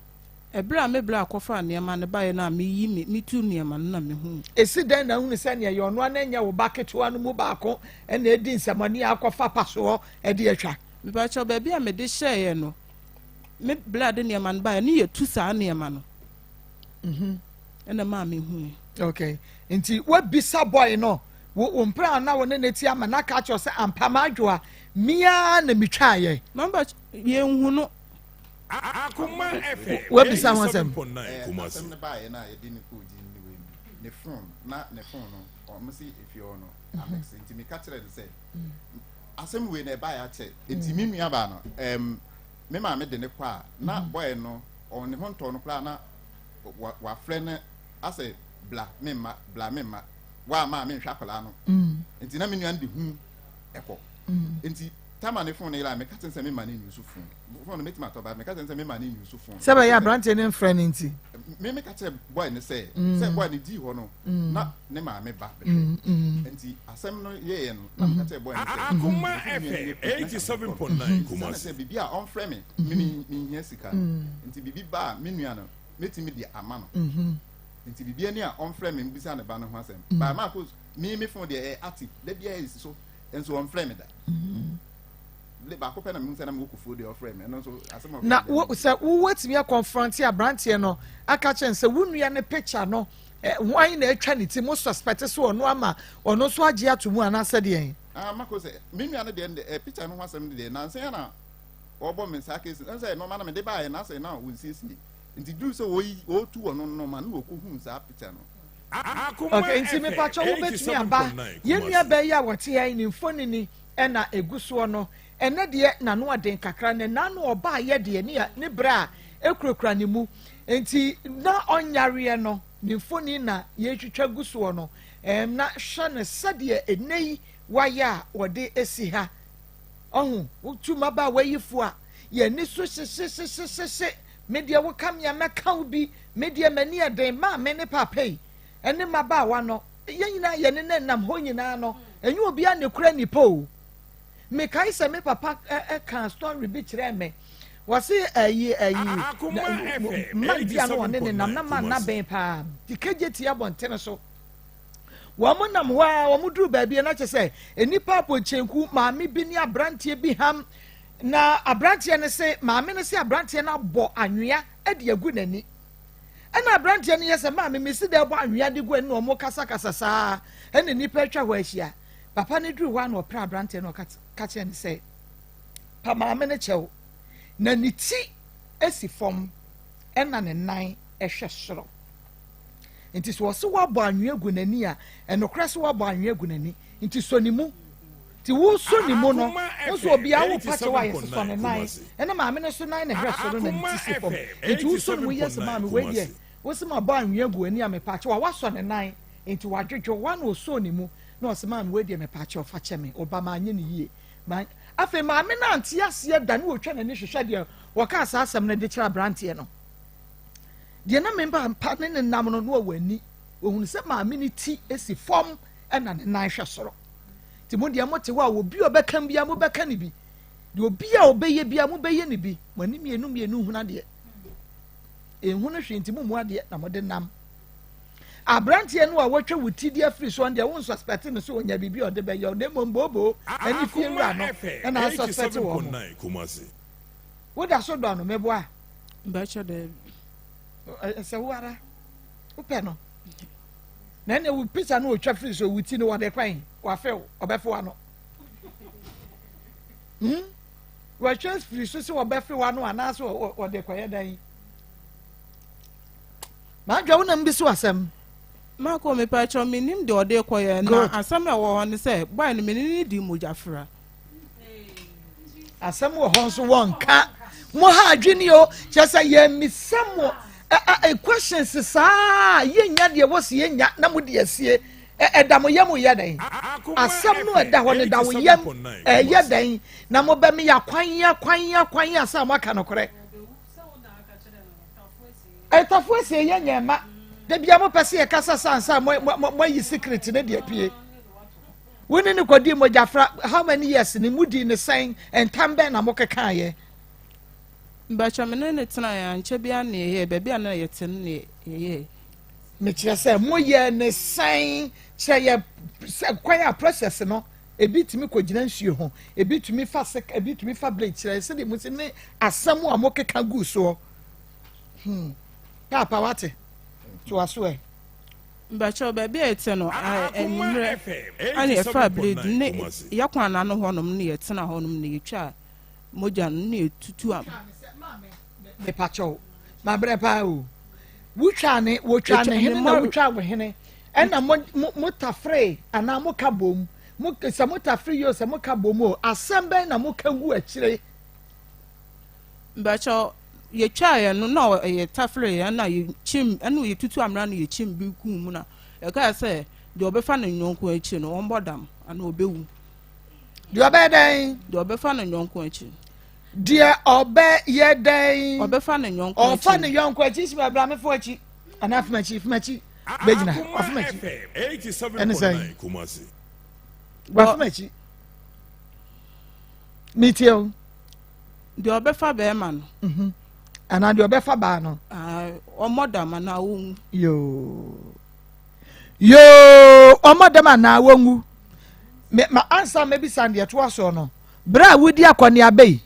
Ɛberɛ a me bra kɔfaa nneɛma no baeɛ no a meyi me metu nneɛma no na mehuu. Esi dɛn na wohunu sɛ nea ɛyɛ ɔno a na ɛnyɛ wo ba ketewa no mu baako na edi nsɛmmɔne a akɔfa pasoɔ de atwa? Mepakyɛw, baabi a mede hyɛeɛ no, me bra de nneɛma no baeɛ ne yɛtu saa nneɛma no. Mhm. Ɛna maa mehui. Okay. Nti woabisa boy no, wo wo mpra a na wo ne ne te ama na aka akyerɛ sɛ ampa m'adwoa, me ara na metwaeɛ. Mamba yɛnhu no. Akoma FM Woabisa ho asɛm? 87.9 Kumasi. Asɛm no baeɛ no a yɛde no kɔɔ din ne wei no, ne phone na ne phone no ɔmo se efie hɔ no amex nti meka kyerɛɛ no sɛ asɛm wei na ɛbaeɛ akyɛ nti me nua baa no ɛm me maame de ne kɔ a na mm. bɔɛ no ɔne ho ntɔ no koraa na wafrɛ no asɛ bla me mma bla me mma wa maa me nhwɛ akwadaa no mm. nti na me nua no de hu ɛkɔ mm. nti tama ne fon no yɛrɛ a meka kyɛn sɛ me ma ne nyusu fon fon no metumi atɔ ba meka kyɛn sɛ me ma ne nyusu fon. Sɛ bɛyɛ aberanteɛ ne mfrɛ no nti. Me meka kyerɛ bɔɛ no sɛ sɛ bɔɛ no dii hɔ no na ne maame ba bɛhwɛ nti asɛm no yɛeɛ no na meka kyerɛ bɔɛ no sɛ Akoma FM 87.9 Kumasi. Sɛ biribi a ɔmfrɛ me me menhia sika no nti biribi ba a me nua no mɛtumi de ama no nti biribi ani a ɔmfrɛ me mbisa ne ba no ho asɛm baa maako me me phone deɛ ɛyɛ active da biara ɛsi so nso ɔmfrɛ me da. Baako pɛ na mehu sɛ na mewɔ kofuo deɛ ɔfrɛ me ɛno nso asɛm ɔfrɛ na wo sɛ wowatumi akɔnfrante aberanteɛ no aka kyerɛ no sɛ wo nua ne picture no eh, hwan na atwa ne ti mo suspect so ɔno ama ɔno nso agye ato mu anaasɛ deɛn? Ah, mako sɛ me nua no deɛ eh, picture no ho asɛm no deɛ nansa yɛ na wɔbɔ me saa case ɛn sɛ nneɛma na mede baeɛ na asɛ na wɔnsiesie nti duru sɛ wɔyi wɔtu wɔn nneɛma no wɔkɔhuu saa picture no. Okay, nti mepakyɛ wobɛtumi aba yɛn nua bɛɛ yi a wɔte ha yi ne mfonini na ɛgu soɔ no, ɛnnɛ deɛ n'ano ɔden kakra, na n'ano ɔbaayɛ deɛ ne ne berɛ a ɛkurakura ne mu, nti na ɔnyareɛ no, ne mfoni na yɛretwitwa gu soɔ no, ɛm na hwɛ no sɛdeɛ ɛnnɛ yi wayɛ a wɔde asi ha. Ɔho, wotu mmabaawa yi fo a, yɛn ani so hyehyehyehyehyehye, me deɛ woka me a mɛka wo bi, me deɛ m'ani ɛden, maame ne paapa yi, ɛne mmabaawa no, Yɛn nyinaa yɛn nenam hɔ nyinaa no, ɛnyɛ obiara na ekura nipa o. Mekae sɛ me papa kaa story bi kyerɛɛ me. Wɔse ayi ayi man bi a na wɔne ne nam na man na bɛn paa ti kegye ti abɔntene so. Wɔn nam hɔ a wɔn duru baabi na kyɛ sɛ nnipa abɔnkyɛnku maame bi ne aberanteɛ bi ham na aberanteɛ no se maame no se aberanteɛ no abɔ anwea de agu n'ani. Ɛna aberanteɛ no yɛ sɛ maame mesi dɛ bɔ anwea de gu ani na wɔn kasakasa saa ɛna nnipa atwa hɔ ahyia. Papa no duru hɔ a na ɔpra aberanteɛ no ɔka kyerɛ no sɛ pa maame no kyɛw, na ne ti si fam ɛna ne nan hwɛ soro. Nti sɛ ɔse wabɔ anwea gu n'ani a, ɛnokorɛ sɛ wabɔ anwea gu n'ani. Nti sɔ ne mu. Nti wosɔ ne mu no, wo nso obiara wo pa kyɛw a yɛsosɔ ne nan. Ɛna maame no so nan na ɛhwɛ soro na ne ti si fam. Nti wosɔ ne mu yɛ sɛ maame wei deɛ, wose mabɔ anwea gu w'ani a mepa kyɛw a, wasɔ ne nan. Nti wadwodwo, wa na ɔsɔɔ ne mu na ɔse maame wei deɛ mepa kyɛw fa kyɛ me, ɔba manyɛ ne yie. Ma afei maame no ante aseɛ da ne ɔtwa n'ani hwehwɛ deɛ wɔkaa saa asɛm no de kyerɛ aberanteɛ no. Deɛ na me papa ne ne nam no na ɔwɔ ani. Ɔhunu sɛ maame no ti si fam ɛna ne nan hwɛ soro. Nti mo deɛ mote hɔ a obi a ɔbɛka biara mobɛka ne bi. Deɛ obi a ɔbɛyɛ biara mobɛyɛ ne bi. Mo ani mmienu mmienu hunu adeɛ. Ɛnhunu hwee nti mo mu adeɛ na mode nam. Aberanteɛ no a watwa wo ti de afiri soɔ no deɛ wo nsuspɛte no sɛ ɔnya biribi a ɔde bɛyɛ wo na mmom booboo ne fie wura no na asuspɛte wɔn mo. Woda so dɔ no meboa? Mpakyɛ daabi. Sɛ wo ara wopɛ no na ɛnna wo picture no ɔtwa firi so wo ti no wɔde kwan wafew ɔbɛfew ano. Hmm? Wɔatwa firi so sɛ wɔbɛfew ano anaasɛ wɔde kɔyɛ dɛn? Madwa wo na mbisa wo asɛm. Mako mepakyɛw mennim deɛ ɔde kɔyɛ na asɛm a ɛwɔ hɔ ne sɛ boy no mene no di mogyafra. Asɛm wɔ hɔ nso wɔnka mo ha adwene o kyerɛ sɛ yɛmmisa mo questions saa yɛnnya deɛ wɔ se yɛnnya na mo de asie ɛda mo yam yɛ dɛn asɛm no ɛda hɔ no da wo yam ɛyɛ dɛn na mobɛme yɛ akwan akwan akwan a sɛ moaka nokorɛ Ɛtafo asie yɛ nyɛ mma. Da bia mo pɛ sɛ yɛkasa sa ansa mo mo mo ayi secret ne deɛ pie. Wo ne ne kɔdi mogyafra how many years ne mu di ne sɛn ntam bɛn na mo keka yɛ. Mbakyɛ me ne ne tena yɛ ankyɛ bia ne yɛyɛ baabi a na yɛte no ne yɛyɛ. Mekyerɛ sɛ mo yɛ ne sɛn kyerɛ yɛ sɛ kwan a process no ebi tumi kɔgyina nsuo ho ebi tumi fa sek ebi tumi fa blade kyerɛ sɛdeɛ mo si ne asɛm a mo keka gu soɔ. Hmm. Paapa wate. To aso ɛ. Mbakyɛw baabi a yɛte no anwummerɛ ɛna yɛfaa blade ne yɛ kwan ano hɔnom ne yɛtena hɔnom ne yɛtwa mogya no ne yɛtutu am. Mepakyɛw mabrɛ paa o. Wotwa ne wotwa ne hene na wotwa wo hene ɛna mo mo mo tafere anaa mo ka bom mo sɛ mo tafere yi o sɛ mo ka bom o asɛm bɛn na mo ka gu akyire. Mpakyɛw, yɛtwaa yɛn no na ɛyɛ tafere yɛn na yɛkyim ɛna yɛtutu amena no yɛkyim bi guu mu na yɛkaa sɛ deɛ ɔbɛfa ne yɔnko akyi no ɔmbɔ dam anaa ɔbɛwu. Deɛ ɔbɛyɛ dɛn? Deɛ ɔbɛfa ne yɔnko akyi. Deɛ ɔbɛyɛ dɛn? Ɔbɛfa ne yɔnko akyi. Ɔfa ne yɔnko akyi si bɛbra mefo akyi anaa fom akyi fom akyi bɛgyina wafom akyi ɛne sɛn wafom akyi metie o. Deɛ ɔbɛfa bɛrima no. Mhm. Anaa deɛ ɔbɛfa baa no. Ɔmmɔ dam anaa wɔnwu. Yoo. Yoo, ɔmmɔ dam anaa wɔnwu. Me ma ansa mɛbisa deɛ ɛtoa soɔ no. Berɛ a wodi akɔneaba yi,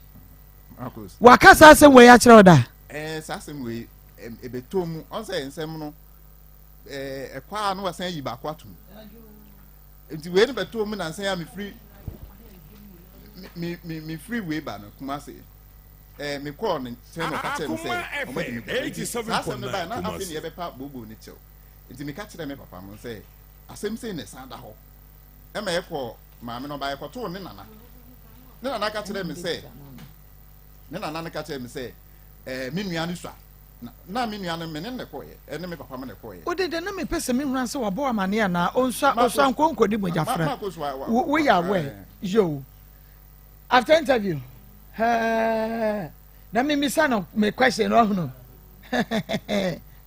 waka saa asɛm wei akyerɛ wo da? Ɛɛ saa asɛm wei ɛbɛtɔ mu ɔn sɛ nsɛm no ɛɛ ɛkɔ a na wasan ayi baako atom. Nti wei no bɛtoo mu nansa yi a mefiri me me mefiri wei ba no Kumasi ɛɛ mekɔɔ ne nkyɛn na ɔka kyerɛ me sɛ ɔmo adi me gya nti saa asɛm no bae na afei na yɛbɛpa booboo ne kyɛw nti meka kyerɛ me papa mo sɛ asɛm sei na ɛsan da hɔ ɛma yɛkɔ maame no ɔba yɛkɔtoo ne nana ne nana ka kyerɛ me sɛ ne nana no ka kyerɛ me sɛ ɛɛ me nua no sua Na na me nua no me ne no na ɛkɔeɛ, ɛne me papa mo na ɛkɔeɛ. Wo de de na mepɛ sɛ mehunu sɛ wabɔ wo amaneɛ anaa onsua osua nkɔ nkɔdi mogyafra wo woyɛ aware yo after interview hɛɛ na memisa no me question no ɔhunu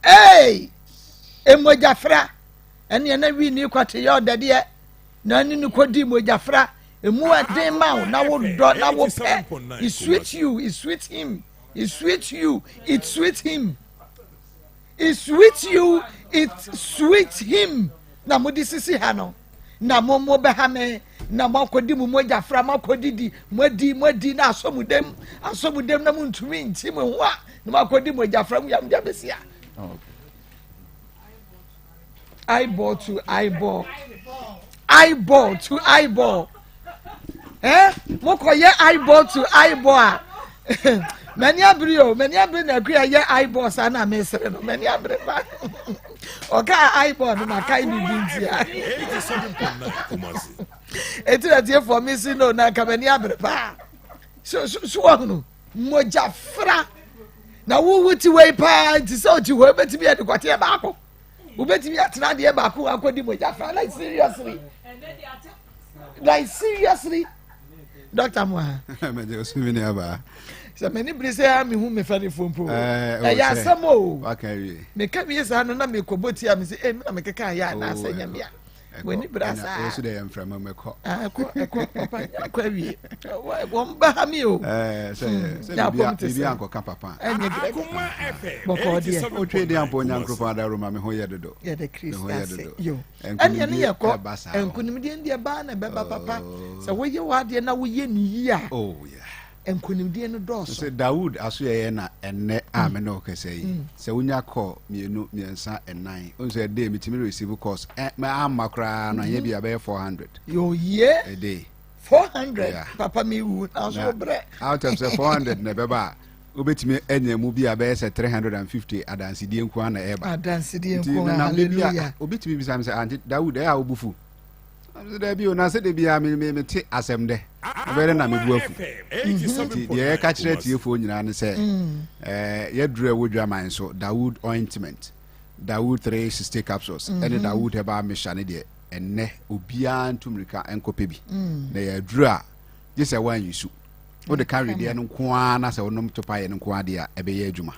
hey emogyafra ɛneɛ na wi ni kɔte yɛ ɔdɛdeɛ na ne no kɔdi mogyafra emu ɛden ma wo na wo dɔ na wo pɛ it sweet you it sweet him. It sweet you, it sweet him. It sweet you, it sweet him. Na mo de sisi ha no. Na mo mo bɛha me. Na mo akɔdi mo mogya fra, mo akɔdidi, mo adi, mo adi na asɔ mo dam, asɔ mo dam na mo ntumi nti mo ho a, na mo akɔdi mogya fra mo yam de abɛsi ha. Oh, Eyeball to eyeball. Eyeball to eyeball. Eh? Mokɔyɛ eyeball to eyeball a. M'ani abere o, m'ani abere na akua yɛ eyeball saa na mesere no. M'ani abere pa. Ɔka eyeball no makae biribi nti a. Eti na tiefoɔ me si no na nka m'ani abere paa. So so so wɔhunu. Mogyafra na wowu ti wei paa nti sɛ ɔte hɔ wobɛtumi adi kɔteɛ baako wobɛtumi atena adeɛ baako akɔdi mogyafra like seriously like seriously dɔkta mu ha sɛ m'ani bere sɛ a mehu me fɛrefoɔ mpo ɛyɛ asɛm o meka wie saa no na mekɔbɔ ti a mesɛ eh, me na mekeka ayɛ anaasɛ nyamea w'ani bra saa ɛso deɛ yɛ mframa mu ɛkɔ ah, ɛkɔ ɛkɔ papa ɛkɔ awie wɔn ba ha mi o ɛɛ sɛ hmm. sɛ biribi biribi ankɔka papa ɛnyɛ grɛ bɔkɔɔ deɛ otwe deɛ ampa onyankoropɔn adaworo ma me ho yɛ dodo yɛde kristo ase yo ɛneɛ ne yɛkɔ nkonimdie deɛ baa na ɛbɛba papa oh. sɛ woyɛ w'adeɛ na woyɛ ne yie a oh yeah Nkonimdie no dɔɔso. Sɛ Dawud asoɛeɛ na ɛnnɛ a me ne wo kasa yi, sɛ wonya call mmienu, mmiɛnsa, nnan, wohu sɛ a day metumi receive calls, ɛ, mɛ amma koraa no anyɛ bi a bɛyɛ 400 Yo yie. a day. 400 Yeah. papa mi wu nanso Na wo brɛ. out of sɛ 400 na ɛbɛba a, wobɛtumi anya mu bi a bɛyɛ sɛ 350 adansedie nko ara na ɛreba. Adansedie Nti nko ara, nenam da bi a, hallelujah. obi tumi bisa me sɛ, Auntie Dawud, ɛyɛ a wo bo fu? Sɛ daabi o, na sɛ da biara me me mete asɛm dɛ, ɛbɛyɛ dɛ na me bo afu. Nti deɛ yɛka kyerɛ atiefoɔ nyinaa ne sɛ, ɛɛ yɛduru ɛwɔ dwaman so, Dawood ointment, Dawood 360 capsules, ɛne Dawood herbal mixture ne deɛ ɛnnɛ obiara ntu mmirika nkɔpɛ bi. Na yɛ aduru a gye sɛ woanyi su. Wode ka wedeɛ no nko ara na sɛ wonom topaeɛ no nko ara deɛ a ɛbɛyɛ adwuma.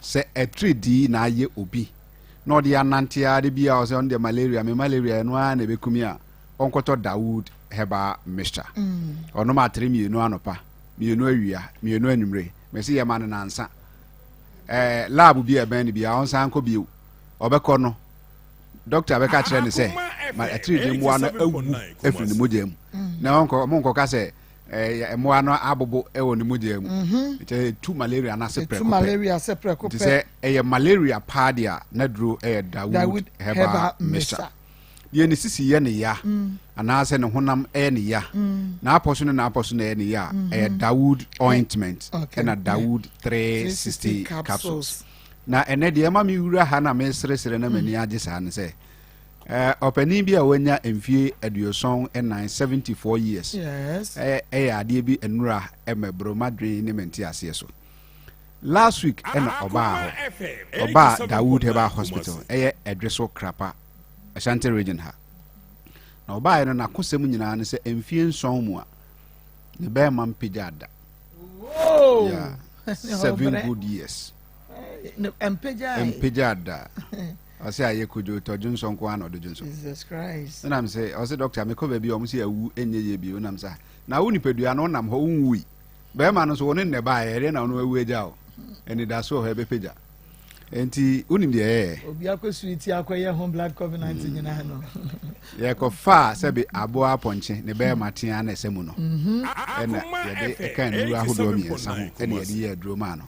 Sɛ atiridii na ayɛ obi na ɔde anante ara de bi a ɔsɛ ɔno deɛ malaria me malaria ɛno ara na ɛbɛku me a ɔnkɔtɔ Dawood herbal mixture mm. ɔnom atere mmienu anɔpa mmienu awia mmienu anwummere mɛsi yɛ ma no nansa ɛɛ lab bi a ɛbɛn no bi a ɔnsan nkɔ bio ɔbɛkɔ no dɔkta bɛka kyerɛ no sɛ ma atiridii mmoa no awu afiri ne mogya mu mm. na ɔnkɔ ɔmo nkɔka sɛ ɛɛ mmoa no abobo wɔ ne mogya mu mhm. nti ɛtu malaria no ase prɛko pɛ nti sɛ ɛyɛ malaria paa deɛ a n'aduro ɛyɛ Dawood herbal mixture deɛ ne sisi yɛ ne ya mm. anaasɛ ne honam ɛyɛ ne ya mm. n'apɔ so ne n'apɔ so na ɛyɛ ne ya a mm-hmm. ɛyɛ Dawood ointment ɛna Dawood 360 capsules na ɛnɛ deɛ ɛma mi wura ha na meseresere na m'ani mm. agye saa ne sɛ Ɔpanin bi a wanya mfie 74, 74 years, ɛyɛ adeɛ bi nnura mmɛboro m'adwene ne me nteaseɛ so. Last week ɛna ɔbaa hɔ, ɔbaa Dawood Herbal Hospital, ɛyɛ Ɛdweso Krapa, Ashanti region ha. Na ɔbaeɛ no n'akosɛm nyinaa ne sɛ mfie 7 mu a ne bɛrima mpagya da. Yeah, 7 good years. Mpagya da. Ɔse ayɛ kodwo tɔ dwonsɔ nko ara na ɔde dwonsɔ. Jesus Christ. Ɛna mese ɔse doctor mekɔ baabi a ɔmo se awu ɛnyɛ yie bio ɛna mese ah na wo nipadua no wonam hɔ wonwui bɛrima no nso wo ne nnɛ baeɛ ɛdeɛ na ɔno awu agya wo anidaso wɔ hɔ ɛbɛpagya nti wonim deɛ ɛyɛ. Obi akɔ suiti akɔyɛ ho blood covenant mm. nyinaa no. Yɛkɔfaa sɛbe aboa apɔnkye ne bɛrima tea na ɛsɛ mu no mhm. ɛna yɛde ɛka nnuro ahodoɔ mmiɛnsa ho ɛna yɛde yɛ aduro maa no.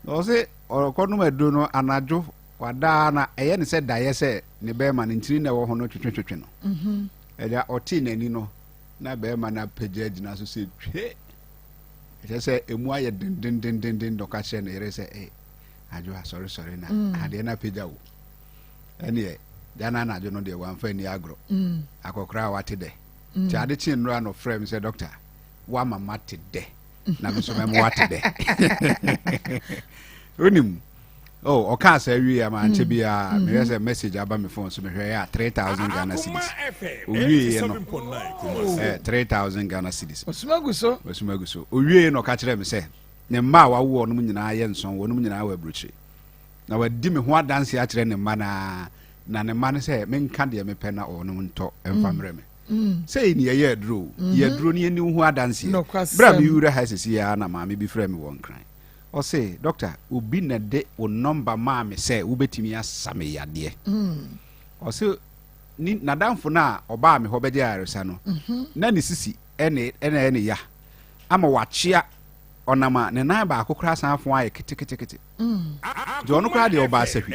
Na ɔse ɔkɔnom aduro no anadwo Wada ara na ɛyɛ no sɛ daeɛ sɛ ne bɛrima no ntini na ɛwɔ ho no twetwetwetwe no. Mhm. Ɛda ɔtee n'ani no na bɛrima no apagya agyina so sɛ twe. Ɛkyɛ sɛ emu ayɛ dendendendenden na ɔka kyerɛ ne yere sɛ ee adwo asɔresɔre na mm. adeɛ no apagya wo. Ɛneɛ da no anadwo no deɛ wamfa ani agorɔ. Mm. Akɔkora a wate dɛ. Mm. Nti ade kyee nnora na ɔfrɛ me sɛ dɔkta woama mate dɛ na me nso mɛma wate dɛ. Wonim Oh, ɔkaa saa wie a mankyɛ mm. biara mm-hmm. mehwɛ sɛ message aba me phone so mehwɛ yɛ a 3000 Ghana cedis. Owieɛ no eh, 3000 Ghana cedis. Ɔsoma gu so. Ɔsoma gu so. Owieɛ no ɔka kyerɛ me sɛ ne mma a wawo wɔnom nyinaa yɛ nson, wɔnom nyinaa wɔ aburokyire. Na wadi me ho adanse akyerɛ ne mma naa na ne mma no sɛ menka deɛ mepɛ na wɔnom ntɔ mfa mm. mmerɛ me. Mm. Sɛ ni yɛyɛ aduro o, yɛ aduro no yɛni wo ho adanseɛ. Berɛ a mewura ha sisi ya na maame bi frɛ me wɔ Nkran. Ɔse, Dɔkta, obi na de wo nɔmba maa me sɛ wobɛtumi asa me yadeɛ. Ɔse, ne n'adamfo no a ɔbaa me hɔ bɛgye ayaresa no, na ne sisi ɛne ɛna ɛyɛ ne ya ama wakyea ɔnam a ne nan baako koraa san afon ayɛ ketekete. Nti ɔno koraa deɛ ɔbaa sahwi.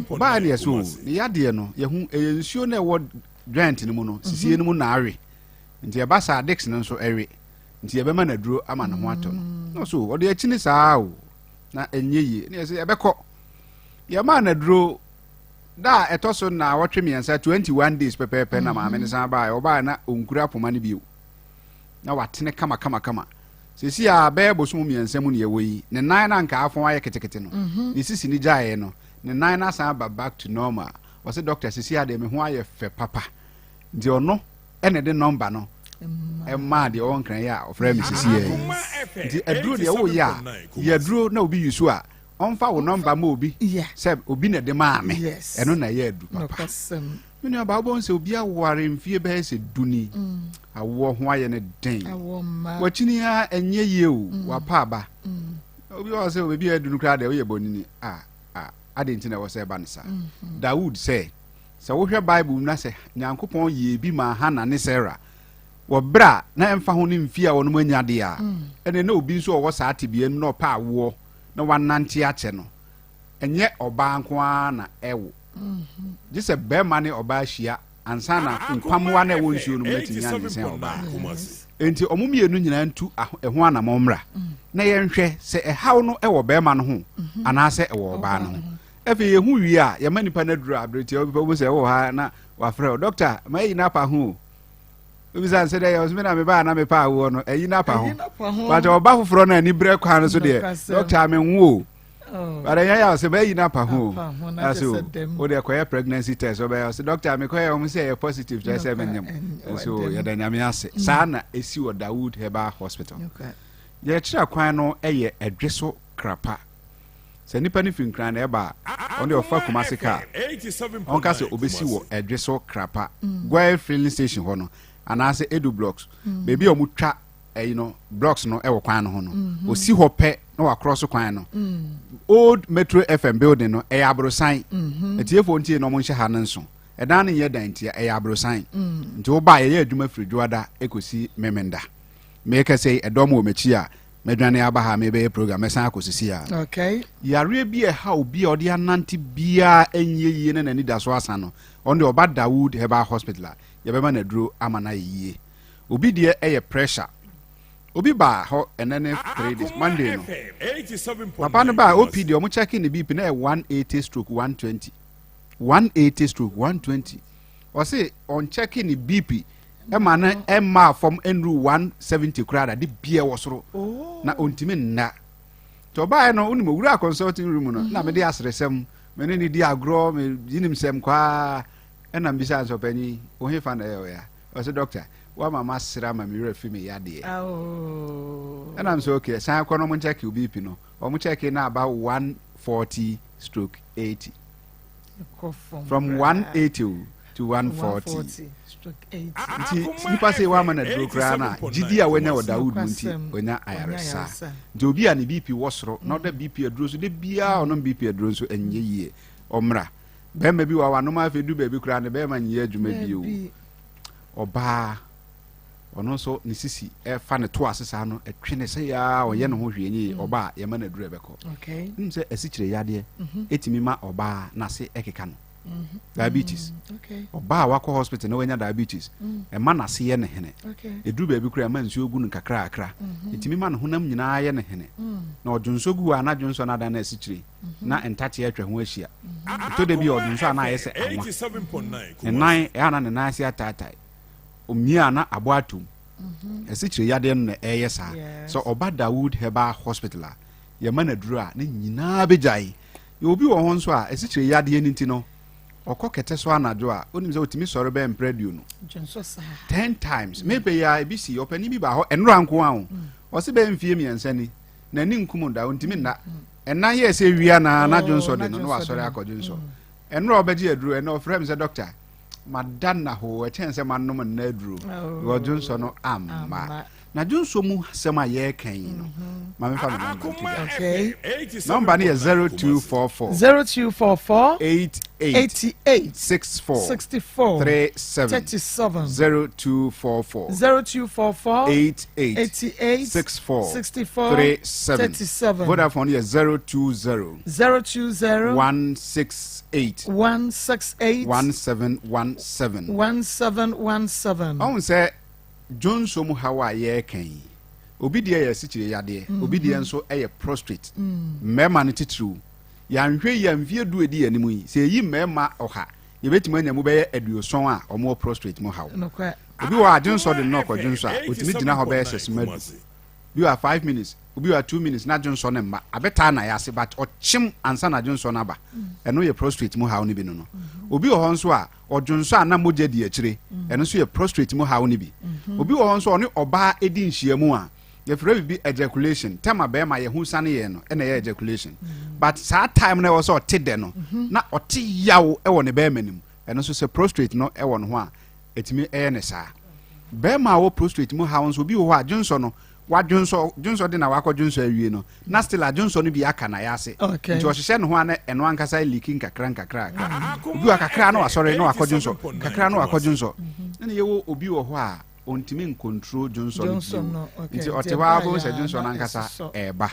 Ɔbaa ne yɛ so ne yadeɛ no yɛhu ɛyɛ nsuo na ɛwɔ joint no mu no sisie no mu na awe. Nti ɛba saa disc no nso ɛwe. Nti yɛbɛma no aduro ama ne ho atɔ no. Na ɔso ɔde akyini saa o na ɛnyɛ yie. Ne yɛsɛ ɛbɛkɔ. Yɛmaa no aduro da a ɛtɔ so naawɔtwe mmiɛnsa 21 days pɛpɛɛpɛ na maame no san baeɛ. Ɔbaeɛ na ɔnkura poma no bio. Na watene kama kama kama. Sɛsi a bɛyɛ bosom mmiɛnsa mu ne yɛwɔ yi, ne nan no anka afɔn ayɛ ketekete no, ne sisi no gyaeɛ no, ne nan no asan aba back to normal. Ɔse doctor sɛsi a deɛ me ho ayɛ fɛ papa. Nti ɔno ɛna ɛde nɔmba no ɛmaa deɛ ɔwɔ nkran yi a ɔfrɛ me sisi yɛ yi. Nti aduro deɛ woyɛ a, yɛ aduro na obi yi so a, ɔmfa wo nɔmba ma obi sɛ obi na ɛde maa me. Ɛno na ɛyɛ aduru papa. Me nua baa wobɛhu sɛ obi aware mfie bɛyɛ sɛ du ni. Awoɔ ho ayɛ no den. Wakyini a ɛnyɛ yie o, wapa aba. Obi wɔ hɔ sɛ baabi a adu no koraa deɛ woyɛ bɔnini. A a adɛn nti na ɛwɔ sɛ ɛba no saa? Dawood sɛ, sɛ wohwɛ Bible mu na sɛ Nyankopɔn yɛɛ bi maa Hannah ne Sarah wɔ berɛ a na ɛmfa ho ne mfie a wɔnom anya deɛ a, ɛnneɛ na obi nso a ɔwɔ saa tebea no mu na ɔpɛ awoɔ na wanante akyɛ no, ɛnyɛ ɔbaa nko ara na ɛwo. Gye sɛ barima ne ɔbaa hyia ansa na nkwammoa no a ɛwɔ nsuo no mu no atumi anyinsɛn ɔbaa. Enti wɔn mmienu nyinaa ntu ɛho anammɔn mmra na yɛnhwɛ sɛ ɛhaw no wɔ barima no ho anaasɛ ɛwɔ ɔbaa no ho. Afei yɛhu wie a, yɛma nipa no aduru a bere tiawa bi pɛ wobɛhu sɛ ɛwɔ ha na wafrɛ wo, dɔkta, ma ayi no apa ho o. Wobisa no sɛ dɛ yɛ ɔsɛ me na mebaa na mepɛ awoɔ no, ayi no apa ho. But ɔba foforɔ no ani berɛ kwan no so deɛ, dɔkta menwo o. But ɛnyɛ yɛ ɔsɛ bɛyi no apa ho o. Ase o, wo deɛ kɔyɛ pregnancy test ɔbɛyɛ ɔsɛ dɔkta mekɔyɛ wɔn sɛ ɛyɛ positive kyerɛ sɛ menyem. Nso yɛda Nyame ase. Saa na ɛsi wɔ Dawood Herbal Hospital. Yɛkyerɛ kwan no yɛ ɛdwe so krapa. Sɛ nipa no firi Nkran na ɛba a, ɔno deɛ ɔfa Kumasi kaa. Ɔnka sɛ ɔbɛsi wɔ Ɛdwe so Krapa, Goil filling station hɔ no, anaasɛ Edu blocks, baabi a wɔtwa ɛyi no blocks no wɔ kwan no ho no. Ɔsi hɔ pɛ na wakorɔ so kwan no. Old Metro FM building no, ɛyɛ aborosan. Atiefoɔ ntie na wɔnhyɛ ha no nso. Ɛdan no nyɛ dan ntia, ɛyɛ aborosan. Nti woba a, yɛyɛ adwuma firi Dwoada kɔsi Memenda. Merekasa yi, ɛdɔm wɔ m'akyi a mɛdwane aba ha mebɛyɛ program mɛsan akɔ sisi a. Okay. Yareɛ bi a ɛha obi a ɔde anante biara ɛnyɛ yie na n'ani da so asa no, ɔno deɛ ɔba Dawood Herbal Hospital a, yɛbɛma no aduro ama no ayɛ yie. Obi deɛ ɛyɛ pressure. Obi baa hɔ ɛnɛ ne 3 days, Monday no. Papa no baa OPD, ɔmo check ne BP na ɛyɛ 180 stroke 120. 180 stroke 120. Ɔse ɔnkyɛke ne BP ɛma no ɛmmaa fam ɛnuru 170 koraa da de bia ɛwɔ soro oh. Na ɔntumi nna nti ɔbaeɛ no wonim owura consulting room no na mede aseresɛm me ne ne di agorɔ me yinim sɛm kwaa ɛna mbisa sɛ ɔpanyin wo he fa na ɛyɛ ɔya ɔsɛ doctor woama masere ama me werɛ fi me yadeɛ ɛna m sɛ okay san kɔ no ɔmo nkyɛke wo BP no ɔmo kyɛke na aba 140 stroke 80 from 180 to 140 nti nipa sɛ wama no aduro koraa no a gyidi a wanya wɔ Dawood mu nti wanya ayaresa. Nti obi a ne BP wɔ soro na ɔda BP aduro so de biara ɔnom BP aduro nso ɛnyɛ yie ɔmmra. Bɛrima bi wɔ wanom afei du baabi koraa ne bɛrima nyɛ adwuma bio. Ɔbaa ɔno nso ne sisi ɛfa ne to ase saa no ɛtwe ne sɛ yaa ɔyɛ ne ho hwee nye ɔbaa yɛma no aduro ɛbɛkɔ. Nim sɛ asikyire yadeɛ ɛtumi ma ɔbaa n'ase ɛkeka no. Diabetes. Ɔbaa a wakɔ hospital na wanya diabetes, ɛma n'ase yɛ ne hene. Ɛduru baabi koraa ɛma nsuo gu no kakrakra. Ɛtumi ma ne honam nyinaa yɛ ne hene. Na ɔdwonsɔ gu hɔ a na dwonsɔ no adan no asikyire na ntateɛ atwa ho ahyia. Ɛtɔ da bi a ɔdwonsɔ a na ayɛ sɛ anwa. Ne nan ɛyɛ a na ne nan ase ataatae. Omia a na abɔ atom. Asikyire yadeɛ no na ɛyɛ saa. Sɛ ɔba Dawood Herbal Hospital a, yɛma no aduro a ne nyinaa bɛgyae. Yɛwɔ obi wɔ hɔ nso a, asikyire yadeɛ no nti no, ɔkɔ kɛtɛ so anadwo a, wonim sɛ ɔtumi sɔre bɛyɛ mprɛ aduonu. 10 times. Mepɛ yi a, ebi si, ɔpanin bi baa hɔ, ɛnora nko ara o. Ɔse bɛyɛ mfie mmiɛnsa ni, n'ani nkum da, ɔntumi nna. Ɛna yɛɛ sɛ wia na n'adwo nsɔ de no, na wasɔre akɔdwo nsɔ. Ɛnora ɔbɛgye aduro, ɛnɛ ɔfrɛ me sɛ, dɔkta, mada nnahoo, ɛkyɛn sɛ manom nna aduro, because dwo nsɔ no amma. Na dwonsɔ mu asɛm a yɛreka yi no, ma memfa me nɔmba nto dwa. Okay. Nɔmba no yɛ 0244 0244 88 88 64 64 37 37 0244 0244 88 88 64 64 37 37 Vodafone yɛ 020 020 168 168 1717. 1717. Ɔhu sɛ dwonsɔ mu haw a yɛreka yi, obi deɛ yɛ asikyire yadeɛ, obi deɛ nso yɛ prostrate. Mmarima no titiriw, yɛanhwɛ yie a mfeɛ du a ɛdi yɛn anim yi, sɛ yɛyi mmarima ɔha, yɛbɛtumi anya mu bɛyɛ aduoson a wɔwɔ prostrate mu haw. Nokorɛ. Obi wɔ hɔ a dwonsɔ de no na ɔkɔ dwonsɔ a, ɔtumi gyina hɔ bɛyɛ sɛ sima du. Bi wɔ a 5 minutes, obi wɔ a 2 minutes na dwonsɔ no mma. Abɛtaa na yɛase but ɔkyem ansa na dwonsɔ no aba. Ɛno yɛ prostrate mu haw no bi no no. Obi wɔ hɔ nso a ɔdwonsɔ a na mogya di akyire. Ɛno nso yɛ prostrate mu haw no bi. Obi wɔ hɔ nso a ɔne ɔbaa di nhyiamu a yɛfrɛ biribi ejaculation. Time a bɛrima yɛ ho sane yɛn no ɛna ɛyɛ ejaculation. But saa time no ɛwɔ sɛ ɔte dɛ no na ɔte yaw ɛwɔ ne bɛrima no mu. Ɛno nso sɛ prostrate no ɛwɔ ne ho a ɛtumi ɛyɛ ne saa. Bɛrima a ɔwɔ prostrate mu haw nso, obi wɔ hɔ a dwonsɔ no wadwonsɔ dwonsɔ de na wakɔ dwonsɔ awie no na still a dwonsɔ no bi aka na yɛase. Nti ɔhyehyɛ ne ho a na ɛno ankasa leak nkakra nkakra kakra. Obi wɔ kakra na wasɔre na wakɔ dwonsɔ, kakra na wakɔ dwonsɔ. Ɛna yɛwɔ obi wɔ hɔ a ɔntumi ncontrol dwonsɔ no bio. Nti ɔte hɔ a wobɛhu sɛ dwonsɔ no ankasa ɛɛba.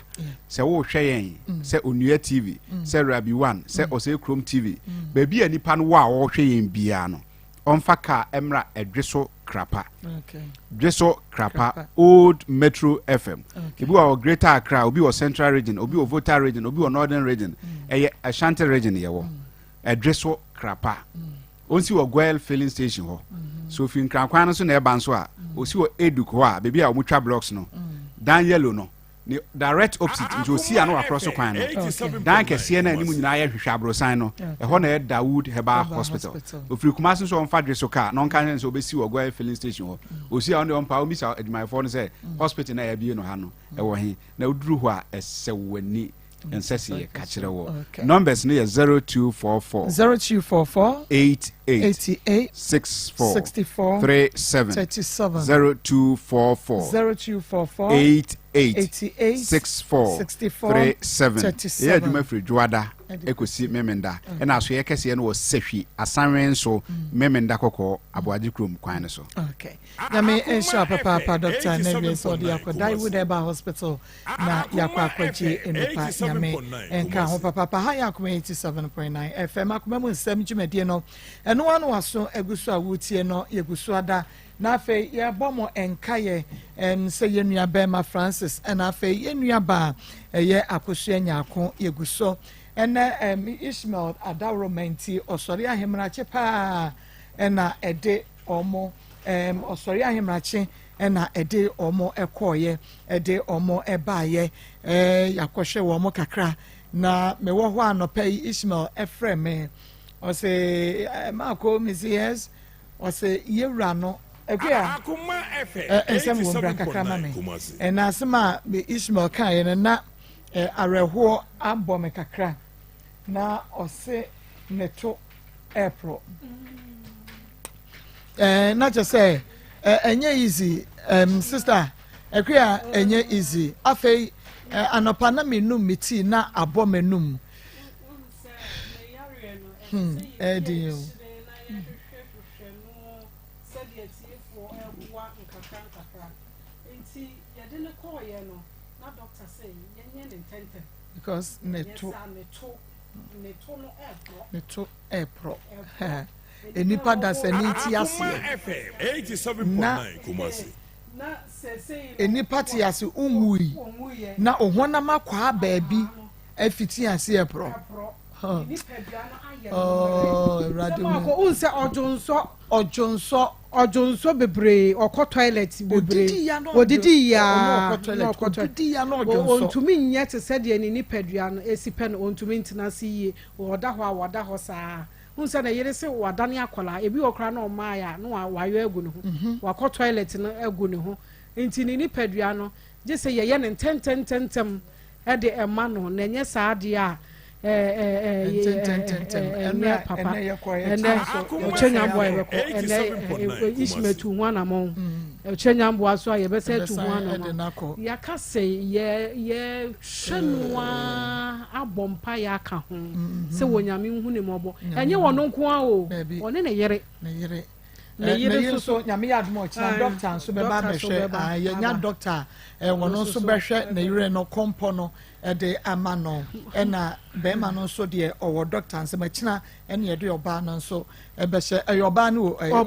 Sɛ wohwɛ yɛn sɛ Onua TV, sɛ Rabi One, sɛ Ɔsɛe Kurom TV, baabi a nipa no wɔ a ɔrehwɛ yɛn biara no, ɔmfa kaa mmra Ɛdweso Krapa. Dweso Krapa, Old Metro FM. Ebi wɔ Greater Accra, obi wɔ Central Region, obi wɔ Volta Region, obi wɔ Northern Region. Ɛyɛ Ashanti Region yɛwɔ. Ɛdweso Krapa. Onsi wɔ Goil filling station hɔ. So ofi Nkrankwan no so na ɛba nso a, osi wɔ Eduk hɔ a, baabi a wɔtwa blocks no. Dan yellow no, ne direct opposite nti osi ano akorɔ so kwan no. Dan kɛseɛ no anim nyinaa yɛ hwehwɛ aborosan no. Ɛhɔ na ɛyɛ Dawood Herbal Hospital. Ofiri Kumasi nso ɔmfa dwe so kaa na ɔnka nkyɛn sɛ obesi wɔ Goil filling station hɔ. Osi a ɔno deɛ ɔmpa ɔmmisa adwumayɛfoɔ no sɛ hospital no a yɛabie no ha no ɛwɔ he. Na woduru hɔ a ɛsɛ w'ani nsɛ sɛ yɛka kyerɛ wɔ. Numbers no yɛ 0244 0244 88 88 64 64 37 37 0244 0244 88 88 64 64 37. 37. Ɛyɛ adwuma firi Dwoada ɛkɔsi Memenda. Ɛna asoyɛ kɛseɛ no wɔ Sahwi Asanwe nso Memenda Kɔkɔɔ Aboagye kurom kwan no so. Okay. Nyame nhyira papaapa Dr. na wie sɛ ɔde akɔ Dawood Herbal Hospital na yɛakɔ akɔgye nnipa. Nyame nka ho papaapa. Ha yɛ Akoma 87.9 FM akoma mu nsɛm dwumadie no. Ɛno ano aso agu so a wotie no, yɛgu so ada. Na afei yɛbɔ mo nkayɛ sɛ yɛn nua bɛrima Francis ɛna afei yɛn nua baa ɛyɛ Akosua Nyaako yɛgu so. Ɛnɛ Ishmael Adaworoma nti ɔsɔre ahemrakye paa ɛna ɛde ɔmo ɔsɔre ahemrakye ɛna ɛde ɔmo ɛkɔɔyɛ ɛde ɔmo ɛbaayɛ. Yɛakɔhwɛ wɔn kakra na mewɔ hɔ anɔpa yi Ishmael ɛfrɛ me, ɔsɛ maako mesi yes, ɔsɛ yɛwura no akua nsɛm wɔ mbra kakra ma me. Ɛna asɛm a Ishmael kaeɛ no na awerɛhoɔ abɔ me kakra na ɔse ne to ɛɛporɔ na kyerɛ sɛ ɛnyɛ easy. Sister Akua, ɛnyɛ easy. Afei anɔpa na menum me tea na abɔ m'anum. Ɛɛden o. Sɛdeɛ tiefoɔ ɛboa nkakra nkakra nti yɛde ne kɔɔyɛ no na doctor sɛ yɛnyɛ ne ntɛntɛm. Because ne to yɛsa ne to no ɛɛporɔ. Ne to ɛɛporɔ. Nipa dasani ti aseɛ na na sɛsɛyi no nipa te ase nwui ɔnwuyɛ na ohonam akwaa baabi afiti ase ɛporɔ. Ɛporɔ. Huh. Ne nipadua no ayɛ Oh, Awurade sɛ mu. maako wohu sɛ ɔdwonsɔ. Ɔdwonsɔ. Ɔdwonsɔ bebree, ɔkɔ toilet bebree. Odidi ya na odidi ya ɔno ɔkɔ toilet. Na ɔkɔ toilet. Odidi ya na ɔdwonsɔ. Ɔntumi nyɛ te sɛ deɛ ne nipadua no esi pɛ no, ɔntumi ntena ase yie. Ɔda hɔ a wɔda hɔ saa, wohu sɛ ne yere sɛ wadane akɔlaa ebi wɔ koraa na ɔmaayɛ a na wayɔ agu ne ho, wakɔ toilet no agu ne ho. Nti ne nipadua no gye sɛ yɛyɛ ne ntɛntɛntɛntɛm ɛde ɛma no na ɛnyɛ saa adeɛ a Ntɛntɛntɛntɛm. ɛnyɛ papa. Ɛnɛ yɛkɔ yɛkyɛ ɛnɛ nso ɔkyɛ nyamboa yɛbɛkɔ 87.9 ɛnɛ Ishmael tu ho anammɔn. Ɛkyɛ nyamboa so a yɛbɛsɛ atu ho Yɛbɛsan de no anamɔ. akɔ. Yɛaka sɛ yɛ yɛhwɛ no ara abɔ mpaeɛ aka ho sɛ wɔ Nyame nhu ne mmɔbɔ. Ɛnyɛ ɔno nko ara o, Dabi. ɔne ne yere. Ne yere. Ne Eh, yere ne yere nso so. nso Nyame yɛ adom a ɔkyena Ae, doctor nso bɛba doctor nso abɛhwɛ. bɛba, Ah, yɛnya aba. doctor a, eh, Ɔno wɔno nso nso so bɛhwɛ ne bɛba. yere no kɔmpɔ no de ama no. Ɛna bɛrima no nso deɛ ɔwɔ doctor nsɛm akyina ɛne yɛde ɔbaa no nso ɛbɛhyɛ ɛyɛ ɔbaa no o ɛyɛ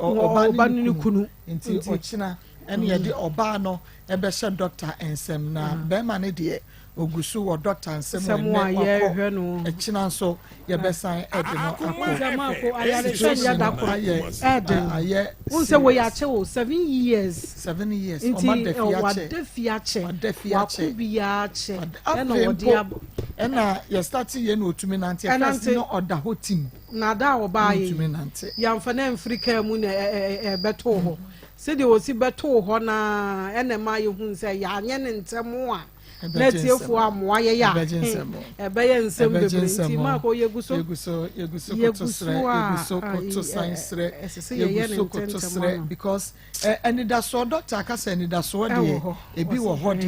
ɔbaa ne ne kunu nti ɔkyina ɛne yɛde ɔbaa no ɛbɛhyɛ doctor nsɛm na bɛrima no deɛ ogu so wɔ doctor nsɛm ɛnɛ wakɔ ɛkyina nso yɛbɛsan ɛde no akɔ situation ayɛ ayɛ n sɛ wɔyɛ akyɛ o 7 years. 7 years. Nti ɔma da fi akyɛ. Wada fi akyɛ. Wada fi wako akyɛ. biara akyɛ ɛna afei wɔde mpo abɔ. Ɛna yɛ start yɛ na otumi nante. Ɛnante. First no ɔda hɔ tim. Na da a ɔbaa yi otumi nante. Yɛmfa no amfiri kaa mu na ɛbɛtoo hɔ sɛdeɛ wɔsi bɛtoo hɔ naa ɛna ɛma yɛhu sɛ yɛanyɛ ne ntɛm a na Ɛbɛgye atiefoɔ nsɛm. amoa yɛyɛ a Ɛbɛgye nsɛm. Ɛbɛyɛ nsɛm Ɛbɛgye bebree nsɛm. nti maakɔ yɛgu so. Yɛgu so, yɛgu so Yɛgu koto so serɛ a yɛgu so koto ayi, san serɛ. Ɛsɛ sɛ yɛyɛ Yɛgu ne so koto ntɛntɛm serɛ ano. Because anidasoɔ, doctor akasa anidasoɔ Ɛwɔ deɛ hɔ. Ebi wɔ hɔ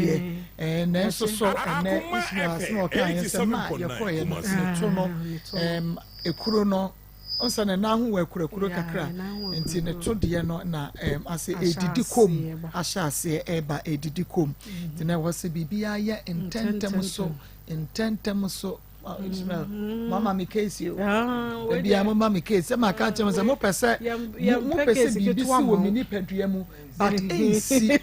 deɛ nanso so ɛnɛ Akoma Ismail FM asɛm a ɔka yɛn sɛ maa yɛkɔɔ yɛ no 87.9 ne to no Ah, ne to no. Ekuro no ɔnsɛ ne nan ho wɔ akurakuro Yeah, kakra ne nan ho wɔ nti ne akurakuro. to deɛ no na ase Ahyɛ edidi kom. aseɛ ba. Ahyɛ aseɛ ɛɛba edidi kom nti na ɛwɔ sɛ biribiara yɛ ntɛntɛm so ntɛntɛm so. Ah, Ismail mama mi case o. Ah, wei ebi a deɛ- mo ma mi case sɛ ma ka kyerɛ mo sɛ mo pɛ sɛ mo yɛmpɛ pɛ sɛ case biribi ketewa si ma wɔ mi wo. nipadua mu but ɛnsi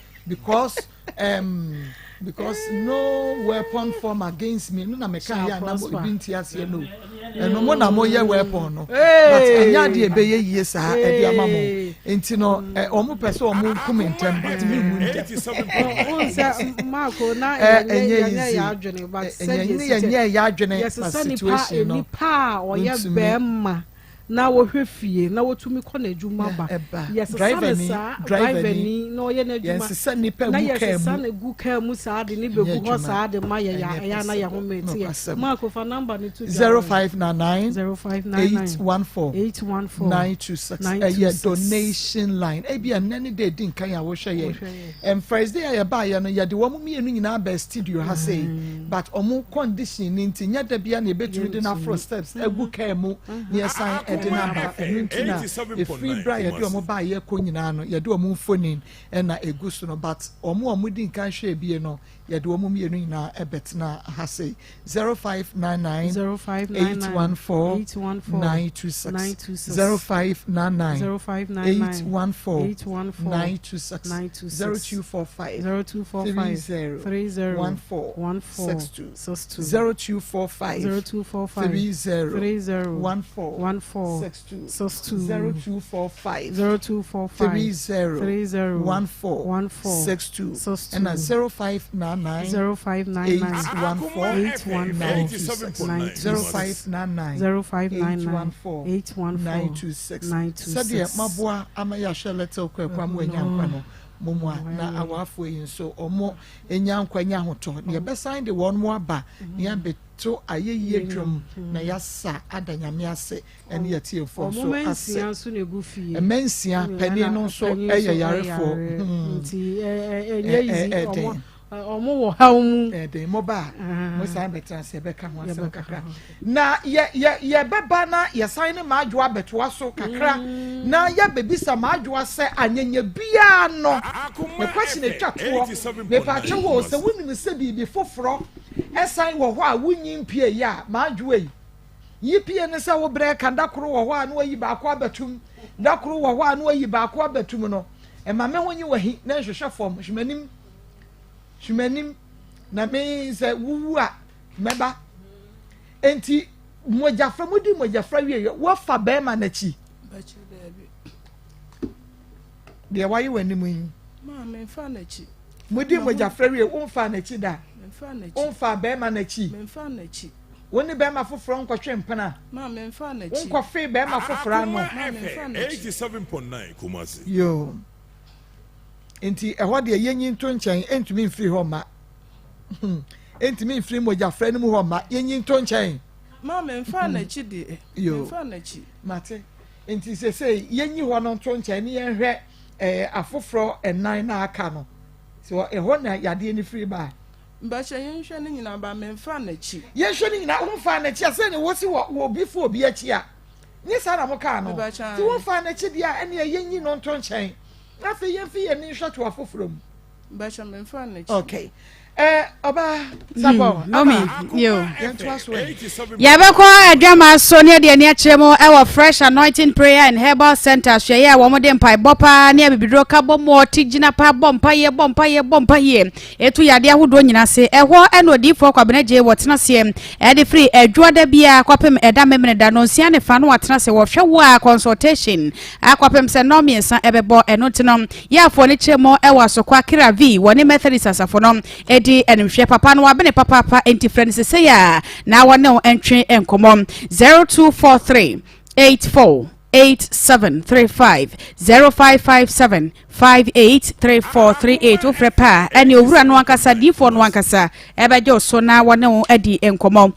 because no weapon form against me no na meka Shall yɛ a na mo prosper. ebi nti aseɛ no ɛno mo na mo yɛ weapon no but ɛnyɛ adeɛ ɛbɛyɛ yie saa ɛde ama mo nti no ɔmo pɛ sɛ ɔmo nkum ntɛm but mi nwu ntɛm. Wohu sɛ Marco na ɛnyɛ yɛnyɛ yɛnyɛ easy. yɛ adwene but ɛnyɛ sɛdeɛ ne esi teɛ- yɛnyɛ yɛ adwene but yɛsesa nipa situation no nipa a ɔyɛ ntumi. Bɛrima na wɔhwɛ fie na wɔtumi kɔ n'adwuma ba Ɛba. yɛsesa Driver ne ni, saa driver driver ni. ni na ɔyɛ n'adwuma Yɛnsesa nipa na gu kaa yɛsesa mu. ne gu kaa mu saa de ne Ɛnyɛ bɛgu hɔ adwuma. saa de ma yɛ Ɛnyɛ ɛyɛ na yɛ ho possible. mɛte yɛ Nokwasɛm. Marco fa number ne to dwa. 0599 0599 814 814 926. Ɛyɛ 926. Donation line. Ebi ɛnɛ ne de edi nkan a wɔhwɛ yɛ Wɔhwɛ yɛ. First day a yɛbaayɛ no yɛde wɔn mmienu nyinaa bɛ studio ha sei but ɔmo condition ni nti nyɛ da bia na ebetumi de n'afro steps egu kaa mu na yɛsan ɛde n'aba. Ɛno nti na efiri bra yɛde ɔmo baayɛ kɔ nyinaa no yɛde ɔmo mfonin ɛna egu so no but ɔmo a ɔmo di nkan hwɛ ebie no yɛde wɔn mmienu nyinaa ɛbɛtena ha sei. 0599 0599 814 814 926. 926. 0599 0599 814 814 926. 926. 0245 0245 30 30 14 14 62. 62. 0245 0245 30 30 14 14 62. 62. 0245 0245 30 30 14 14 62. 62. Ɛna 0599 0599 814 814 926. 0599 0599 814 814 926. 926. Sɛdeɛ maboa ama yɛahwɛ little Kwaku ama anya nkwa no mo mu a na awafoɔ yi nso ɔmo nya nkwa nya ahotɔ na yɛbɛsan de wɔn mo aba na yɛabɛto ayɛyie dwom na yɛasa ada Nyame ase ɛne yɛtiefoɔ Ɔmo nso ase. mmansia nso na egu fie. Mmansia panin no nso Panin ɛyɛ nso yarefoɔ. yare. Nti ɛnyɛ easy. Ɛden. Ɔmo wɔ haw mu. Ɛden moba a Ah. mo san bɛtena ase yɛbɛka ho asɛm Yɛbɛka kakra ho. Na yɛ yɛ yɛbɛba na yɛsan ne maadwoa abɛtoa so kakra na yɛbɛbisa maadwoa sɛ anyanya biara no ne question atwa toɔ mepaakyɛ wɔ sɛ wonim sɛ biribi foforɔ ɛsan wɔ hɔ a wonyi mpie yi a maadwoa yi yi pie ne sɛ wobrɛ ka da koro wɔ hɔ a na wayi baako abɛtum da koro wɔ hɔ a na wayi baako abɛtum no ɛma me ho nyi wahi na nhwehwɛ fam hwemanim hwemanim na me sɛ wuwu a mɛba nti mogyafra mudi mogyafra wie yɛ wɔfa bɛrima n'akyi Bɛkyɛ daabi. Deɛ wayɛ wɔ anim yi. Maa memfa n'akyi. Mudi mogyafra wie womfa n'akyi da? Memfa n'akyi. Womfa bɛrima n'akyi? Memfa n'akyi. Wo ne bɛrima foforɔ nkɔtwe mpena? Maa memfa n'akyi. Wonkɔfe bɛrima foforɔ ano? Akoma FM 87.9 Kumasi. Yo, nti ɛhɔ deɛ yɛnyi nto nkyɛn ɛntumi mfiri hɔ ma ɛntumi mfiri mogyafra no mu hɔ ma yɛnyi nto nkyɛn. Maa memfa n'akyi deɛ. Yo. Memfa n'akyi. Mate, nti sese yɛnyi hɔ no nto nkyɛn ne yɛnhwɛ. ɛɛ afoforɔ ɛnan na aka no so ɛhɔ na yadeɛ no firi baa. Mpakyɛ yɛnhwɛ ne nyinaa ba memfa n'akyi. Yɛnhwɛ ne nyinaa womfa n'akyi a sɛ ne wɔsi wɔ wɔ obi fo obi akyi a nye saa na mo kaa no ti womfa n'akyi deɛ a ɛneɛ yɛnyi no nto nkyɛn na afei yɛmfi yɛn ani nhwɛ to afoforɔ mu. Mpakyɛ memfa n'akyi. Okay. Eh, ɔbaa sapɔ hmm, mɔmi yo yɛbɛkɔ adwama so ne ɛde ani akyerɛ mu ɛwɔ fresh anointing prayer and herbal center ahwɛeɛ a wɔn de mpaebɔ paa ne abibiduro ka bɔ mu ɔte gyina paa bɔ mpaeɛ bɔ mpaeɛ bɔ mpaeɛ Etu yadeɛ ahodoɔ nyina ase. Ɛhɔ na odiyifoɔ Kwabena Gyei wɔ tena aseɛ ɛde firi Adwuada biara kɔpem ɛda Memeneda nɔnsia ne fa na watena ase wɔhwɛ wo a consultation akɔpem sɛ nnɔn mmiɛnsa ɛbɛbɔ. Ɛno nti no Yaafoɔ no kyerɛ mu ɛwɔ Asokwa Kira V wɔne Methodist asafo no ɛdi animhwɛ papa no wabene papaapa enti frɛ no sesei a na wɔne wo ntwe nkɔmmɔ 0243 84 8735 0557 583438 Wofrɛ pɛ a, ɛne owura no ankasa, diifoɔ no ankasa, ɛbɛgye wo so na wɔne wo adi nkɔmmɔ.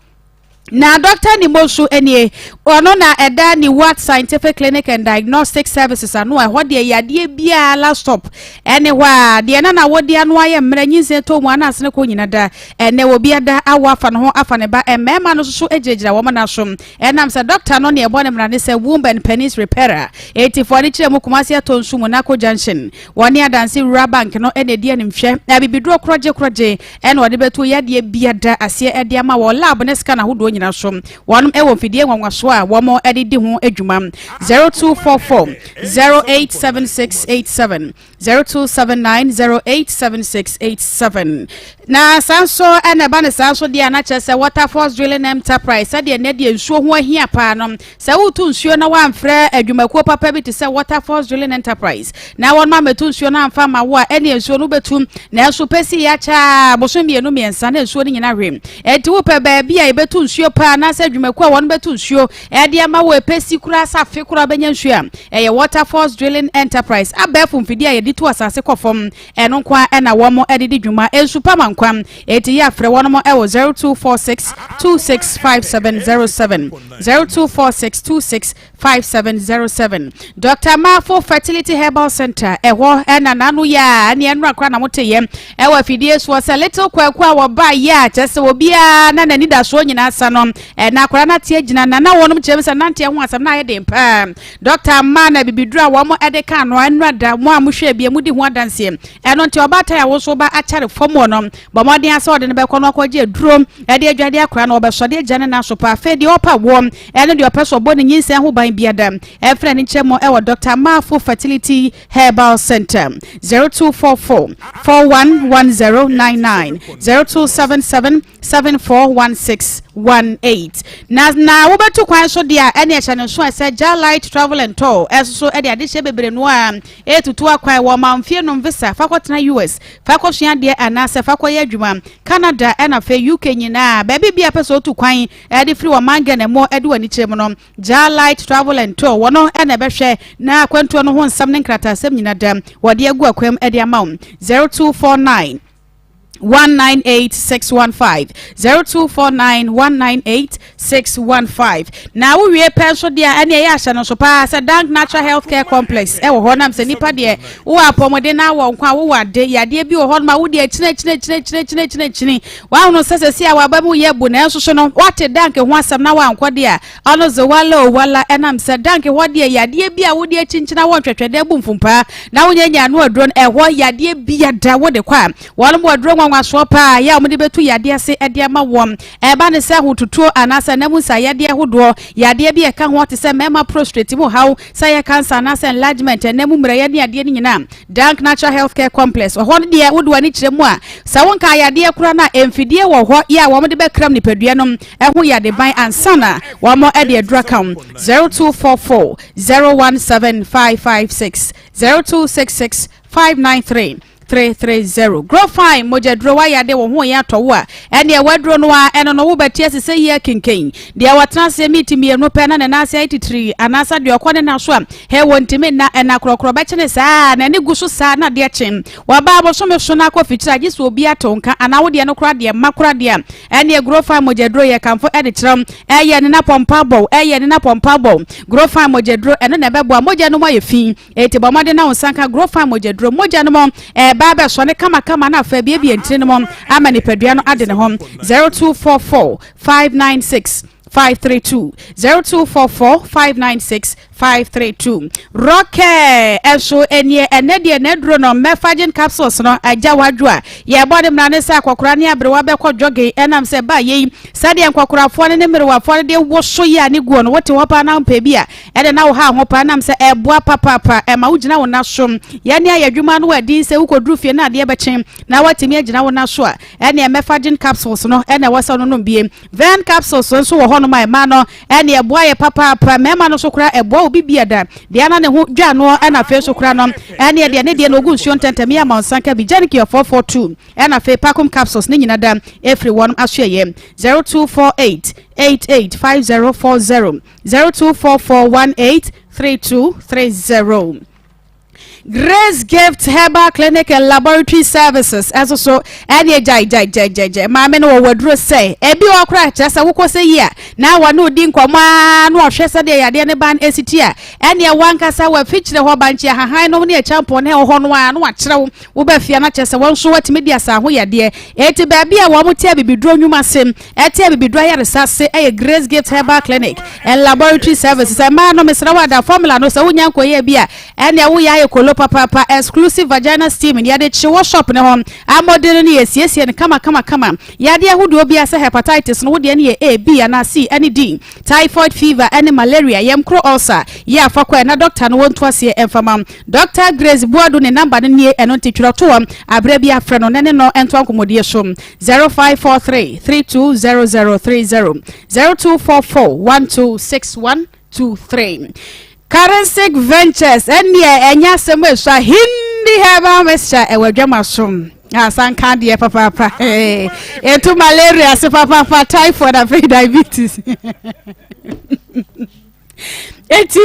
Na Dɔkta Nimosu nie, ɔno na ɛda Niwat Scientific Clinic and Diagnostic Services ano a ɛhɔ deɛ yadeɛ biara last stop ɛne hɔ a deɛ na na wɔde ano ayɛ mmerɛ nyinsɛn tɔ mu ana asene kɔ nyina da ɛnɛ obi ada awo afa ne ho afa ne ba mmarima no nso so gyinagyina wɔn nan so Ɛnam sɛ dɔkta no nea ɛbɔ ne mmara ne sɛ womb and penis repairer, enti fo ani kyerɛ mu Kumasi Atɔ Nsu mu Nako Junction. Wɔne Adanse Rural Bank no na ɛdi animhwɛ. Abibiduro korɔgye korɔgye na wɔde bɛtu yadeɛ biada aseɛ de ama wɔ lab ne scan ahodoɔ nyinaa so. Wɔnom wɔ mfidie nwanwasoɔ a wɔn de di ho dwuma. 0244 087687. 0279087687 Na saa nso ɛna ɛba ne saa nso deɛ a na kyerɛ sɛ Waterfalls Drilling Enterprise sɛdeɛ nnɛ deɛ nsuo ho ahia paa no sɛ wotu nsuo na woamfrɛ adwumakuo papa bi te sɛ Waterfalls Drilling Enterprise na wɔn amɛtu nsuo no amfa ma wo a ɛne nsuo no wobɛtu nanso pɛ si yɛ akyɛ a bosom mmienu mmiɛnsa na nsuo no nyina hwe ɛnti wopɛ baabi a yɛbɛtu nsuo paa anaasɛ adwumakuo a wɔn bɛtu nsuo ɛde ama wo ɛpɛ si koraa sɛ afe koraa bɛnya nsuo a Ɛyɛ Waterfalls Drilling Enterprise abɛɛfo mfidie a yɛde tu asase kɔ fam. Ɛno nko ara na wɔn de di dwuma. Nsu pa ma nkwa. Enti yɛ a frɛ wɔn wɔ 0246 265707, 0246 265707. Doctor Marfo Fertility Herbal Center, ɛhɔ na n'ano yɛ a ɛne ɛnora koraa na moteyɛ ɛwɔ afidie soɔ sɛ Little Kwaku a wɔba yɛ a kyerɛ sɛ obiara na n'anidasoɔ nyinaa sa no. Ɛna akwadaa no ate agyina na na wɔnom kyerɛ mu sɛ nanteɛ ho asɛm na ayɛ den paa. Dɔkta mmaa na abibiduro a wɔn de ka ano nnura da mo a mohwɛ bie modi ho adanseɛ. Ɛno nti ɔbaatan a woso ba akyare fam wɔ no bɔ mmɔden asɛ ɔde no bɛkɔ no akɔgye aduro de adwade akwadaa no ɔbɛsɔ de agya ne nan so paa. Afei deɛ ɔpa woɔ ɛne deɛ ɔpɛ sɛ ɔbɔ ne nyinsɛn ho ban biada ɛmfrɛ ne nkyɛn mu ɛwɔ Dɔkta Maafo Fertility Herbal Center 0244 411099 0277 741618 Na na wobɛtu kwan so deɛ a, ɛne ɛhyɛ no nso a sɛ Jalite Travel and Tour ɛso so ɛde adehyeɛ bebree no a ɛretutu akwan wɔ ma mfie nom visa fa kɔtena US, fa kɔsua adeɛ anaasɛ fa kɔyɛ adwuma Canada ɛna afei UK nyinaa baabi bi a pɛ sɛ otu kwan ɛde firi ɔman Ghana mu ɛde w'ani kyerɛ mu no Jalite Travel and Tour wɔno ɛna ɛbɛhwɛ na akwantuo no ho nsɛm ne nkrataasɛm nyina da wɔde agu akwam ɛde ama wo 0249 198615 0249 198615 na wowie pɛ nso deɛ a ɛne ɛyɛ ahyɛ no nso paa sɛ Dank Natural Health Care Complex ɛwɔ hɔ nam sɛ nipa deɛ wowɔ apɔmuden na wɔ nkwa wowɔ ade yadeɛ bi wɔ hɔ ma wode akyini akyini akyini akyini akyini akyini akyini wahono sɛ sɛsi a waba mu yɛ bu nanso so no wate Dank ho asɛm na wankɔ deɛ a ɔno dze wala o wala ɛnam sɛ Dank hɔ deɛ yadeɛ bi a wode akyinkyina wɔ ntwɛtwɛdɛ bu mfumpaa na wonyɛ nya ano aduro no ɛhɔ yadeɛ bi ada wode kɔ a Wɔnom wɔ aduro nwanwasoɔ paa yɛ a wɔde bɛtu yadeɛ ase de ama wɔn. Ɛba ne sɛ ahotutuo anaasɛ nna mu nsaeyadeɛ ahodoɔ, yadeɛ bi a ɛka ho te sɛ mmarima prostrate mu haw, sɛ ɛyɛ cancer anaasɛ enlargement, nna mu mmerɛyɛ ne adeɛ no nyinaa. Dank Natural Health Care Complex, ɛhɔ no deɛ wode w'ani kyerɛ mu a, sɛ wonkaa yadeɛ koraa no a, mfidie wɔ hɔ yɛ a wɔde bɛkram nipadua no ho yadeban ansa na wɔde aduro aka wo. 0244 017 556 0266 593. 330. Grofine mogyaduro wayɛ ade wo ho yɛ atɔ wo a ɛneɛ waduro no a ɛno no wobɛte ase sɛ yie akenkan deɛ wɔtena aseɛ miiti mmienu pɛ na ne nan ase ayɛ titiri anaasɛ deɛ ɔkɔ ne na so a hɛ wɔntumi nna ɛna korɔkorɔ bɛkyene saa n'ani gu so saa na adeɛ kye wɔbaa bosome so no akɔ fikyiri agye sɛ obi ato nka anaa wodeɛ no kora deɛ mma kora deɛ ɛneɛ Grofine mogyaduro yɛ kamfo ɛde kyerɛ ɛyɛ ne na pɔmpa bɔw ɛyɛ ne na pɔmpa bɔw Grofine mogyaduro ɛno na ɛbɛboa mogya no mu ayɛ fi Enti bɔ mmɔden na wo nsa nka Grofine mogyaduro. Mogya no mu ɛreba abɛsɔne kamakama na afei abiebie ntini no mu ama nipadua no ade ne ho. 0244 596 532 0244 596 532 Rockɛ ɛnso ɛnie ɛnɛ deɛ n'aduro no Mefagin capsules no agya wadwo a yɛbɔ ne mmara ne sɛ akɔkora ne aberewa bɛkɔ jogging ɛnam sɛ ba yei sɛdeɛ nkɔkorafoɔ ne ne mmerewafoɔ no de woso yi a ne guo no wote hɔ paa na wompɛ bi a Ɛde na wo haw ho paa nam sɛ ɛboa papaapa, ɛma wo gyina wo na so. Yɛne ayɛ adwuma no adin sɛ wokɔduru fie na adeɛ bɛkye na woatumi agyina wo na so a, ɛneɛ Mefagin capsules no na ɛwɔ sɛ wononom bie. Vern capsules nso wɔ hɔnom a mmaa no ɛneɛ ɛboa yɛ papaapa, mmarima no nso koraa ɛboa obi bi ɛda deɛ na ne ho dwa noɔ ɛna afei nso koraa no ɛneɛ deɛ ne deɛ no ɔgu nsuo ntɛntɛm yɛ ama nsa nka bi. Genic 442 ɛna afei Pacum capsules ne nyina da ɛfiri wɔn asoɛyɛ 0248 88 5040. 0244183230. Grace Gift Herbal Clinic and Laboratory Services ɛso so ɛne gyae gyae gyae gyae gyae maame no wɔ waduro sɛ ebi wɔ koraa kyerɛ sɛ wokɔ sɛ yi a na wɔne odi nkɔmɔ a na ɔhwɛ sɛdeɛ yadeɛ ne ban esi ti a ɛne wankasa wafikyerɛ hɔ bankye ahahan nom ne ɛkyampɔn ne ɛwɔ hɔ no a na wakyerɛ wo woba fie na kyerɛ sɛ wɔn nso watumi di asa ho yadeɛ eti baabi a wɔn te abibiduro nnwuma ase Ɛte abibiduro ayaresa ase yɛ Grace Gift Herbal Clinic and Laboratory Services. Mmaa no, mesrɛ wo ada formula no sɛ wonya nkɔyɛɛ bi a, ɛnneɛ woyɛ ayɛ kolo papaapa. Exclusive vaginal steam no, yɛde kye wɔ shop no ho. Amɔden no, yɛsiesie no kama kama kama. Yadeɛ ahodoɔ biara sɛ hepatitis no, wo deɛ no yɛ A, B anaa C ɛne D. Typhoid fever ɛne malaria, yamkuro ulcer, yɛ a fa kɔ ɛ na doctor no wɔntu aseɛ mfa ma wo. Doctor Grace Boadu ne number no nie, ɛno nti twerɛ to hɔ aberɛ biara frɛ no na ne no ntoa nkɔmmɔdie so. 0543 320030 0244 126123 Karensic Ventures ɛneɛ ɛnyɛ asɛm ɛsua Hindi herbal mixture ɛwɔ adwama so asanka deɛ papaapa ɛtu malaria se papaapa typhoid afei diabetes Eti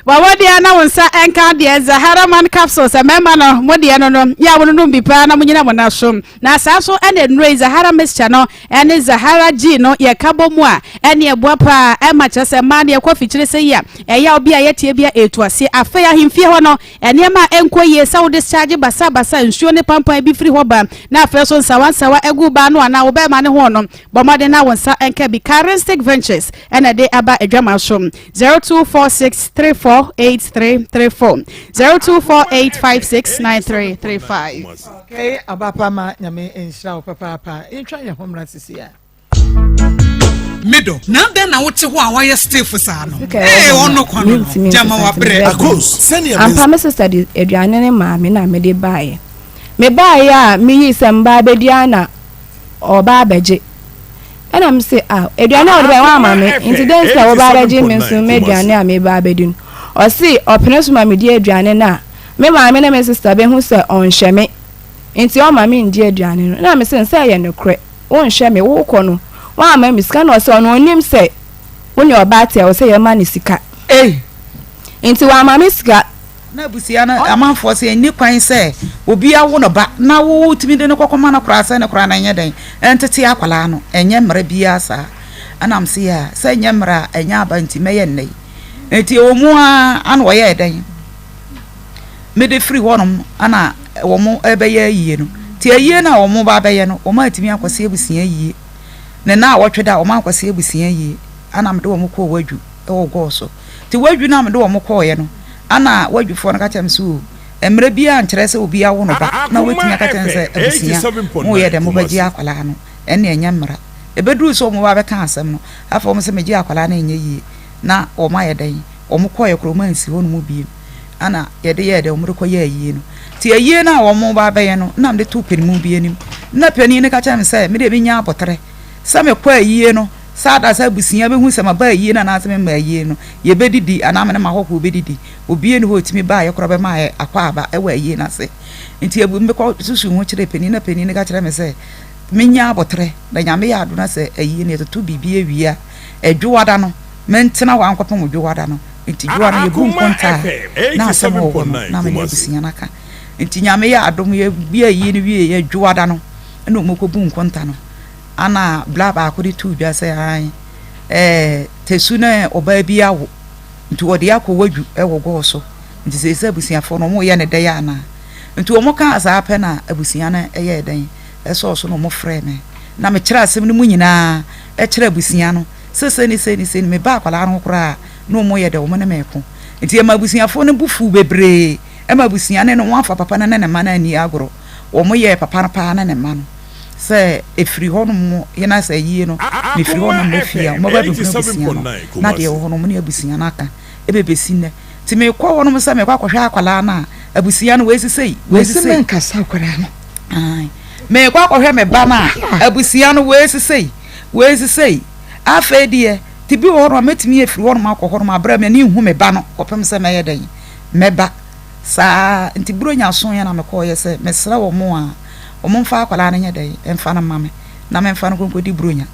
wɔwɔ na wo nsa nka deɛ Zahara man capsules mmarima no mo deɛ no no yɛ a wɔnonom bi paa na mo nyina mo na so na saa so ɛna nnuro yi Zahara mixture no ɛne Zahara G no yɛka bɔ mu a ɛne ɛboa paa ɛma kyerɛ sɛ mmaa no yɛkɔ fikyire sɛ yi a ɛyɛ obi a yɛteɛ bi a ɛtu aseɛ afei ahemfie hɔ no nneɛma a ɛnkɔ yie sɛ wo discharge basabasa nsuo ne pampan bi firi hɔ ba na afei so nsawansawa agu baa no anaa wo bɛrima ne ho no Bɔ mmɔden na wo nsa nka bi. Karistic Ventures na ɛde aba adwaman so. 0246 348334 0248 569335. Okay, abapa ma nyame nhyira wo papaapa. Yɛntwa yɛn ho mmra sisi a. Me dɔ, na adɛn na wote hɔ a woayɛ stiff saa no? Ee, ɔno kwan no no, gyama wabrɛ. Akos, sɛnea me. Ampa me sister de aduane no maa me na mede baeɛ. Mebaeɛ a meyii sɛ meba abɛdi ara na ɔreba abɛgye. Ɛna me se, ah, aduane a wode baeɛ woamma me, nti dɛn nti na woba abɛgye me nso m'aduane a mereba abɛdi no? Ɔse ɔpene so ma medi aduane no a, me maame ne me sista bɛhu sɛ ɔnhwɛ me, nti ɔmma mendi aduane no. Ɛna me se, sɛ ɛyɛ nokorɛ, wonhwɛ me, wokɔ no, woamma me sika. Ɛna ɔse ɔno ɔnnim sɛ wo ne ɔbaa te a ɛwɔ sɛ yɛma no sika. Nti wamma me sika. Na abusua no amanfoɔ sɛ ɛnni kwan sɛ obi awo no ba na wotumi de no kɔkɔma no koraa sɛ ne koraa no ɛnyɛ dɛn ɛntete akwadaa no, ɛnyɛ mmara biara saa. Ɛna mese a sɛ ɛnyɛ mmara a ɛnyɛ aba nti mɛyɛ nnɛ yi. Nti ɛwɔ mu ara ana wɔyɛɛ dɛn mede firi hɔnom ana wɔn ɛbɛyɛ ayie no. Nti ayie no a wɔn ba abɛyɛ no wɔn antumi ankɔsi abusua ayie. Ne nna a wɔtwe da wɔn ankɔsi abusua ayie ana mede wɔn kɔɔ wadwu wɔ gɔɔ so. Nti wadwu no a mede wɔn kɔɔeɛ no, ana wadwufoɔ no ka kyerɛɛ me sɛ, O, mmerɛ biara nkyerɛ sɛ obi awo no ba na wobɛtumi aka kyerɛ no sɛ abusua moyɛ dɛn mobɛgye akwadaa no, ɛnneɛ ɛnyɛ mmara. Ɛbɛduruu sɛ wɔba bɛka asɛm no, afei wɔn sɛ megye akwadaa no ɛnyɛ yie, na wɔn ayɛ dɛn, wɔn kɔeɛ koraa wɔn ansi hɔ nom bio, ana yɛde yɛɛ dɛn, wɔde kɔyɛɛ ayie no. Nti ayie no a wɔba abɛyɛ no, na mede too panimu bi anim, na panin no ka kyerɛɛ me sɛ medeɛ menya aboterɛ sɛ mekɔ ayie no. Sɛ ada sɛ abusua bɛhu sɛ maba ayie no anaasɛ memma ayie no, yɛbɛdidi anaa me ne m'ahɔhoɔ bɛdidi. Obiara nni hɔ a ɔtumi baeɛ koraa bɛmaa yɛ akwaaba wɔ ayie no ase. Nti abu mekɔ susuu ho kyerɛɛ panin na panin no ka kyerɛɛ me sɛ menya aboterɛ na Nyame yɛ adom na sɛ ayie no yɛtoto biribi awie a, Dwoada no mentena hɔ ara nkɔpem Dwoada no. Nti Dwoada no yɛbu Akoma nkonta a FM na asɛm a ɛwɔ hɔ no 87.9 na me ne Kumasi. abusua no aka. Nti Nyame yɛ adom yɛwie ayie no wieeɛ Dwoada no na wɔkɔbu nkonta no. Ana bra baako de too dwa sɛ aane, ɛɛ Tesu ne ɔbaa bi awo, nti wɔde akɔ Wadwu wɔ Gɔɔ so, nti seesei abusuafoɔ no wɔreyɛ no dɛn anaa? Nti wɔkaa saa pɛ na abusua no yɛɛ dɛn? Ɛsɔɔ so na wɔfrɛɛ me, na mekyerɛɛ asɛm no mu nyinaa kyerɛɛ abusua no sɛ sei ne sei ne sei ne, mebaa akwadaa no ho koraa a na wɔyɛ dɛ, wɔne me reko. Nti ɛmaa abusuafoɔ no bo fuu bebree, ɛma abusua no ne wɔamfa papa no ne ne mma no anni agorɔ, wɔyɛɛ papa no paa ne ne mma no. Sɛ ɛfiri hɔ nom yɛn asɛ ayie no, mefiri hɔ nom ba fie a, wɔbɛba abɛhunu abusua no, na deɛ ɛwɔ hɔ no wɔne abusua no aka, ɛbɛbɛsi nnɛ. Nti mekɔ hɔ nom sɛ mekɔ akɔhwɛ akwadaa no a, abusua no wei se sei, wei se sei. Mese menkasa akwadaa no. Ae. Mekɔ akɔhwɛ me ba no a, abusua no wei se sei, wei se sei. Afei deɛ, te bi wɔ hɔ nom a mɛtumi afiri hɔ nom akɔ hɔ nom aberɛ a m'ani nhu me ba no kɔpem sɛ mɛyɛ dɛn, mɛba. Saa nti Buronya soeɛ na mekɔeɛ sɛ mesrɛ wɔn a, wɔmfa akwadaa no nyɛ dɛn mfa no mma me na memfa no nkɔdi Buronya.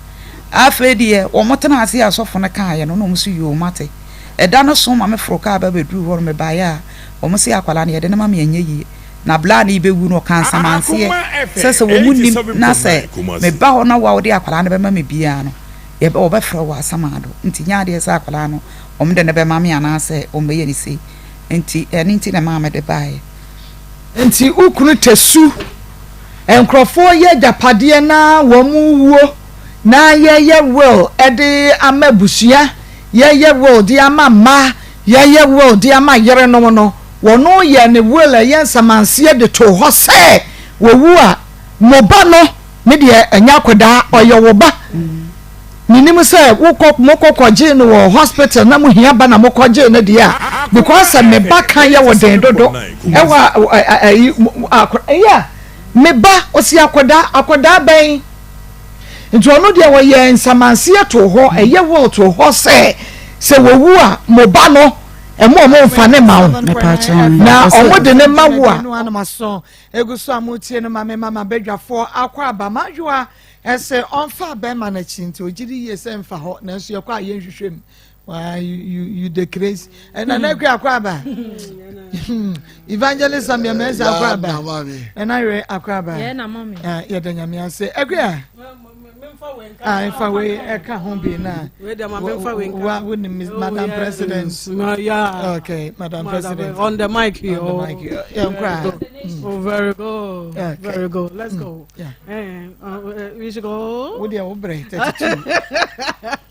Afei deɛ wɔtenaa ase a sɔfo no kaeɛ no na wɔn nso yoo mate. Ɛda no so ma meforo kaa ba bɛduruu hɔ no mebaeɛ a wɔn se akwadaa no yɛde no ma me ɛnyɛ yie. Na bla a no rebɛwu no ɔkaa nsamanseɛ sɛ sɛ wɔn nnim na sɛ meba hɔ na wo a wode akwadaa no bɛma me biara no yɛbɛ wɔbɛfrɛ wo asamando nti nyɛ adeɛ sɛ akwadaa no wɔn de no bɛma me anaasɛ wɔn bɛyɛ no sei nti ɛno nti na ɛmaa mede baeɛ. Nti wo kunu tɛ su. Nkurɔfoɔ yɛ agyapadeɛ na wɔn wuo na yɛyɛ will de ama abusua, yɛyɛ will de ama mma, yɛyɛ will de ama yerenom no, wɔn yɛ ne will ɛyɛ nsamanseɛ de too hɔ sɛ wɔwu a mo ba no, me deɛ ɛnyɛ akwadaa, ɔyɛ wo ba. Menim sɛ wokɔ mokɔ kɔgyee no wɔ hospital na mo hia ba na mokɔ gyee no deɛ a because sɛ me ba ka yɛ wo den dodo ɛwɔ ayi akɔ ɛyɛ me ba ɔsi akɔdaa akɔdaa bɛn nti ɔno deɛ wɔyɛ nsamanseɛ to hɔ ɛyɛ will to hɔ sɛ sɛ wɔwu a mo ba no ɛmo ɔmo nfa ne ma wo na ɔmo de ne ma wo a. Egu so a mo tie no ma me mama badwafoɔ akɔ aba madwoa Ɛsɛ ɔnfa bɛrima no akyi nti ogye di yie sɛ nfa hɔ nanso yɛkɔ a yɛnhwehwɛ mu waa you you you dey crazy ɛna na akua akɔ aba evangelist Samuel Mensah akɔ aba ɛna yɛ akɔ aba yɛda nyame ase akua ah nfa wei ɛka ho bi na wa wo ni madam president okay madam president on the mic here on the mic here yɛn kura oh very good very good let's go. Yeah. Eh, uh, uh, we should go. Wo deɛ wo brɛ 32.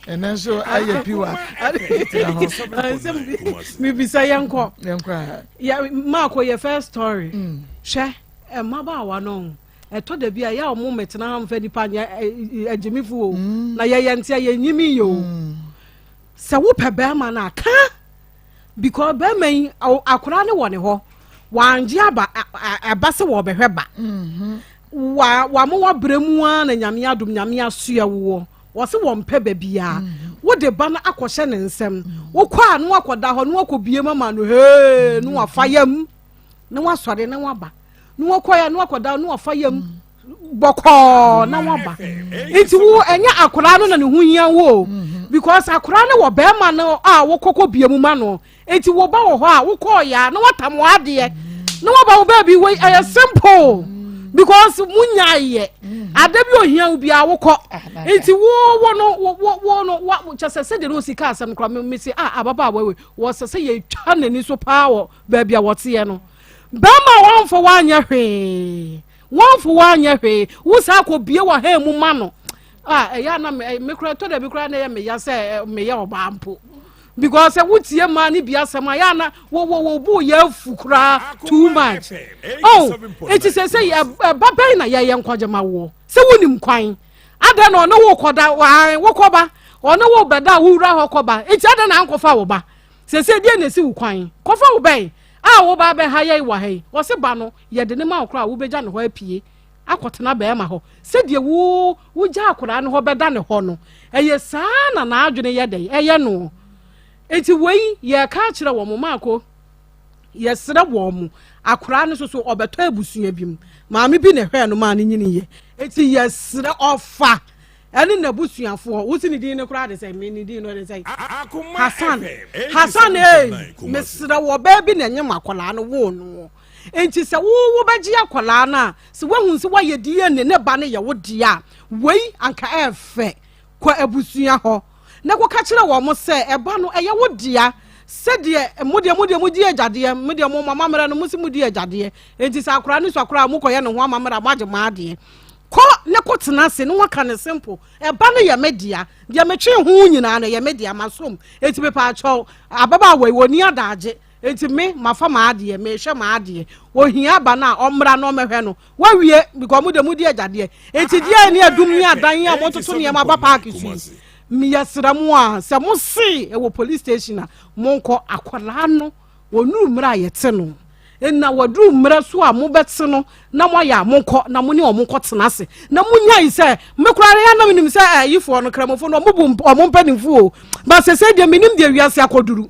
Ɛnɛ nso ayɛ piwa. Mebisa yɛnkɔ. Yɛnkɔ a. Yɛ maako yɛ first story. Mm. Hwɛ mmabaawa no ɛtɔ da bi a yɛ a wɔn mɛtena ha mfa nipa nyɛ agyimifo o mm. na yɛyɛ ntia yɛnyimi yɛ o mm. sɛ wopɛ bɛrima no a ka because bɛrima yi akwadaa no wɔ ne hɔ wangye aba ɛba sɛ wɔbɛhwɛ ba mm-hmm. wa wama wabrɛ mu ara na nyame adom nyame asoɛ woɔ wɔse wɔn pɛ baabiara mm-hmm. wode ba no akɔhyɛ ne nsam mm-hmm. wokɔ a na wakɔda hɔ na wakɔbie ma ma no hee na wafa yam na wasɔre na waba na wakɔ ya na wakɔda na wafa yam bɔkɔɔ na waba nti wo ɛnyɛ akwadaa no na ne ho hia wo o mm-hmm. because akwadaa no wɔ bɛrima no a wokɔkɔ bie mu ma no nti wo ba wɔ hɔ a wokɔɔ ya na watam wɔ adeɛ na waba wo baabi wei ɛyɛ simple because mu nyaayɛ ada bi ohia wo biara wokɔ ah, nti wo wo no wo wo no wa kyɛ sɛ sɛdeɛ no osi kaa asɛm koraa me se ah ababaawa wei wɔsɛ sɛ yɛtwa n'ani so paa wɔ baabi a wɔteɛ no bɛrima wɔmfa wanyɛ hwee Wɔnfo wanyɛ hwee wo saa kɔ bie wɔ ha mu ma no a ɛyɛ na me kora tɔ da bi kora na ɛyɛ meya sɛ meyɛ ɔbaa mpo because sɛ wotie mmaa no bi asɛm a yɛ ana wɔ wɔ wɔ bo yɛ afu koraa too much oh eti sɛ sɛ ɛba bɛn na yɛyɛ nkɔgye ma woɔ sɛ wonim kwan adɛn na ɔne wo kɔda wokɔba ɔne wo bɛda a wowura hɔ kɔba eti adɛn na ankɔfa wo ba sɛ sɛ deɛ na esi wo kwan kɔfa wo bɛn a wo ba bɛha yɛ wɔ ha yi wɔse ba no yɛde ne ma wo koraa wobɛgya ne hɔ apue. akɔtena bɛrima hɔ sɛdeɛ wo wogya akwadaa no hɔ bɛda ne hɔ no ɛyɛ saa na n'adwene yɛ dɛn ɛyɛ no eti wei yɛka akyerɛ wɔn maako yɛsrɛ wɔn mo akwadaa no soso ɔbɛtɔ abusua bi mu maame bi na ɛhwɛɛ no maa no nyini yɛ eti yɛsrɛ ɔfa ɛne n'abusuafoɔ wosi ne din no koraa de sɛ me ne din no de sɛ Hasan Hasan ee mesrɛ wɔ ɔbaa bi na ɛnyɛ mo akwadaa no woo no nti sɛ wo wobɛgye akwadaa no a sɛ woahu sɛ woayɛ DNA ne ba no yɛ wo deɛ a wei anka ɛɛfɛ kɔ abusua hɔ na kɔka kyerɛ wɔn sɛ ɛba no ɛyɛ wo dea sɛdeɛ mo deɛ mo deɛ mo di agyadeɛ mo deɛ mo amammerɛ no mo si mo di agyadeɛ nti sɛ akwadaa no sua koraa mo kɔyɛ ne ho amammerɛ a mo agye mo adeɛ kɔ ne kɔ tena ase ne waka ne simple ɛba no yɛ me dea deɛ metwe ho nyinaa no yɛ me dea masom eti pepa akyɛw ababaawa yi wɔni adagye Enti me, mafa m'adeɛ, mehwɛ m'adeɛ. Ohia aba no a, ɔmmra na ɔmmɛhwɛ no. Wawie, because mo deɛ modi agyadeɛ. Enti deɛ ne adum ne adan a mototo nneɛma aba paaki so yi, yɛsrɛ mo a, sɛ mo se ɛwɔ police station a, monkɔ. Akwadaa no, wɔnuru mmerɛ a yɛte no. Na wɔduru mmerɛ so a mobɛte no na moayɛ a, monkɔ na mo ne wɔn nkɔtena ase. Na monyae sɛ, me koraa yɛ na menim sɛ ayifoɔ no, Kramofoɔ no, wɔn bu wɔn mpanimfoɔ o. Ba sese deɛ menim deɛ wiase akɔduru.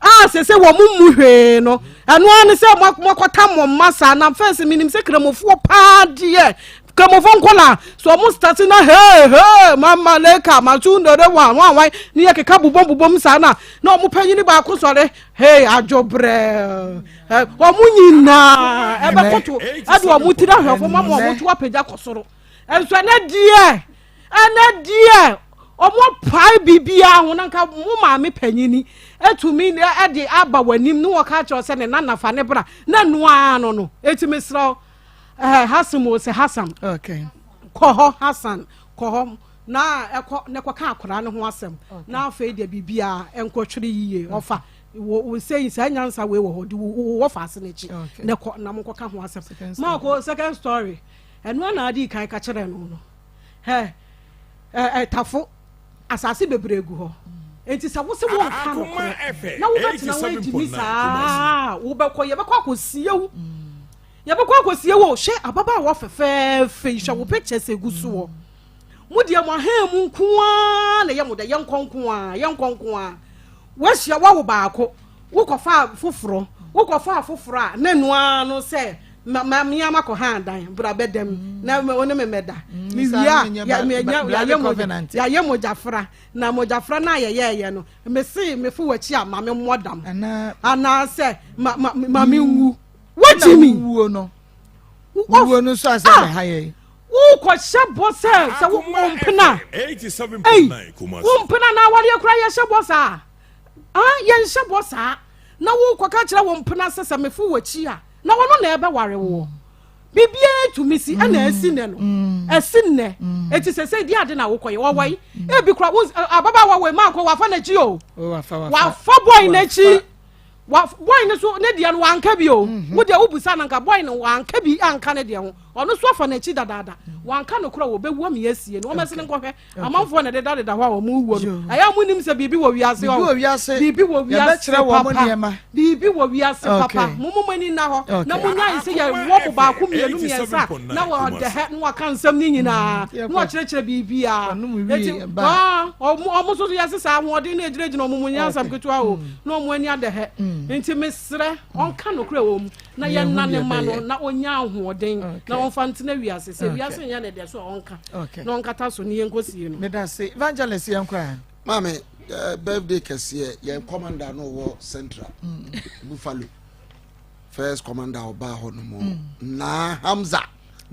a sese wɔn mmu hwee no ɛno ara ne sɛ moakɔta mo mma saa na fɛs menim sɛ kramofoɔ paa deɛ kramofoɔ nkɔla so ɔmo starte na hee hee mama leka masu ndore wa wan wan ne yɛ keka bobom bobom saa na na ɔmo panyini baako sɔre hee adwo brɛ ɔmo nyinaa ɛbɛkoto ɛde ɔmo tiri ahwɛfo ma mo ɔmo to apagya kɔ soro ɛnso ɛnɛ deɛ Ɛnɛ deɛ wɔpae biribiara ho na nka mo maame panyini atumi de aba w'anim ne wɔka kyerɛ sɛ ne nana fa ne bra na ɛno ara no no eti mesrɛ wo ɛɛ Hasan o sɛ Hasan okay. kɔ hɔ Hasan kɔ hɔ na ɛkɔ na ɛkɔka akwadaa no ho asɛm na afei deɛ biribiara ɛnkɔtwere yie ɔfa wɔ wɔ sɛ saa nyansa wei wɔ hɔ de wɔ wɔ fa ase n'akyi na ɛkɔ na mo nkɔka ho asɛm maako second story ɛno ana adi kan ka kyerɛ no no. Hɛ, ɛ, tafo, asase bebree gu hɔ. Enti sɛ wose wonka nokorɛ na wobɛtena hɔ agyimi saa a, wobɛkɔ, yɛbɛkɔ akɔsie wo. Yɛbɛkɔ akɔsie wo. Hwɛ ababaawa fɛfɛɛfɛ yi, hwɛ wo pictures egu soɔ. Mo deɛ mo ahan mu nko ara na ɛyɛ mo dɛ, yɛnkɔ nko ara, yɛnkɔ nko ara. Woahyia, woawo baako. Wokɔfaa foforɔ, wokɔfaa foforɔ a, na ɛno ara no sɛ ma ma me ara makɔ han dan, bra bɛda mu na wo ne me mmɛda. Mewie a, yɛayɛ mogya, yɛayɛ mogyafra, na mogyafra no a yɛyɛeɛ no, mese mefo w'akyi a ma me mmɔ dam, anaasɛ ma ma ma menwu. Wogye mi. Wuo no, wuo no nso asɛ bɛha yɛn. Wokɔhyɛ bɔ sɛ sɛ wo mpena, ei, wo mpena na awareɛ koraa yɛhyɛ bɔ saa. Ah, yɛnhyɛ bɔ saa. Na worekɔka kyerɛ wo mpena sɛ sɛ mefo w'akyi a, na ɔno na ɛbɛware woɔ. Biribiara tumi si, ɛna asi nnɛ no. Asi nnɛ. Eti sɛ sɛ di ade na wokɔyɛ, wɔwɔ yi. Ebi kora, wo ababaawa wei mankɔ, wafa n'akyi o. Wafa boy n'akyi. Wa boy no so ne deɛ no wanka bi o. Wo deɛ wobusa no nka boy no wanka bi anka ne deɛ ho. Ɔno so afa n'akyi dadaada. Wanka no kora wɔbɛwu ama yɛasie no. Wɔmɛsene nkɔhwɛ. Amanfoɔ na ɛdeda deda hɔ a wɔn wuo no. Ɛyɛ a wɔn nim sɛ biribi wɔ wiase hɔ. Biribi wɔ wiase. Biribi wɔ wiase papa. Nneɛma. Biribi wɔ wiase papa. Mo mo ani nna hɔ. Na mo nyae sɛ yɛ wɔ mo baako mmienu mmiɛnsa na wɔda hɛ na wɔaka nsɛm ne nyinaa na wɔkyerɛkyerɛ biribiara. Eti wɔn wɔn nso yɛ sesa ahoɔden na egyinagyina wɔn mu nyɛ asɛm ketewa o na wɔn ani ada hɛ. Nti mesrɛ ɔnka nokorɛ wɔ mu. na yɛnna ne ma no na ɔnya ahoɔden na ɔmfa ntena wiase sɛ wiase nyɛ ne deɛ so a ɔnka na ɔnkata so ne yɛnkɔsie no. Meda se evangelist yɛn kɔ a. Maame eh, birthday kɛseɛ yɛn commander no wɔ central mm. Buffalo first commander ɔbaa hɔ no mu mm. na Hamza.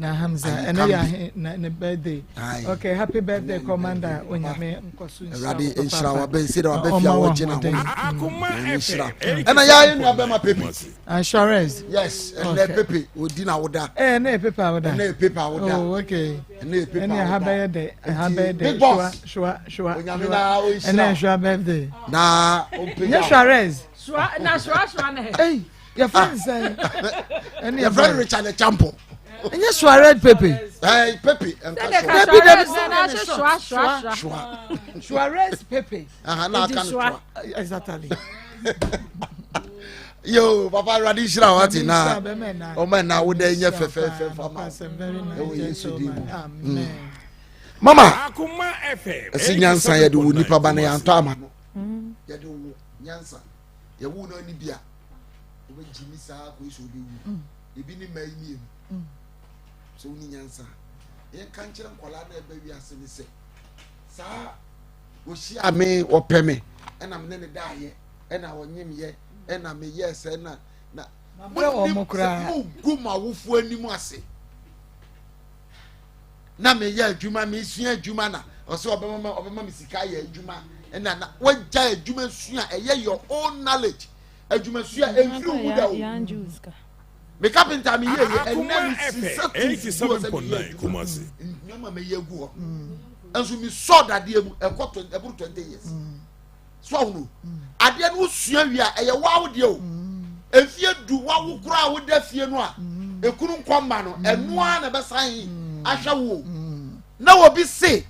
Na Hamza ɛnɛ yɛ ahe na ne birthday. Okay, happy birthday commander onyame nkɔso nhyira Awurade nhyira wa bɛn sɛ wa bɛ fia wɔ gyina ho. Nyame nhyira. Ɛna yɛ ayɛ nua bɛma pepe. Assurance. Yes, ɛnɛ pepe odi na woda. Ɛɛ ɛnɛ yɛ pepe awoda. Ɛnɛ yɛ pepe awoda. Oh okay. Ɛnɛ yɛ pepe awoda. Ɛnɛ ha bɛyɛ dɛ. Ha bɛyɛ dɛ. Big boss. Shua shua. Onyame na o nhyira. Ɛnɛ shua birthday. Na o mpagya. Nyɛ Suarez. Shua na shua shua na. Ɛy yɛ fɛn sɛn. Ɛnɛ yɛ fɛn Richard Champo. Ɛnyɛ Suarez pepe. Ɛɛ pepe. Dabi dabi. Shua shua shua. Suarez pepe. Aha na aka no shua. Exactly. Yo, papa Awurade nhyira wo ate na ɔma na wo dɛ nyɛ fɛfɛɛfɛ fa ma ɛwɔ Yesu din mu. Mm. Mama, ɛsi nyansa yɛde wo nipa ba no yɛantɔ ama no. Mm. Yɛde wo nyansa. Yɛwo no ani bi a wobɛgye mi saa kɔyi sɛ wobɛwu. Mm. Ebi ne mmaa yi mmienu. Sɛ woni nyansa. Yɛnka nkyerɛ nkwadaa na ɛbɛ wiase ne sɛ saa wɔhyia me wɔpɛ me ɛna me ne ne daayɛ ɛna ɔnyem yɛ ɛna me yɛ sɛ na na mo nim sɛ mo gu mo awofoɔ anim ase na me yɛ adwuma me sua adwuma na ɔsɛ ɔbɛma ma ɔbɛma me sika yɛ adwuma ɛna na wagya adwuma sua ɛyɛ your own knowledge adwuma sua ɛmfiri wo da o me kapenta me yɛ yɛ ɛnna me sisa tu gu hɔ sɛ me yɛ adwuma nneɛma me yɛ gu hɔ nso me sɔ dadeɛ mu ɛkɔ ɛboro 20 years. Mm. So ahunu adeɛ no wosua wie a ɛyɛ wawo deɛ o mfie du wawo koraa a woda fie no a ekunu nkɔ mma no ɛno ara na ɛbɛsan ahwɛ wo na obi se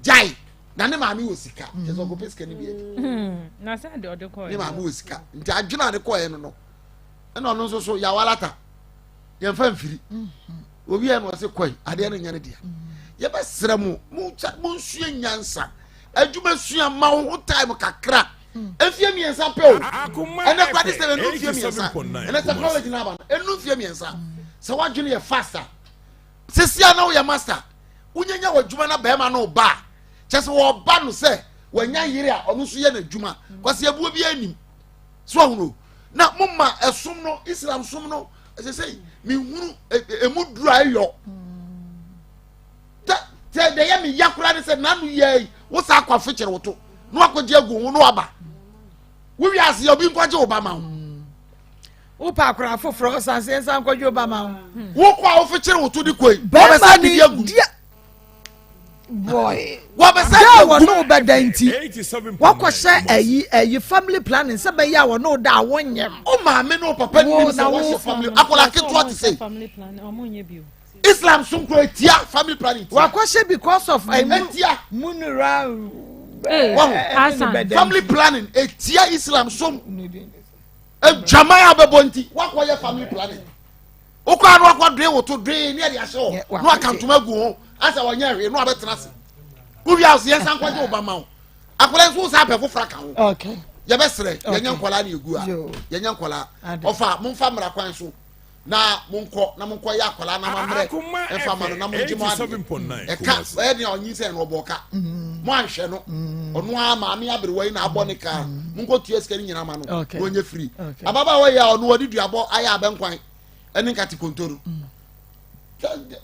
gyae na ne maame wɔ sika kyɛ sɛ ɔkɔpɛ sika no bi adi ne maame wɔ sika nti adwene a ne kɔɛ no no ɛna ɔno nso so yawalata yɛmfa mfiri obi yɛ na ɔse kɔe adeɛ no nyɛ ne dea yɛbɛsrɛ mo monsua nyansa adwuma sua ma wo ho time kakra mfie mmiɛnsa pɛ o ɛnɛ kora de sɛ ɛnu mfie mmiɛnsa ɛnɛ technology no aba no ɛnu mfie mmiɛnsa sɛ woadwene yɛ fast a sesia na woyɛ master wonyanya w'adwuma na bɛrima no ba a kyɛ sɛ wɔba no sɛ wanya yere a ɔno nso yɛ n'adwuma kwasi abuo bi anim so ahono na moma ɛsom no Islam som no ɛsɛ sɛ mehunu ɛmu duru a ɛyɔ sɛ deɛ yɛ me ya koraa ne sɛ n'ano yɛ yi wo saa akɔ afekyere wo to na wakɔgye agu ho na waba wo wi ase yɛ obi nkɔgye wo ba ma wo wopɛ akora foforɔ ɔsan sɛ nsa nkɔgye wo ba ma wo wokɔ a wofekyere wo to de kɔ yi wɔbɛsa de bi agu boy wɔbɛsa de agu wɔne wo bɛda nti wɔkɔhyɛ ayi ayi family planning sɛ bɛyɛ a wɔne wo da a wonyɛm wo maame ne wo papa nim sɛ wɔhyɛ family akɔla ketewa te sɛ Islam som kura etia family planning tia. Wakɔhyɛ because of etia. Munira. Wahu family planning etia Islam som. Adwaman a bɛbɔ nti wakɔyɛ family planning. Wokɔ ano akɔ dwen woto dwen ne ɛde ahyɛ hɔ na waka ntoma agu ho asɛ wɔnyɛ hwee na wabɛtena ase. Wowie a yɛn san kɔgye wo ba ma wo. Akwadaa nso san apɛ foforɔ aka ho. Yɛbɛsrɛ yɛnyɛ nkwadaa ne egu a yɛnyɛ nkwadaa ɔfa momfa mmara kwan so. na monkɔ na monkɔ yɛ akwadaa na mammerɛ mfa ma no na mongye mo adeɛ ɛka ɛyɛ nea ɔnyinsɛn no ɔbɔ ɔka mm. mo anhwɛ no mm. ɔno ara maame aberewa yi na abɔ ne kaa mm. monkɔ tua sika no nyinaa ma no na ɔnyɛ firi ababaawa yi a ɔno ɔde duabɔ ayɛ abɛnkwan ɛne nkate kontoro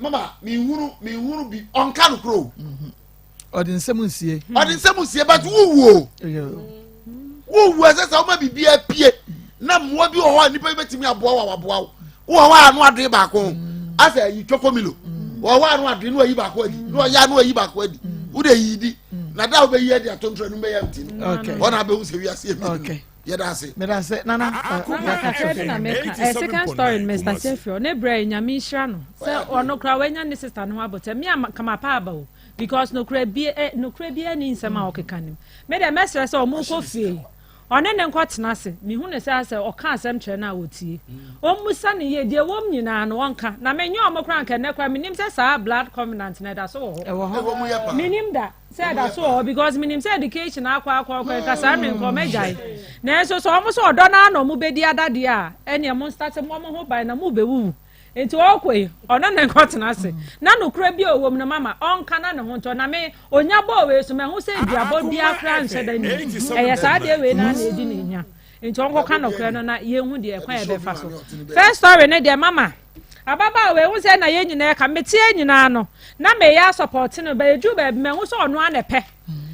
mama mehunu mehunu bi ɔnka no koro o mm-hmm. ɔde nsɛm nsie ɔde nsɛm nsie but wuwu o wuwu ɛsɛ sɛ ɔma biribi apue na mmoa bi wɔ hɔ a nipa bi bɛtumi aboa wo a waboa wo wowɔ hɔ a ano adoe baako asɛ ayi twɔkɔmilo wɔ hɔ a ano adoe na wayi baako adi na ɔyɛ ano ayi baako adi wode yi di na da a wobɛyi adi ato ntorɔ no bɛyɛ nti no wɔn na abɛhu sɛ wiase yɛ mmienu yɛda ase. meda ase nana. Nana kakra bi na meka ɛ second story no Mr. Sefio ne brɛ nyame nhyira no sɛ ɔno koraa wanya ne sister no ho abotɛ me a kama pa aba o because nokora bi ɛ nokora bi ani nsɛm a ɔkeka nim me deɛ mɛsrɛ sɛ ɔmo nkɔ fie ɔne ne nkɔ tena ase mehu ne sɛ asɛ ɔka asɛm kyerɛ no a ɔtie ɔmmusa ne yie deɛ wɔm nyinaa no ɔnka na menyɛ ɔmo koraa nka nnɛ koraa menim sɛ saa blood covenant no ɛda so wɔ hɔ menim da sɛ ɛda so wɔ hɔ because menim sɛ education akɔ akɔ akɔ nka saa mmere nka ɔmo agyae nanso sɛ ɔmo sɛ ɔdɔ no ara na ɔmo bɛdi adadeɛ a ɛneɛ mo nstate mo ɔmo ho ban na mo bɛwuwu nti ɔkɔ yi ɔno ne nkɔtena ase na nokora bi a ɔwɔ mu no mama ɔnka na ne ho ntɔ na me onya bɔɔ wei so mahu sɛ duabɔ biara koraa nhyɛ da nim ɛyɛ saa deɛ wei na na ɛdi ne nya nti ɔnkɔka nɔkorɛ no na yɛhu deɛ ɛkwan yɛbɛfa so first story ne deɛ mama ababaawa ehu sɛ na yɛn nyinaa ka meteɛ nyinaa no na meyɛ asɔpɔte no bɛyɛ duru baabi mahu sɛ ɔno ara na ɛpɛ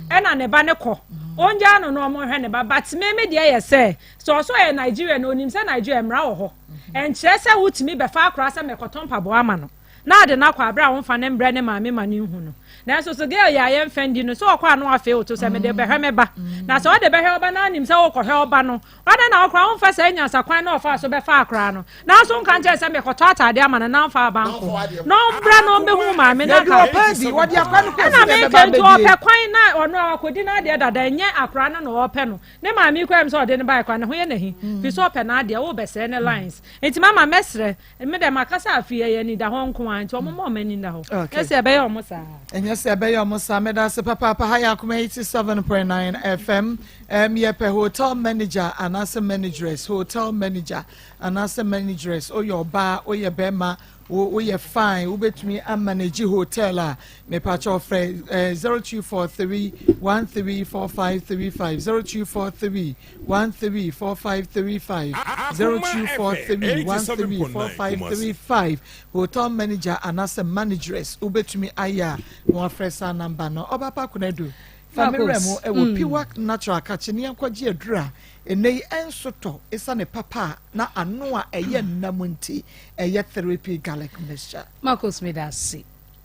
ɛna ne ba ne kɔ ɔngyaa no na ɔmo nhwɛ ne ba but me me deɛ yɛ sɛ sɛ ɔsɔ yɛ Nigeria na onim sɛ Nigeria mmara wɔ hɔ ɛnkyerɛ sɛ wotumi bɛfa akora sɛ mɛkɔtɔ mpaboa ama no na ade no akɔ abere a wɔmfa ne mbrɛ ne maame ma ne nhu no. Nanso so girl yi a yɛmfa ndi no sɛ ɔkɔ a na wafee wo to sɛ mede bɛhwɛ me ba. Na sɛ ɔde bɛhwɛ wo ba na anim sɛ wokɔhwɛ wo ba no, adɛn na wo koraa womfa saa nyansakwan na ɔfaa so bɛfa akwaraa no? Nanso wonka nkyerɛ sɛ mekɔtɔ atade ama no na mfa aba nko na ɔmbra na ɔmbɛhu wo maame na Dabi ɔpɛ adi, wɔde akwaraa no kɔɔ Ɛna fie na meka ɛbɛba nti abɛdie. ɔpɛ kwan na ɔno a wakɔdi n'adeɛ dada ɛnyɛ akwaraa no na ɔpɛ no. Ne maame yi koraa ɛm sɛ ɔde no baeɛ koraa ne ho yɛ no ahi firi sɛ ɔpɛ n'adeɛ wobɛsɛe ne lines nti mama mɛsrɛ Me dɛ makasa afei ɛyɛ anidahɔ nko ara nti ɔmo mma ɔmo ani nna hɔ. Okay. Nyɛ sɛ ɛbɛyɛ ɔmo saa. Ɛnyɛ sɛ ɛbɛyɛ ɔmo saa. Meda ase papaapa. Ha yɛ Akoma 87.9 FM. Um, yɛpɛ hotel manager anaasɛ manageress. Hotel manager anaasɛ manageress. Woyɛ ɔbaa, woyɛ bɛrima, wo woyɛ fine, wobɛtumi amanage hotel a, mepakyɛ ɔfrɛ eh, 0243 134535 0243 134535 0243 134535 Hotel manager anaasɛ manageress wobɛtumi ayɛ a na wafrɛ saa namba no. Ɔba pa Konadu, fa me werɛ mu ɛwɔ mm. Piwak Natural kakye ne yɛnkɔgye aduru a ɛnɛ yi ɛnso tɔ ɛsiane papa a na ano a ɛyɛ nnam nti ɛyɛ 3P garlic mixture. Marcos meda ase.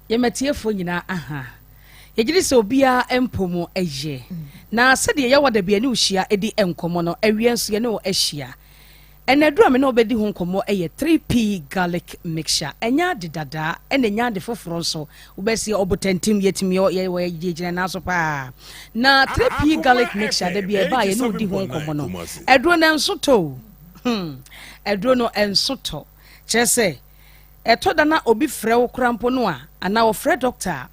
Yɛma atiefoɔ nyinaa aha. Yɛgye di sɛ obiara mpɔ mu yɛ. Na sɛdeɛ yɛwɔ da bi yɛne wo hyia di nkɔmmɔ no, awia nso yɛne wo ahyia. Ɛnna aduru a me ne wo bɛdi ho nkɔmmɔ yɛ 3P Garlic Mixture. Ɛnyɛ ade dadaa, ɛna ɛnyɛ ade foforɔ nso. Wobɛseɛ ɔbotantim, yɛtumi yɛ, yɛ, yɛgyina nan so paa. Na 3P Garlic Mixture, da bi a ɛba a yɛne wo di ho nkɔmmɔ no, aduro no ɛnso tɔ o. Hmm, aduro no ɛnso tɔ. Kyerɛ sɛ, Ɛtɔ da na obi frɛ wo koraa mpo no a, anaa ɔfrɛ dɔkta a,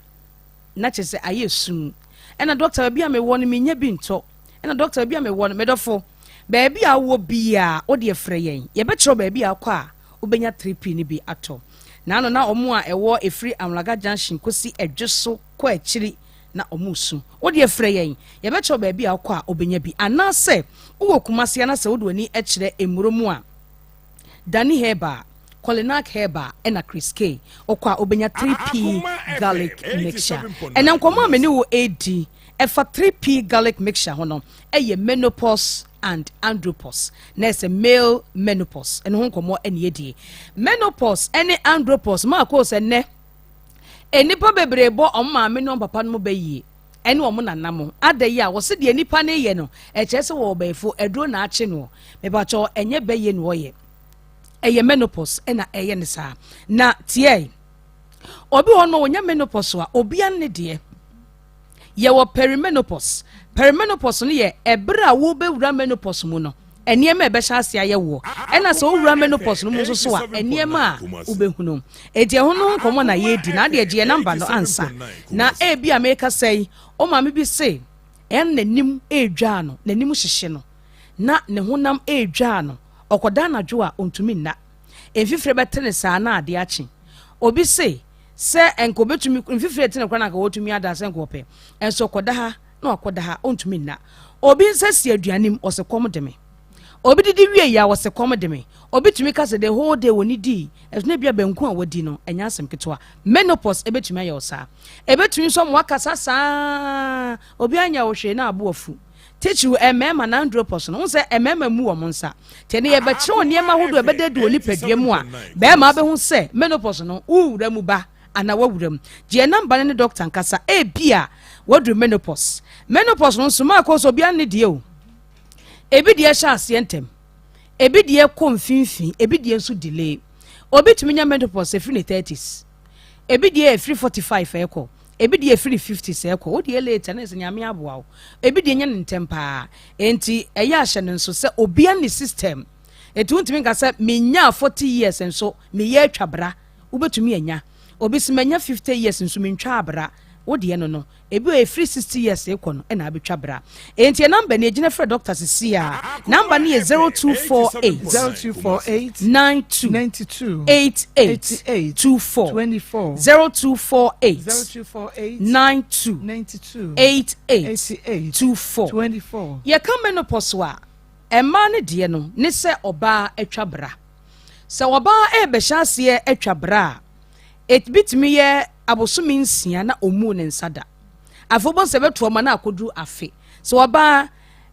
na kyerɛ sɛ ayɛ sum. Ɛna dɔkta, baabi a mewɔ no, mennya bi ntɔ. Ɛna dɔkta, baabi a mewɔ no, me dɔfo, baabi a wowɔ biara, wo deɛ frɛ yɛn. Yɛbɛkyerɛ wo baabi a wokɔ a, wobɛnya 3P no bi atɔ. Naano na wɔn a ɛwɔ ɛfiri Anwulaga Junction kɔsi Ɛdweso kɔ akyiri na wɔresu. Wo deɛ frɛ yɛn, yɛbɛkyerɛ wo baabi a wokɔ a wobɛnya bi. Anaasɛ wowɔ Kumasi anaasɛ wode w'ani kyerɛ Mmuro mu a, Danny Herbal, Kolinak Herbal ɛna Chris K. Wokɔ a wobɛnya 3P garlic mixture. Ɛnɛ nkɔmmɔ a me ne wo ɛredi ɛfa 3P garlic mixture ho no ɛyɛ menopause and andropause. Na ɛsɛ male menopause. Ɛno ho nkɔmmɔ ɛne yɛdie. Menopause ɛne andropause maa koo sɛ nnɛ nnipa bebree bɔ wɔn maame ne wɔn papa no mu bɛ yie. Ɛne wɔn nana mo. Ada yi a wɔse deɛ nipa no yɛ no ɛkyerɛ sɛ wɔwɔ bɛyifo aduro na akye noɔ. Mepakyɛw ɛnyɛ bɛyɛ na ɔyɛ. Ɛyɛ menopause ɛna ɛyɛ no saa. Na tiɛe. Obi wɔ hɔ no wɔnya menopause a obia ne deɛ. Yɛwɔ perimenopause. Perimenopause no yɛ ɛberɛ a wobɛwura menopause mu no nneɛma a ɛbɛhyɛ ase ayɛ woɔ. Ɛna sɛ wowura menopause no mu nso so a nneɛma a wobɛhunu. Enti ɛho no ho nkɔmmɔ na yɛredi, na adeɛ gye yɛn namba no ansa. Na ebi a merekasa yi, wo maame bi se ɛn n'anim redwaa no, n'anim hyehye no, na ne honam redwaa no, ɔkɔda anadwo a ɔntumi nna. Mfifire bɛte no saa na adeɛ akye. Obi se sɛ nka ɔbɛtumi, mfifire rete no koraa na nka ɔtumi ada sɛ nka ɔpɛ, nso ɔkɔda ha na wakɔda ha, ɔntumi nna. Obi nsa si aduane mu, ɔse kɔm de me. Obi didi wie yi a wɔse kɔm de me. Obi tumi ka sɛ the whole day ɔnidii, ɛso na ebia banku a wadi no ɛnyɛ asɛm ketewa. Menopause ɛbɛtumi ayɛ wo saa. Ɛbɛtumi nso ama woakasa saa obi anyɛ wo hwee na abo afu. Titiriw mmarima na andropause no, wohu sɛ mmarima mmu wɔn nsa. Nti ɛnɛ yɛbɛkyerɛ wo nneɛma ahodoɔ a ɛbɛda adi wɔ nipadua mu a barima bɛhu sɛ menopause no worewura mu ba anaa woawura mu. Gye yɛn namba no ne dɔkta nkasa. Ebia woaduru menopause. Menopause no nso, maakɔ sɛ obiara ne deɛ o. Ebi deɛ hyɛ aseɛ ntɛm, ebi deɛ kɔ mfimfini, ebi deɛ nso delay. Obi tumi nya menopause ɛfiri ne 30s, ebi deɛ ɛfiri 45 ɛkɔ, ebi deɛ ɛfiri ne 50s ɛkɔ. Wo deɛ late na ɛsɛ Nyame aboa wo. Ebi deɛ nya ne ntɛm paa. Enti ɛyɛ ahyɛ no nso sɛ obia ne system. Enti wontumi nka sɛ menyaa 40 years nso meyɛ atwa bra. Wobɛtumi anya. Obi se manya 50 years nso mentwaa bra. Wo deɛ no no. Ebi wɔ hɔ ɛfiri 60 years rekɔ no na abɛtwa bra. Enti yɛ number nie, gyina frɛ doctor sisi a. Number no yɛ 0248 0248 92 92 88 88 24 24 0248 0248 92 92 88 88 24. 24. Yɛka menopause a, mmaa no deɛ no ne sɛ ɔbaa atwa bra. Sɛ ɔbaa rebɛhyɛ aseɛ atwa bra a, Ebetumi yɛ abosome nsia na ɔmmuu ne nsa da. Afei wobɛhu sɛ ɛbɛto ɔma no akɔduru afe. Sɛ ɔbaa,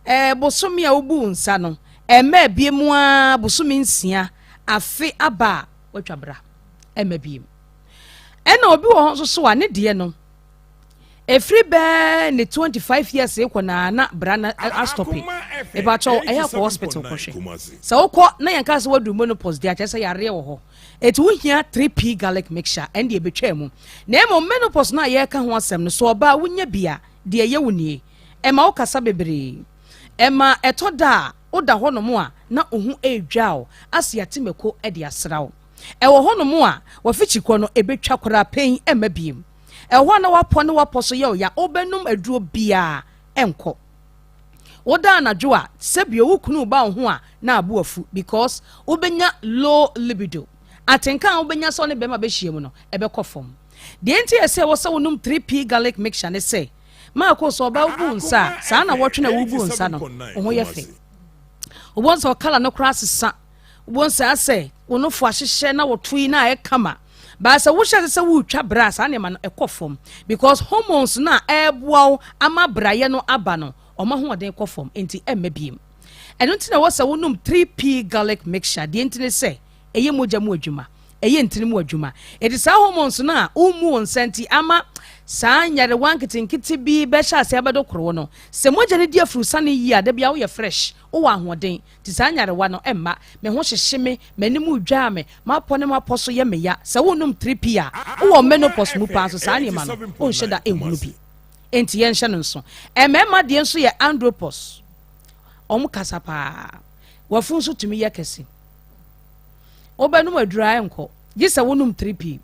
ɛɛ bosome a wobuu nsa no, ɛmma abie mu ara bosome nsia, afe aba a, watwa bra. Ɛmma biem. Ɛna obi wɔ hɔ nso so a, ne deɛ no, Ɛfiri bɛɛ ne 25 years rekɔ na na bra na astɔpe. Mepakyɛw ɛyɛ akɔ hospital kɔhwɛ. Sɛ wokɔ na yɛnka sɛ woadu menopause deɛ akyerɛ sɛ yareɛ wɔ hɔ. Eti wohia 3P garlic mixture ɛnde ɛbɛtwaa mu. Na mmom menopause no a yɛreka ho asɛm no sɛ ɔbaa wonya bi a deɛ ɛyɛ wo nie. Ɛma wo kasa bebree. Ɛma ɛtɔ da a woda hɔnom a na wo ho redwa wo ase ate mako de asra wo. Ɛwɔ hɔnom a w'afikyikɔ no ɛbɛtwa koraa pɛn ɛmma biem. Ɛwɔ hɔ a na w'apɔ ne w'apɔ so yɛ wo ya, wobɛnom aduro biara ɛnkɔ. Woda anadwo a sɛbio wo kunu ba wo ho a na abo afu because wobɛnya low libido. Atenka a wobɛnya sɛ ɔne bɛrima bɛhyia mu no ɛbɛkɔ fam. Deɛ nti a ɛsɛ ɛwɔ sɛ wonom 3P garlic mixture ne sɛ, Marco sɛ ɔbaa wobu nsa a, saa na wɔtwe na wobu nsa no, wo ho yɛ fɛ. Wobɛhu sɛ ɔkala no koraa sesa. Wobɛhu sɛ asɛ wo nofo ahyehyɛ na wɔto yi na ayɛ kama. Baa sɛ wohyɛ ase sɛ woretwa bra a, saa nneɛma no ɛkɔ fam because hormones no a ɛreboa wo ama brayɛ no aba no, wɔn ahoɔden kɔ fam nti ɛmma biem. Ɛno nti na ɛwɔ sɛ wonom 3P garlic mixture. Deɛ nti ne sɛ ɛyɛ mogya mu adwuma, ɛyɛ ntini mu adwuma. Enti saa hormones no a wommu wo nsa nti ama saa nyarewa nketenkete bi bɛhyɛ ase abɛdokoro wo no, sɛ mogya no di afurusane yie a, da biara woyɛ fresh, wowɔ ahoɔden. Nti saa nyarewa no mma. Me ho hyehye me, m'anim redwaa me, m'apɔ ne m'apɔ so yɛ me ya. Sɛ wonnom 3P a, wowɔ menopause mu paa nso saa nneɛma no, wonhyɛ da nhunu bi. Enti yɛnhyɛ no nso. Mmarima deɛ nso yɛ andropause. Wɔn kasa paa. W'afu nso tumi yɛ kɛse. Wobɛnom aduru a ɛnkɔ. Gye sɛ wonom 3P.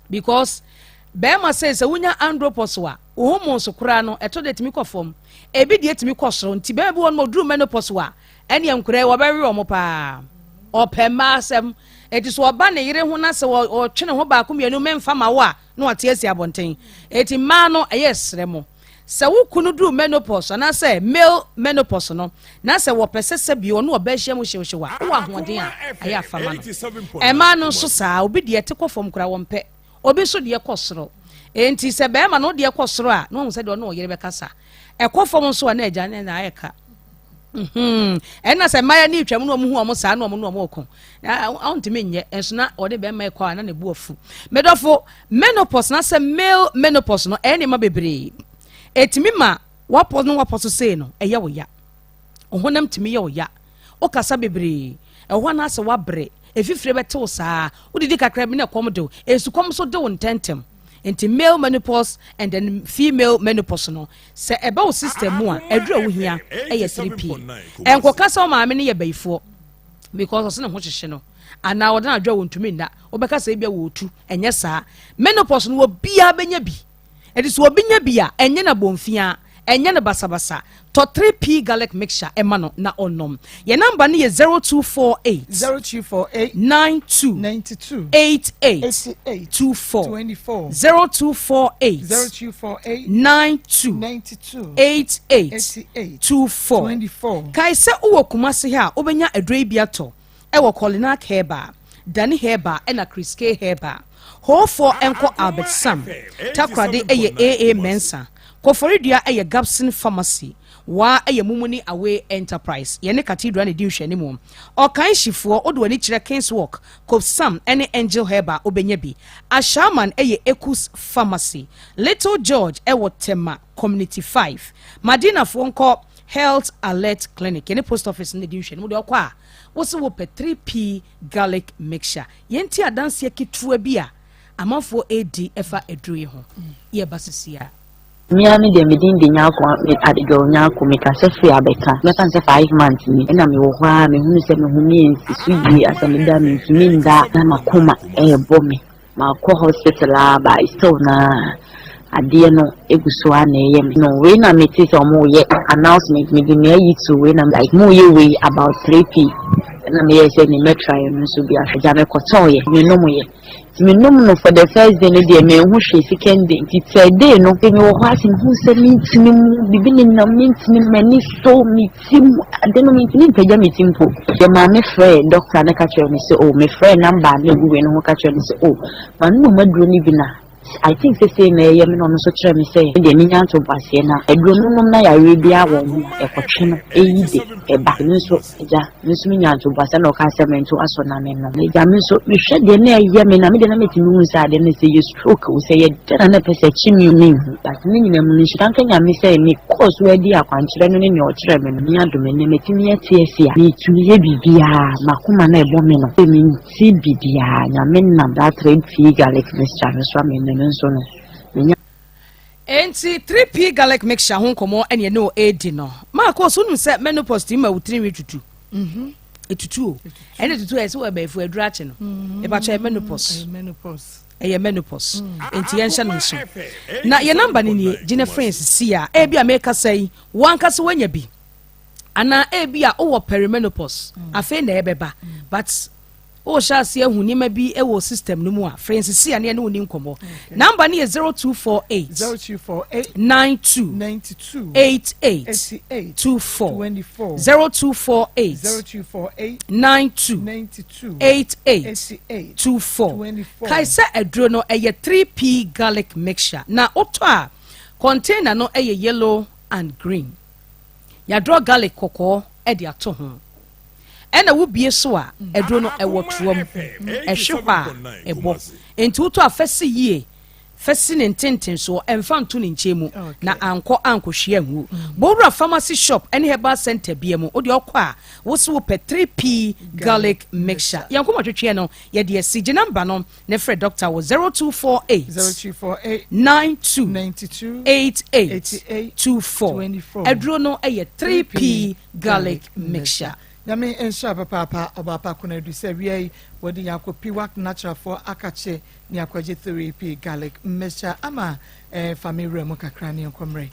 Because bɛrima sei sɛ wonya andropause a, wo hormones koraa no ɛtɔ da ɛtumi kɔ fam. Ebi deɛ tumi kɔ soro nti bɛrima bi wɔ nom ɔduru menopause a, ɛneɛ nkoraa yi wɔbɛwe wɔn paa. Ɔpɛ mmaa asɛm. Eti so ɔba ne yere ho na sɛ ɔtwe ne ho baako mmienu memfa ma wo a, na wate asi abɔnten. Eti mmaa no ɛyɛ srɛ mo. Sɛ wo kunu duru menopause anaasɛ male menopause no na sɛ wɔpɛ sɛ sɛbi ɔne ɔbaa hyia mu hyewhyew a, wowɔ ahoɔden a, ayɛ afa ma no. Mmaa no nso saa, obi deɛ te kɔ fam koraa wɔmpɛ, obi nso deɛ kɔ soro. Enti sɛ barima no wo deɛ kɔ soro a, na wahu sɛdeɛ ɔne ɔyere bɛkasa. Ɛkɔ fam nso a na agya ne na ayɛ ka. Mhm. Ɛna sɛ mmayewa no retwam na wɔn hu wɔn saa na wɔn ne wɔn reko. Na ɔntumi nyɛ nso na ɔde bɛrima rekɔ a na ne bo afu. Medɔfo, menopause na sɛ male menopause no ɛyɛ nneɛma bebree. Ɛtumi ma wapɔ no wapɔ so sei no ɛyɛ wo ya. Wo honam tumi yɛ wo ya. Wokasa bebree. Ɛwɔ hɔ anaasɛ wabrɛ. Efifire bɛte wo saa. Wodidi kakra bi na ɛkɔm de wo. Esukɔm nso de wo ntɛntɛm. Nti male menopause and then female menopause no, sɛ ɛba wo system mu a, aduru a wohia ɛyɛ 3P. Ɛnkɔka sɛ wo maame no yɛ bayifoɔ because ɔse ne ho hyehye no anaa ɔda anadwo a wɔntumi nna. Wobɛka sɛ ebia wɔretu. Ɛnyɛ saa. Menopause no obiara bɛnya bi. Enti sɛ obi nya bi a, ɛnyɛ no abomfiaa, ɛnyɛ no basabasa. Tɔ 3P garlic mixture ma no na ɔnnom. Yɛn namba no yɛ 0248 0248 92 92 88 88 24 24 0248 0248 92 92 88 88 24. 24. Kae sɛ wowɔ Kumasi ha a, wobɛnya aduro yi bi atɔ. Ɛwɔ Kolinak Herbal, Dani Herbal ɛna Chris K Herbal. Hoofoɔ nkɔ Albert Sam, Takoradi ɛyɛ AA Mensah, Koforidua ɛyɛ Gabson Pharmacy, Waa ɛyɛ Mumuni Away Enterprise. Yɛne Cathedral na ɛdi nhwɛanimu. Ɔkan Hyifoɔ, wode w'ani kyerɛ Kings Walk, Kopsam ɛne Angel Herbal wobɛnya bi. Ashaiman ɛyɛ Ekus Pharmacy. Little George ɛwɔ Tema Community 5. Madinafoɔ nkɔ Health Alert Clinic. Yɛne Post Office no na ɛdi nhwɛanimu. Wode ɔkɔ a, Wo se wopɛ 3P garlic mixture. Yɛntie adanseɛ ketewa bi a amanfoɔ redi ɛfa aduro yi ho. Yɛba sisi a. Me ara me deɛ me din de Nyarko Adejour Nyarko me kasa firi abɛka mɛfa no sɛ 5 months ni ɛna me wɔ hɔ ara me hunu sɛ me ho me nsi so yie asɛ me da me ntumi nda na makoma ɛɛbɔ me. Makɔ hospital aa but still naa adeɛ no egu so aa na ɛyɛ me no wei na me te sɛ ɔmo yɛ announcement me de me ayi to wei na like mo yɛ wei about 3p ɛna me yɛ sɛ me mɛ try ɛno nso bi ahwɛ gya me kɔtɔɔ yɛ me nom yɛ nti me nom no for the first day no deɛ me nhu hwee second day nti third day no me wɔ hɔ ase me hu sɛ me ntumi mu bibi ne nam me ntumi m'ani so me ti mu ade no mentumi mpagya me ti mpo. Yɛ maame frɛɛ dɔkta no ka kyerɛɛ no sɛ oh, mefrɛɛ namba a na egu wei no ho ka kyerɛɛ no sɛ oh, manom aduro no bi na I think sɛ sei na ɛyɛ me na ɔno nso kyerɛ me sɛ me deɛ menya ntoboaseɛ na aduro no nom na yareɛ biara wɔ ho a ɛkɔtwe no ɛyi de ɛba. Me nso agya me nso menya ntoboaseɛ na ɔkaa sɛ mento asɔ na menom. Na agya me nso mehwɛ deɛ na ɛyɛ me na me deɛ na metumi hu sɛ adeɛ no sɛ ɛyɛ stroke o sɛ ɛyɛ dɛn na na ɛpɛ sɛ ɛkye me o menhu. But ne nyinaa mu no nhyira nka Nyame sɛ me kɔɔ so adi akwankyerɛ no ne nea ɔkyerɛɛ me no. Nyame adom ɛnnɛ matumi ate ase a metumi yɛ biribiara makoma no a ɛbɔ me no sɛ mente biribiara Nyame nam that 3P garlic mixture no so ama ɛnnɛ me nso no menya Enti 3P garlic mixture ho nkɔmmɔ ne ɛne wo redi no. Marcos, wonim sɛ menopause tumi ma wo tirinwi tutu? Ɛtutu o. Ɛne tutu a ɛsɛ wɔ abɛɛfo aduru akye no. Ɛpakyɛ ɛyɛ menopause. Ɛyɛ menopause. Enti yɛnhyɛ no nso. Na yɛn namba no nie, gyina frɛ yɛn sisi a ebi a mekasa yi, wo ankasa woanya bi. Anaa ebi a wowɔ perimenopause. Afei na ɛbɛba. But Worehyɛ aseɛ ahu nneɛma bi wɔ system no mu a, frɛ yɛn sisi a ne yɛne wo ni nkɔmmɔ. Number no yɛ 0248 0248 92 92 88 88 24 24 0248 0248 92 92 88 88 24. 24. Kae sɛ aduro no ɛyɛ 3P garlic mixture na wotɔ a container no ɛyɛ yellow and green. Yɛadrɔ garlic kɔkɔɔ de ato ho. Ɛna wo bie so a, aduro no ɛwɔ toa mu. Ɛhwe hɔ a, ɛbɔ. Enti wotɔ a, fa si yie. Fa si ne ntentensoɔ, ɛmfa nto ne nkyɛn mu na ankɔ ankɔhwie angu. Bɔ wura pharmacy shop ne herbal centre bia mu. Wodeɛ ɔkɔ a, wo se wopɛ 3P garlic mixture. Yɛn nkɔmmɔtwetweɛ no, yɛde asi. Gye number no na frɛ doctor wɔ 0248 0248 92 92 88 88 24. 24. Aduro no yɛ 3P garlic mixture. Nyame nhyira papaapa Ɔbaapa Konadu sɛ wia yi wɔde yɛn akɔ Piwak Natural foɔ akakye ne akɔgye 3P garlic mixture ama eh, fa me wura mu kakra ne yɛnkɔ mmerɛ.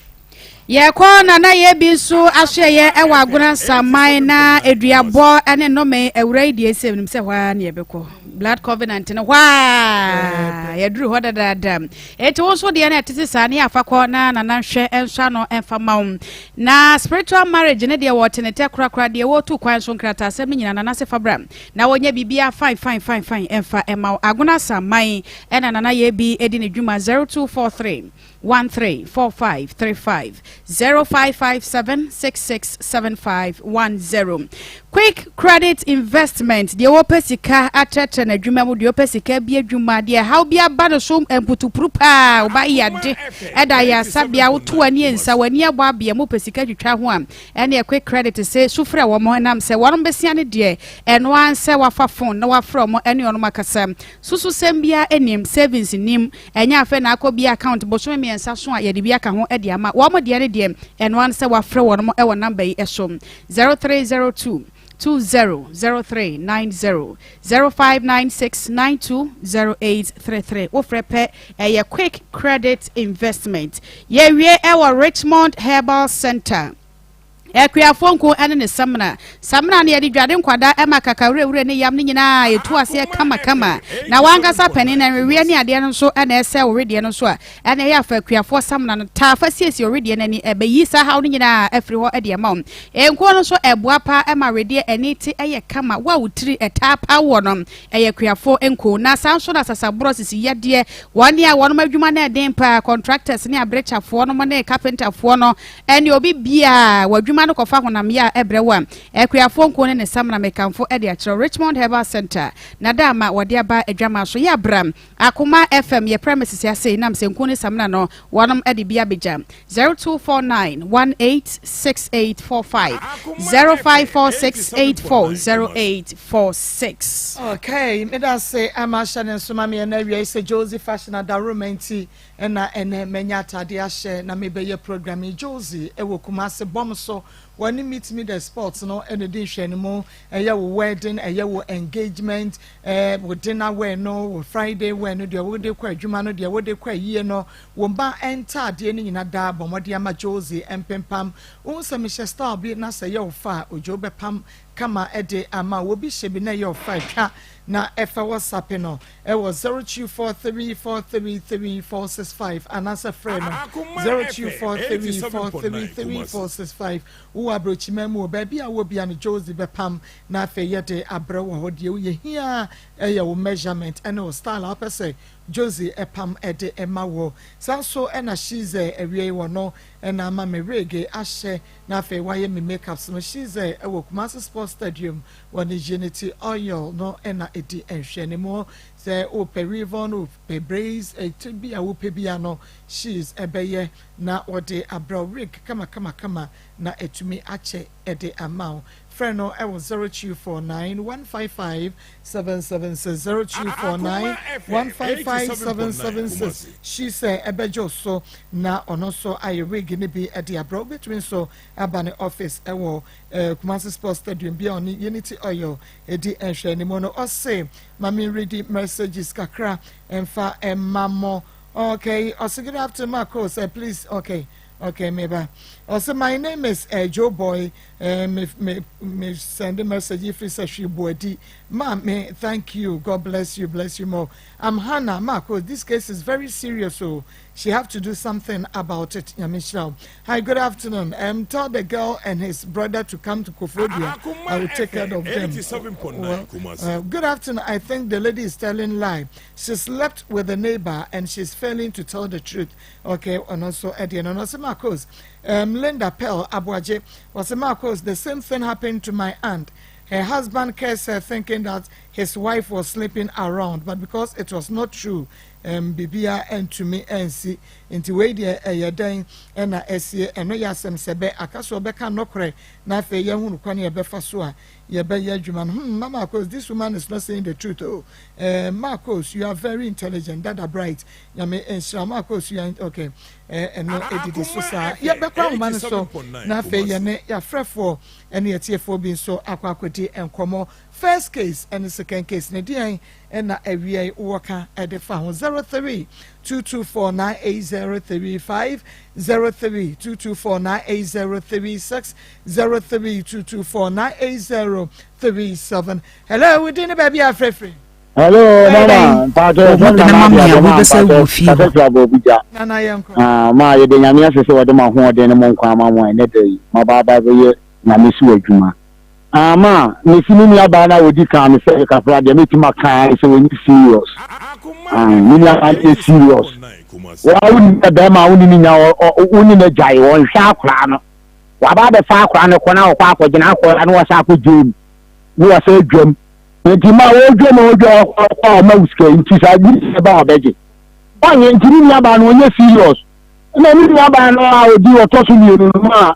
Yɛkɔ na na yɛ bi nso asoɛyɛ ɛwɔ Agona Saman na eduabɔ ne nnome awura yi deɛ sɛ nim sɛ hɔ ara ne yɛbɛkɔ Blood Covenant no hɔ a yɛduru hɔ dadaada eti wo nso deɛ na ɛtete saa ne yɛafa kɔ na nana nhwɛ nso ano mfa ma wo Na spiritual marriage ne deɛ wɔte ne tɛ korakora deɛ wɔtu kwan so nkrataasɛm no nyina nana se fa bra na wɔnyɛ biribiara fine fine fine fine ɛmfa ɛma wo Agona Asaman ɛna nana yɛ bi ɛdi ne dwuma 0243 13 45 35 0557 66 75 10 Quick credit investment deɛ wɔpɛ sika atrɛtrɛ n'adwuma mu deɛ ɔpɛ sika bi adwuma deɛ ɛhaw bi aba no so mputupuru paa ɔba yade ɛda ayaresabea woto w'ani nsa w'ani abɔ abea mu pɛ sika twitwa ho a ɛne quick credit se sufrɛ wɔn ɛnam sɛ wɔn besia ne deɛ ɛno ara sɛ wafa phone na wafrɛ wɔn ɛne wɔn akasa sususɛm biara ɛnim savings nim ɛnyɛ afɛ na akɔ bi account bosome mmiɛnsa so a yɛde bi aka ho ɛde ama wɔn deɛ ne deɛ ɛno ara sɛ wafrɛ wɔn ɛwɔ number yi ɛso 0302 200390 0596 920833 Wofrɛ pɛ ɛyɛ Quick Credit Investment. Yɛwie ɛwɔ Richmond Herbal Center. Akuafoɔ nku ne ne samina. Samina no yɛde dwade nkwadaa ɛma kakawurawura ne yam no nyinaa ɛtu aseɛ kamakama. Na wankasa panin na nweweɛ ne adeɛ no nso ɛna ɛsɛ wo wedeɛ no nso a ɛna ɛyɛ afa akuafoɔ samina no taa fa siesie ɔwedeɛ no ani ɛbɛyi saa haw no nyinaa afiri hɔ de ama wo. Nkuo no nso ɛboa paa ɛma wedeɛ ani te ɛyɛ kama wo a wo tiri ɛtaa paa woɔ no ɛyɛ akuafoɔ nkuo na saa nso na sasaborɔ sisi yadeɛ wɔn a wɔnom adwuma no ɛden paa contractors ne abrekyafoɔ nom ne carpenterfoɔ no ɛne obi biaa wɔ adwuma no kɔfa honam yɛ a ɛbrɛ wo a akuafoɔ nkuo ne ne samina mekamfo ɛde akyerɛ Richmond Herbal Center na da ama wɔde aba adwaman so yɛ abram Akoma FM yɛ premises ase nam sɛ nku ne samina no wɔnom de bi abegya 0249 186845 0546 840846. Okay, meda ase ama ahyɛ ne nso ma me ɛna awia yi sɛ Josie Fashion adaworoma nti ɛna ɛnɛ manya atade ahyɛ na mebɛyɛ program yi. Josie ɛwɔ Kumasi bɔm so wɔne Meet Me The Sports no ɛna di nhwɛanimu ɛyɛ wo wedding ɛyɛ wo engagement Eh, wo dinner wear no, wo Friday wear no, deɛ wode kɔ adwuma no, deɛ wode kɔ ayie no, wo mma ntaadeɛ no nyina daa bɔ mmɔden ama Josie mpempam. Wohu sɛ mehyɛ style bi na sɛ ɛyɛ wo fɛ a, Ojo bɛpam kama de ama wo. Obi hyɛ bi na ɛyɛ wo fɛ a, twa na fa WhatsApp no wɔ 0243433465 anaasɛ frɛ no 0243433465. Wowɔ abrokyiman mu o, baabi a wowɔ biara no Josie bɛpam Na afei yɛde abrɛ wɔ hɔ. Deɛ woyɛ hia ara yɛ wo measurement ne wo style a wopɛ sɛ Josie pam de ma woɔ. Saa nso na Shize awiei wɔ no na ama me wig ahyɛ na afei wayɛ me makeups no. Shize wɔ Kumasi Sports Stadium wɔ ne Unity Oil no na ɛdi nhwɛanimu. Sɛ wopɛ weave-on, wopɛ braids, ti bi a wopɛ biara no Shize bɛyɛ na wɔde abrɛ wo wig kamakamakama na atumi akyɛ de ama wo. Frɛ no wɔ 0249 155 776, 0249 155 776. She sɛ ɛbɛgye wo so na ɔno nso ayɛ wig no bi de abrɛ wo. Wobɛtumi nso aba ne office wɔ Kumasi Sports Stadium bi a ɔne Unity Oil di nhwɛanimu no. Ɔse ma me readi messages kakra mfa mma mo. Okay, ɔse good afternoon Marcos, please, okay. Okay, meba. Ɔsɛ my name is Joe Boy. Me me me send message if it's a hwee Ma me thank you. God bless you, bless you more. I'm Hannah Marco. This case is very serious, so she have to do something about it. Nyame nhyira wo. Hi, good afternoon. Tell the girl and his brother to come to Koforidua. I will take care of them. Well, good afternoon. I think the lady is telling lie. She slept with the neighbor and she's failing to tell the truth. Okay, ɔno nso ɛdeɛ no no ɔsɛ Marcos um, Linda Pell Aboagye ɔsɛ Marcos the same thing happened to my aunt. Her husband cursed her thinking that his wife was sleeping around but because it was not true um, bibia ntumi ansi nti wei deɛ ɛyɛ dɛn ɛna ɛsie ɛno yɛ asɛm sɛ bɛ aka so ɔbɛka nɔkorɛ na afei yɛhunu kwan yɛbɛfa so a yɛbɛyɛ adwuma no hmm mama Marcos this woman is not saying the truth oh eh, Marcos you are very intelligent dada bright nyame nhyira Marcos you are okay eh, ɛno edidi so saa yɛbɛkɔ ahoma no so na afei yɛne yɛafrɛfoɔ ɛne yɛtiefoɔ bi nso akɔ akɔdi nkɔmmɔ first case ɛne second case ne deɛn ɛna awia yi wɔka ɛde fa ho 03 224 98035 03 224 98036 03 224 98037 hello wodi ne baabi afrɛfrɛ Hello, mama. Mpatsɔ Wɔn de no ma me a, wobɛsɛ wɔ fie hɔ. Kasɛ abɔ gya. Nana yɛnkɔ. Ah, ma yɛde nyame ase sɛ wɔde mo ahoɔden ne mo nkwa ama mo a ɛnɛ da yi maba aba bɛyɛ nyame so adwuma. Ah, ma mesi me nua baa no a wɔdi kan no sɛ kakra deɛ mɛtumi aka ara ne sɛ wɔnyɛ serious. Ah, me nua baa no yɛ serious. Wɔn a wonni sɛ bɛrima a wonni ne nya wonni ne gyae wɔnhwɛ akwaraa no. Waba abɛfa akwaraa no kɔ na wɔkɔ akɔgyina akwaraa no wɔsa akɔ gyem ne wɔsa adwam. Nti ma wɔdwam a wɔdwam akɔ a ɔma wo sika nti saa bi sɛ ba ɔbɛgye. Ɔnyɛ nti ne nua baa no ɔnyɛ serious. Ɛna ne nua baa no a ɔdi ɔtɔ so mmienu no ma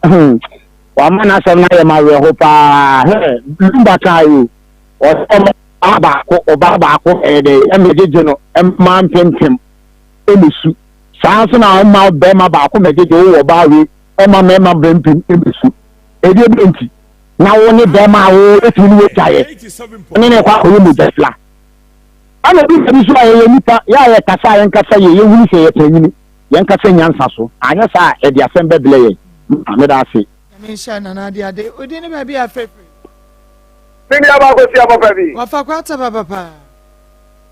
wama n'asɛm no ayɛ ma awerɛho paa. Hɛ Lumba kaa yi o. Ɔsɛ ɔma ɔbaa baako ɔbaa baako ɛyɛ dɛ ɛmɛgyegye no ɛma mpempem ɛmɛsu. Saa nso na ɔma bɛrima baako mɛgyegye wo wɔ ɔbaa wei ɛma mɛrima mpempem ɛmɛsu. Ɛdeɛ bɛ nti na wo ne bɛrima a wo ɛtumi ne wagyaeɛ ne ne kɔ akɔyɛ mogya fila. Ɛna bi bi so a yɛyɛ nipa yɛ a yɛkasa a yɛnkasa yie yɛhunu sɛ yɛ panyini yɛnkasa nyansa so anyɛ saa a ɛde asɛm bɛbrɛ yɛn. Meda ase. Nyame nhyira Nana Ade Ade. Wo din ne baabi a frɛ firi? Me nua baa Kofi Abɔpa bi. Wɔfa kwata papa paa.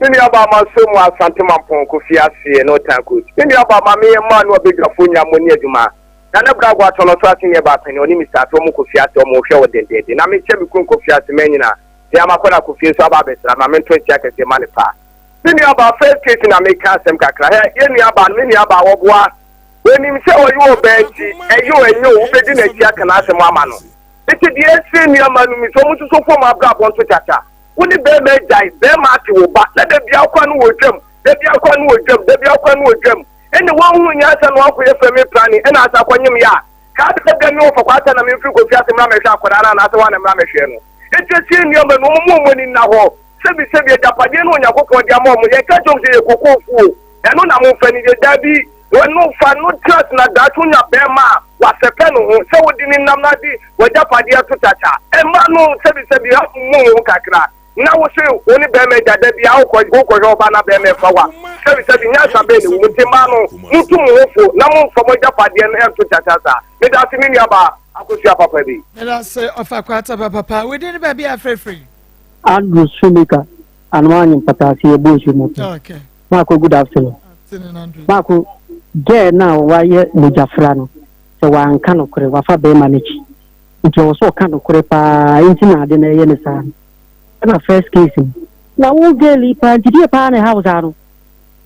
Me nua baa Manso mu Asante Mampong Kofi aseɛ ne Otan Coach. Me nua baa Maame yɛ mmaa no abadwafoɔ nyinaa mo ni adwuma. Nana Brago atɔ no so ase neɛ baa panin ɔne Mister Ato ɔmo kɔ fiase ɔmo hwɛ wɔ dendenden na me kyɛ me kunu kɔ fiase mɛ nyina deɛ ama kɔ na Kofi nso aba abɛsra ma me nto nkyea kɛseɛ ma ne paa. Me nua baa first case na me ka asɛm kakra hɛ yɛ nua baa no me nua baa wɔboa wɔnim sɛ ɔyɛ ɔbaa nti ɛyɛ o ɛnyɛ o wobɛdi n'akyi aka n'asɛm ama no nti deɛ ɛsɛ nua ma no mi sɛ ɔmo nso fam abrabɔ nto kyakya wo ne bɛrima agyae bɛrima ate wo ba na da bia wokɔ no wɔ dwam da bia wokɔ no wɔ dwam da bia wokɔ no wɔ dwam ɛne wɔnhu nyansa na wakɔyɛ family planning ɛna asa akɔnyem yɛ a saa da bia me wɔ fɔkɔ asa na memfiri kɔfi ase mmra mɛhwɛ akwadaa no anaasɛ woa na mmra mɛhwɛ no ɛti asie nneɛma no ɔmo mu ɔmo ani nna hɔ sɛbi sɛbi agyapadeɛ no Onyankopɔn de ama ɔmo yɛka kyerɛ ɔmo sɛ yɛ kokofuo ɛno na momfa ni yɛ daabi wɔno fa no trust na daakye wonya bɛrima a wasɛpɛ no ho sɛ wode ne nam na de w'agyapadeɛ to kyakya ɛma no sɛbi sɛbi mu ho kakra na wo se wo ne bɛrima agya da bia wokɔ wokɔhwɛ ɔba na bɛrima ɛfa wa sɛbi sɛbi nyansa bɛɛ ne wo mu nti mmaa no motu mo ho fo na momfa mo agyapadeɛ no ɛnto kyakya saa meda ase me nuabaa Akosua papa bi. Meda ase ɔfa kwata papa wo din ne baabi a frɛfrɛ. Andrew Shoemaker anoma anyi mpataase yɛ bɔ nsuo mu pɛ. Okay. Maako good afternoon. Afternoon Andrew. Maako girl no a wayɛ mogyafra no sɛ wanka nokorɛ wafa bɛrima no akyi nti ɔwɔ sɛ ɔka nokorɛ paa nti na ade no ɛyɛ ne saa no ɛna first case no na wo girl yi paa nti deɛ paa na ɛha wo saa no.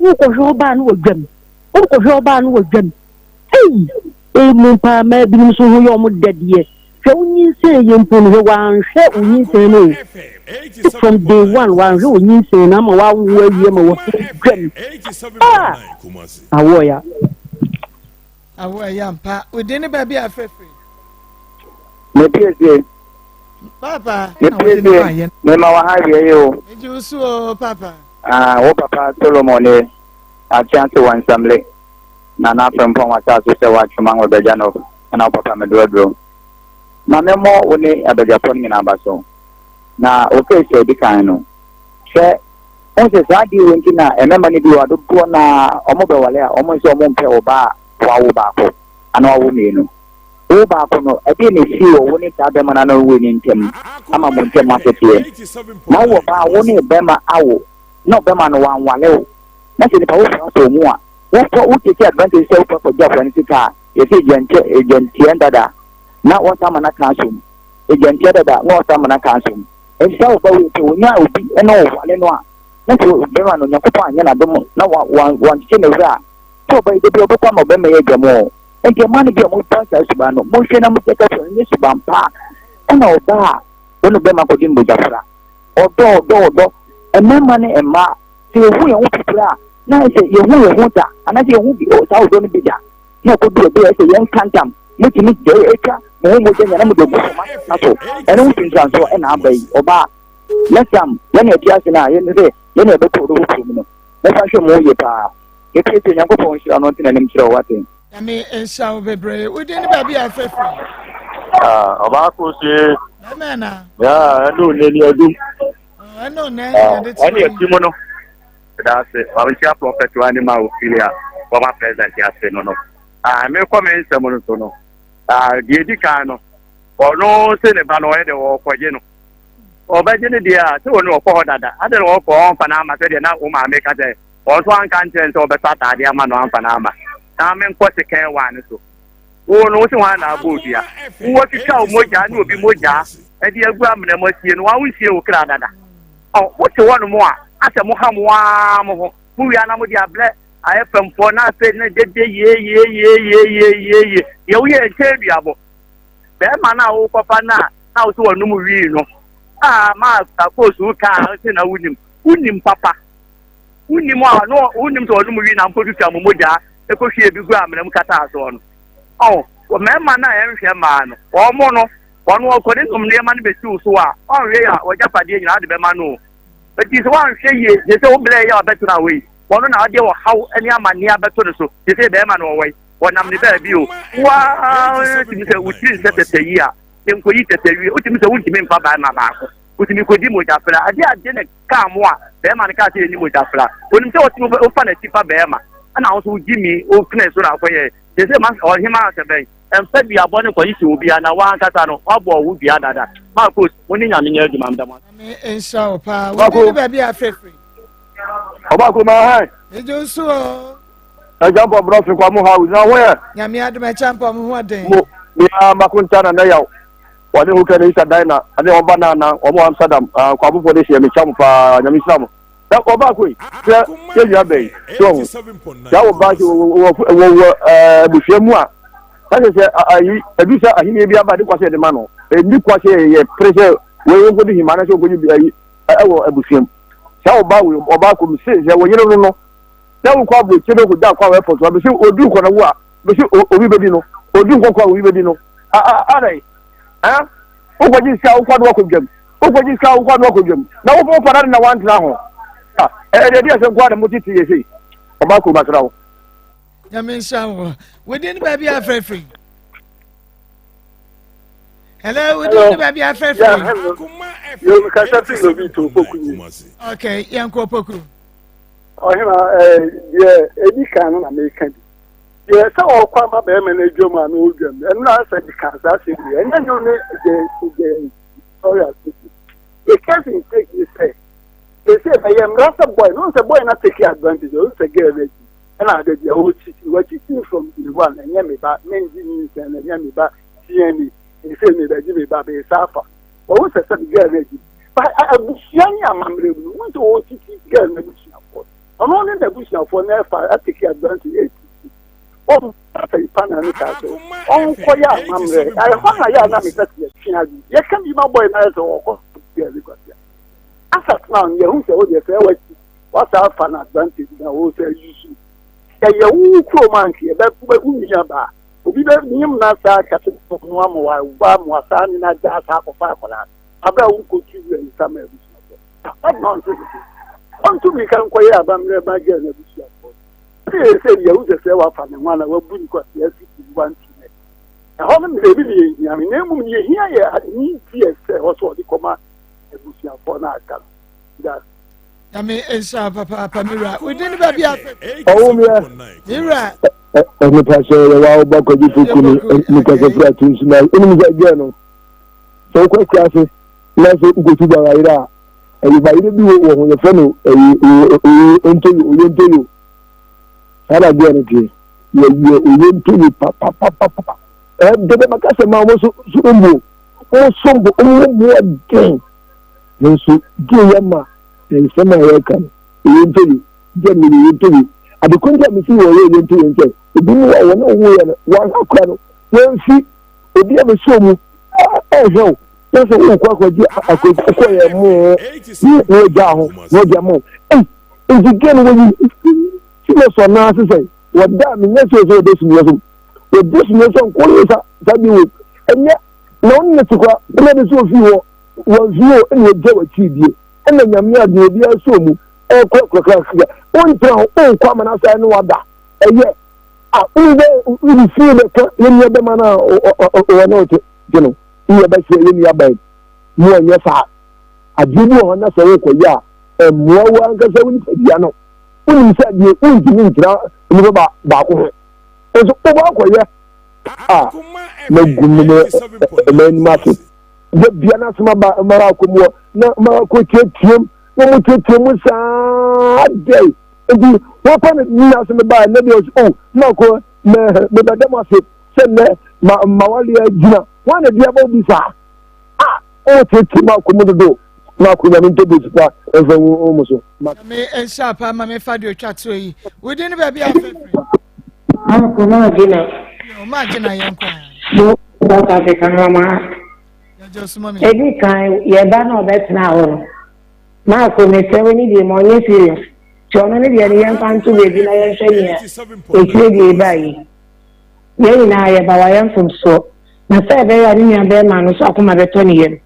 Wokɔhwɛ ɔbaa no wɔ dwam. Wokɔhwɛ ɔbaa no wɔ dwam. Ei! Emu paa mmaa binom nso ho yɛ wɔn dɛ deɛ. Hwɛ wo nyinsɛn yɛ mpo no, hwɛ wanhwɛ wo nyinsɛn no o. From day one wanhwɛ wo nyinsɛn no ama wawo awie ma wafiri dwam. Ah! Awoɔ ya. Awoɔ ɛyɛ ampa. Wo din ne baabi a afrɛfrɛ. Mepiesie. Papa. Mepiesie. Mema wɔ ha wie yi o. Megye wo so o papa. Ah, wo papa Solomon ne akyea se wɔ nsamle na n'afrempɔn wɔ asase sɛ wɔatwema wɔ bagya no na wo papa medoaduro. Ma memmɔ wo ne abadwafoɔ no nyinaa aba so. Na wo case a ɛdi kan no, hwɛ, wohu sɛ saa adeɛ wei nti na mmarima no bi wɔ dodoɔ no ara wɔn bɛwale a wɔn nso wɔn mpɛ ɔbaa a wawo baako anaa wawo mmienu. Wo baako no, ɛdeɛn na ɛsii wɔ wo ne saa bɛrima no anaa wei no ntam ama mo ntam ateteɛ? Na wowɔ ba a wo ne bɛrima awo na ɔbɛrima no wanwale wo na sɛ nipa foforɔ asɔ wo mu a, wokɔ wo take advantage sɛ wokɔ akɔgye akwadaa no sika a, yɛsɛ egyankyɛ egyantia dada na wɔsan ama no aka asom. Egyantia dada na wɔsan ama no aka asom. Nti saa ɔba wei sɛ wɔnya obi na ɔwale no a, na sɛ bɛrima no Onyankopɔn anyɛ n'adom na wankyekye ne werɛ a, sɛ ɔba yi da bi ɔbɛkɔ ama ɔbɛrima yi agya mu o. Nti mmaa no bi a wɔba saa suban no, monhwɛ na monkyɛ ka sɛ ɛnyɛ suban pa ɛna ɔbaa a wɔne bɛrima kɔgye no mogyafra. Ɔdɔ ɔdɔ ɔdɔ. Mmarima ne mmaa, sɛ yɛhu yɛn ho pipire a, na ayɛ sɛ yɛhu yɛn ho da, anaasɛ yɛhu bi saa ɔdɔ no bi da. Na ɛkɔdu ɛbɛ yɛ sɛ yɛnka ntam, motumi atwa mo ho mogya nyina na mode agu fam atena so. Ɛno ho nsunsuansoɔ ɛna aba yi. Ɔbaa, next time yɛne ɛte ase no a, yɛne sɛ yɛne ɛbɛkɔ ɔdɔ foforɔ mu no, momfa nhwɛ mo ho yie paa. Yɛpiesie Nyankopɔn nhyira no nte n'anim kyerɛ wo wate. Nyame nhyira wo bebree. Wo din ne baabi a ɛfɛ firi. Ah, ɔbaako sie. Bɛmɛ na. Ya, ɛne onye ni adum. Ɛne onɛ yɛde te. Ɛne ɛti mu no. Ɛda ase. Maame nkyia prɔfɛt wa ne ma ofili a former president ase no no. Ah, mekɔ me nsɛm no so no. Ah, deɛ edi kan no, ɔno se ne ba no ɔyɛ de ɔkɔgye no. Ɔbɛgye ne deɛ a, sɛ ɔne ɔkɔ hɔ dada. Adɛn na ɔkɔ ɔmfa no ama sɛdeɛ na wo maame ka sɛ Wɔn nso anka ankyerɛ no sɛ wɔbɛtɔ ataadeɛ ama no amfa no amma. Na menkɔ sekan waa no so. Wo no, wo se hwan na abɔ odua? Wo watwitwa wo mogya ne obi mogya de agu amena mu asie no, wa wonsie wo kra dada? Ɔ, mote hɔnom a, asɛ moha mo ara mo ho. Mowie a na mode abrɛ ayɛ famfoɔ na afei na dede yeeyeeyeeyeeyeeye. Deɛ woyɛ nkyɛn aduabɔ. Bɛrima no a wokɔfa no a na wo sɛ wɔnom wii no, a ma akoosu kaa sɛ na wonim. Wonim papa. Wonnim a na wonnim sɛ ɔnom wi na mpo twitwa mo mogya kɔhwie bi gu amena mu kataa soɔ no. Ɔho, mmarima no a ɛnhwɛ mmaa no, wɔn no, wɔn wɔkɔ ne nom nneɛma no bɛsi wo so a, ɔnhwɛ yɛ a wɔgyapadeɛ nyinaa de bɛma no o. Enti sɛ woanhwɛ yie, gye sɛ wo brɛ yɛ a ɔbɛtena hɔ yi, wɔn na ɔde ɔhaw ne amanneɛ abɛto no so, gye sɛ bɛrima no ɔwɔ yi, wɔnam ne baabi o. Woa tumi sɛ wo tiri nsɛ tɛtɛ yi a, nkɔyi tɛtɛ wie, wotumi sɛ wontumi mfa barima baako, wotumi kɔdi mogyafra, adeɛ ade ne kaa mo a bɛrima no kaa sɛ yɛnni mogya fra. Onim sɛ ɔtumi wofa n'akyi fa bɛrima ɛna wo nso wogye mi wopene so na akɔyɛ te sɛ ma ɔhema asɛ bɛn ɛmfa duabɔ no nkɔyi sɛ obiara na wankasa no wabɔ wo dua dada. Marcos mo ne nyame nyɛ adwuma mda mo ase. Nyame nhyira wo paa. Wo din ne baabi a afrɛfiri. Ɔbaako ma hɛn. Megye wo so o. Ɛgya mpɔ brɔfe kwa mo ha wo nyina ho yɛ. Nyame adom ɛkyɛ mpɔ mo ho ɔden. Mo mea mako nta na nɛ yaw. Wɔne Hooker ne Isa Daina ne wɔn ba Nana, wɔn wɔ Amsterdam, ah, Kwabofoɔ de hyeɛ, mekyia mo paa, Nyame nhyira mo. Na ɔbaa koi, sɛ yɛ nua bɛyi, so ɔho, sɛ wo ba wɔ wɔ wɔ abusua mu a, na kyerɛ sɛ ayi, edu sɛ ahenni bi aba, de kwa sɛ yɛde ma no, ɛni kwa sɛ yɛ pere sɛ wei wɔnkɔdi hima anaasɛ wɔnkɔdi ayi ɛwɔ abusua mu. Sɛ wo ba wei, ɔbaa kɔ mu, se sɛ wo yere no no, na wokɔ aburokyire no kɔgya akɔ a airport, bɛsi odu nkɔ na wo a, bɛsi obi bɛdi no, odu nkɔkɔ a obi bɛdi no, adɛn? Ɛn? Wokɔgye sika wokɔ de wakɔ dwam. Wokɔgye sika wokɔ de wakɔ dwam. Na wo wo fada de na wantena ho. Ah, ɛyɛ deɛ asɛm nko ara na mo tete yɛ sei. Ɔba kurom asra wo. Nyame nhyira wo. Wodin ne baabi a afrɛfrɛ. Hello, wodin ne baabi a afrɛfrɛ. Yeah, hello. Yo, kasa fi lobi to poku ni. Okay, yɛn kɔ poku. Ɔhena, eh, deɛ edi kan no na meka bi. Deɛ sɛ ɔkɔ ama bɛrima no adwam a na ɔdwam ɛno na asɛ de ka saa asɛm yi ɛnyɛ no ne the the story ase the case in take ne sɛ sɛ ɛyɛ mmara sɛ boy no sɛ boy na take advantage ɔno sɛ girl no akyi ɛna ada bi a ɔkyiti wakyiti from day one ɛnyɛ me ba mengye nyinsɛn no ɛnyɛ me ba DNA ɛsɛ me bɛgye me ba bɛyɛ saa afa wɔn sɛ sɛ girl no akyi ba abusua ne amammerɛ mu no wɔn sɛ ɔkyiti girl no abusuafoɔ. Ɔno ne n'abusuafoɔ na ɛfa atake advantage ɛtiti. Wɔn afei panel no kaa sɛ ɔnkɔyɛ amammerɛ. Ɛhɔ na yɛ a na mepɛ sɛ yɛtwe adwene. Yɛka bi ma bɔe na ayɛ sɛ ɔkɔ yɛ ne kwasia. As at now no yɛhu sɛ wodeɛ sɛ wati wasa afa no advantage na wo sɛ yusu. Ɛyɛ wo kurom a nka yɛbɛ wo nua baa. Obi bɛ nyem na saa kase no ama wa wa ma saa ne na gya saa akɔfa akwadaa. Abɛ a wonkɔtu wura nsa ma abusuafoɔ. What nonsense. Ɔntu mirika nkɔyɛ abammerɛ ma gya n'abusuafoɔ. Ɛyɛ sɛ yɛhu sɛ sɛ wafa ne ho ana wabu ne kwasea si ti wantu nɛ. Ɛhɔ no mmerɛ bi ne yɛhia no, na mmom ne yɛhia yɛ ne nti ɛsɛ hɔ sɛ ɔde kɔma abusuafoɔ no aka no. That's Nyame nhyira papaapa me wura. Wo din ne baabi a fɛ. Ɔwo meɛ. Me wura. Nipa sɛ yɛ wa ɔba kwadwo poku ne nikasa firi ato nsu na wonim sɛ gɛɛ no sɛ wokɔ akura ase na sɛ wokɔtu bayerɛ a ɛyɛ bayerɛ bi wɔ ho yɛfrɛ no ɛyɛ oye ntoyo oye ntoyo saa na gɛɛ no teɛ yɛyɛ oye ntoyo papapapapa ɛdɛ bɛ maka sɛ ma wɔn so so mbo wɔn so mbo wɔn mu ɛden nanso gɛɛ yɛ ma nsɛm a yɛka no oye ntoyo gɛɛ no yɛ oye ntoyo adekɔ nti a mesi wɔ yɛ oye ntoyo nsɛ ebi mu a wɔn a wɔyɛ no wɔn akora no wɔn fi obi a bɛsɔ mu ɛhwɛ o na sɛ wokɔ akɔgye akɔkɔ yɛ mo ne wɔgya ho na wɔgya mo ei nti gɛ no wɔyi serious ɔnaa se sɛ wɔda a menyɛ sɛ sɛ wɔda sumiɛ so wɔda sumiɛ so nkɔ yɛ sa saa bi wɔ ɛnyɛ na ɔno ne te kora ɛna de sɛ ofii hɔ wɔn fie o ɛna wɔgya wɔakyi bie ɛna nyame adeɛ obiara sɔ mu ɛkɔ korakora wontena ho wonkɔ amana saa ne wada ɛyɛ a wode wode fie bɛka yɛn nua bɛma no a ɔwɔ ne ɔte te no ne yɛbɛsrɛ yɛn nua bɛn mu ɔnyɛ saa adeɛ bi wɔ hɔ na sɛ wokɔyɛ a ɛmmoa wo ankasa wo nipadua no wonim sɛ adeɛ wontumi ntra nnipa baako ho nso wobɔ akɔyɛ a magu me m'anim ase da bia no asɛm aba mara akɔ mu hɔ na mara kɔ tiatiam na mo tiatia mu saa dɛn nti wɔfa no nyina ase mebaa ɛnɛ deɛ ɔsɛ o mako mɛ mebɛda mo ase sɛ nnɛ ma ma wale agyina wɔn na di abɔ bi saa a ɔretete mu akɔ mu dodo na akɔ nyame ntɔ besi pa mfa ngu wɔn so. Nyame nhyɛ apa ma mefa deɛ otwa toɔ yi wodi ne baabi a fɛfiri. Akɔ ma agyina. Yo ma agyina yɛn kɔ. Mo South Africa no ma. Yɛgye osuma mi. Edi kan yɛ ba na ɔbɛtena hɔ no. Maako mesrɛ wo ne deɛ ma ɔnyɛ serious. Nti ɔno ne deɛ no yɛmfa nto baabi na yɛnhwɛ nea ɛkyire deɛ ɛbaa yi. Yɛn nyinaa yɛba wayɛ mfomsoɔ na sɛ ɛbɛyɛ a ne nua bɛɛma no nso akoma bɛtɔ ne yam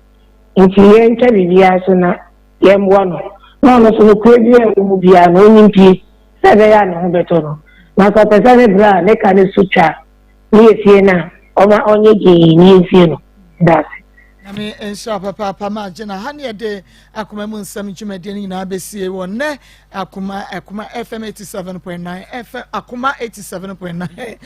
nti yɛntwa biribiara so na yɛmmoa no na ɔno nso nokorɛ biara a ɛwɔ mu biara no ɔnyi mpie sɛ ɛbɛyɛ a ne ho bɛtɔ no na sɛ ɔpɛ sɛ ne berɛ a ne ka no so twa ne yɛsie no a ɔma ɔnyɛ gyee ne yɛnsie no. Dase. Nyame nhyira papaapa ma agye na ha ne yɛde akoma mu nsɛm dwumadie no nyinaa bɛsie wɔ nnɛ akoma akoma fm 87.9 fm akoma 87.9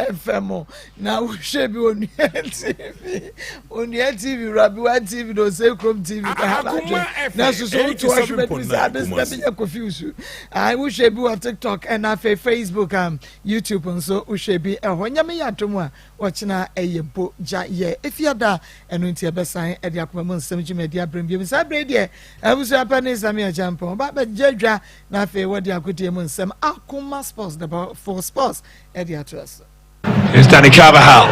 fm na wohwɛ bi onua tv onua tv rabiwa tv na ɔsɛ kurom tv ka ha n'adwe na soso wotu ɔhwɛ bɛtumi sɛ abɛsɛ bi nyɛ kofi wusu wohwɛ bi wɔ tiktok ɛna afei facebook um, youtube nso wohwɛ bi ɛhɔ nyame yɛ adom a Ɔkyena ɛyɛ bo gya yɛ efiada ɛno nti ɛbɛsan ɛde akoma mu nsɛm dwumadi abrɛ mu bio. Saa berɛ yi deɛ abusua pa ne Sammy Acheampong ɔba abɛgye dwa na afei wɔde agodie mu nsɛm Akoma Sports the for Sports ɛde atoa so. Here's Danny Carvajal.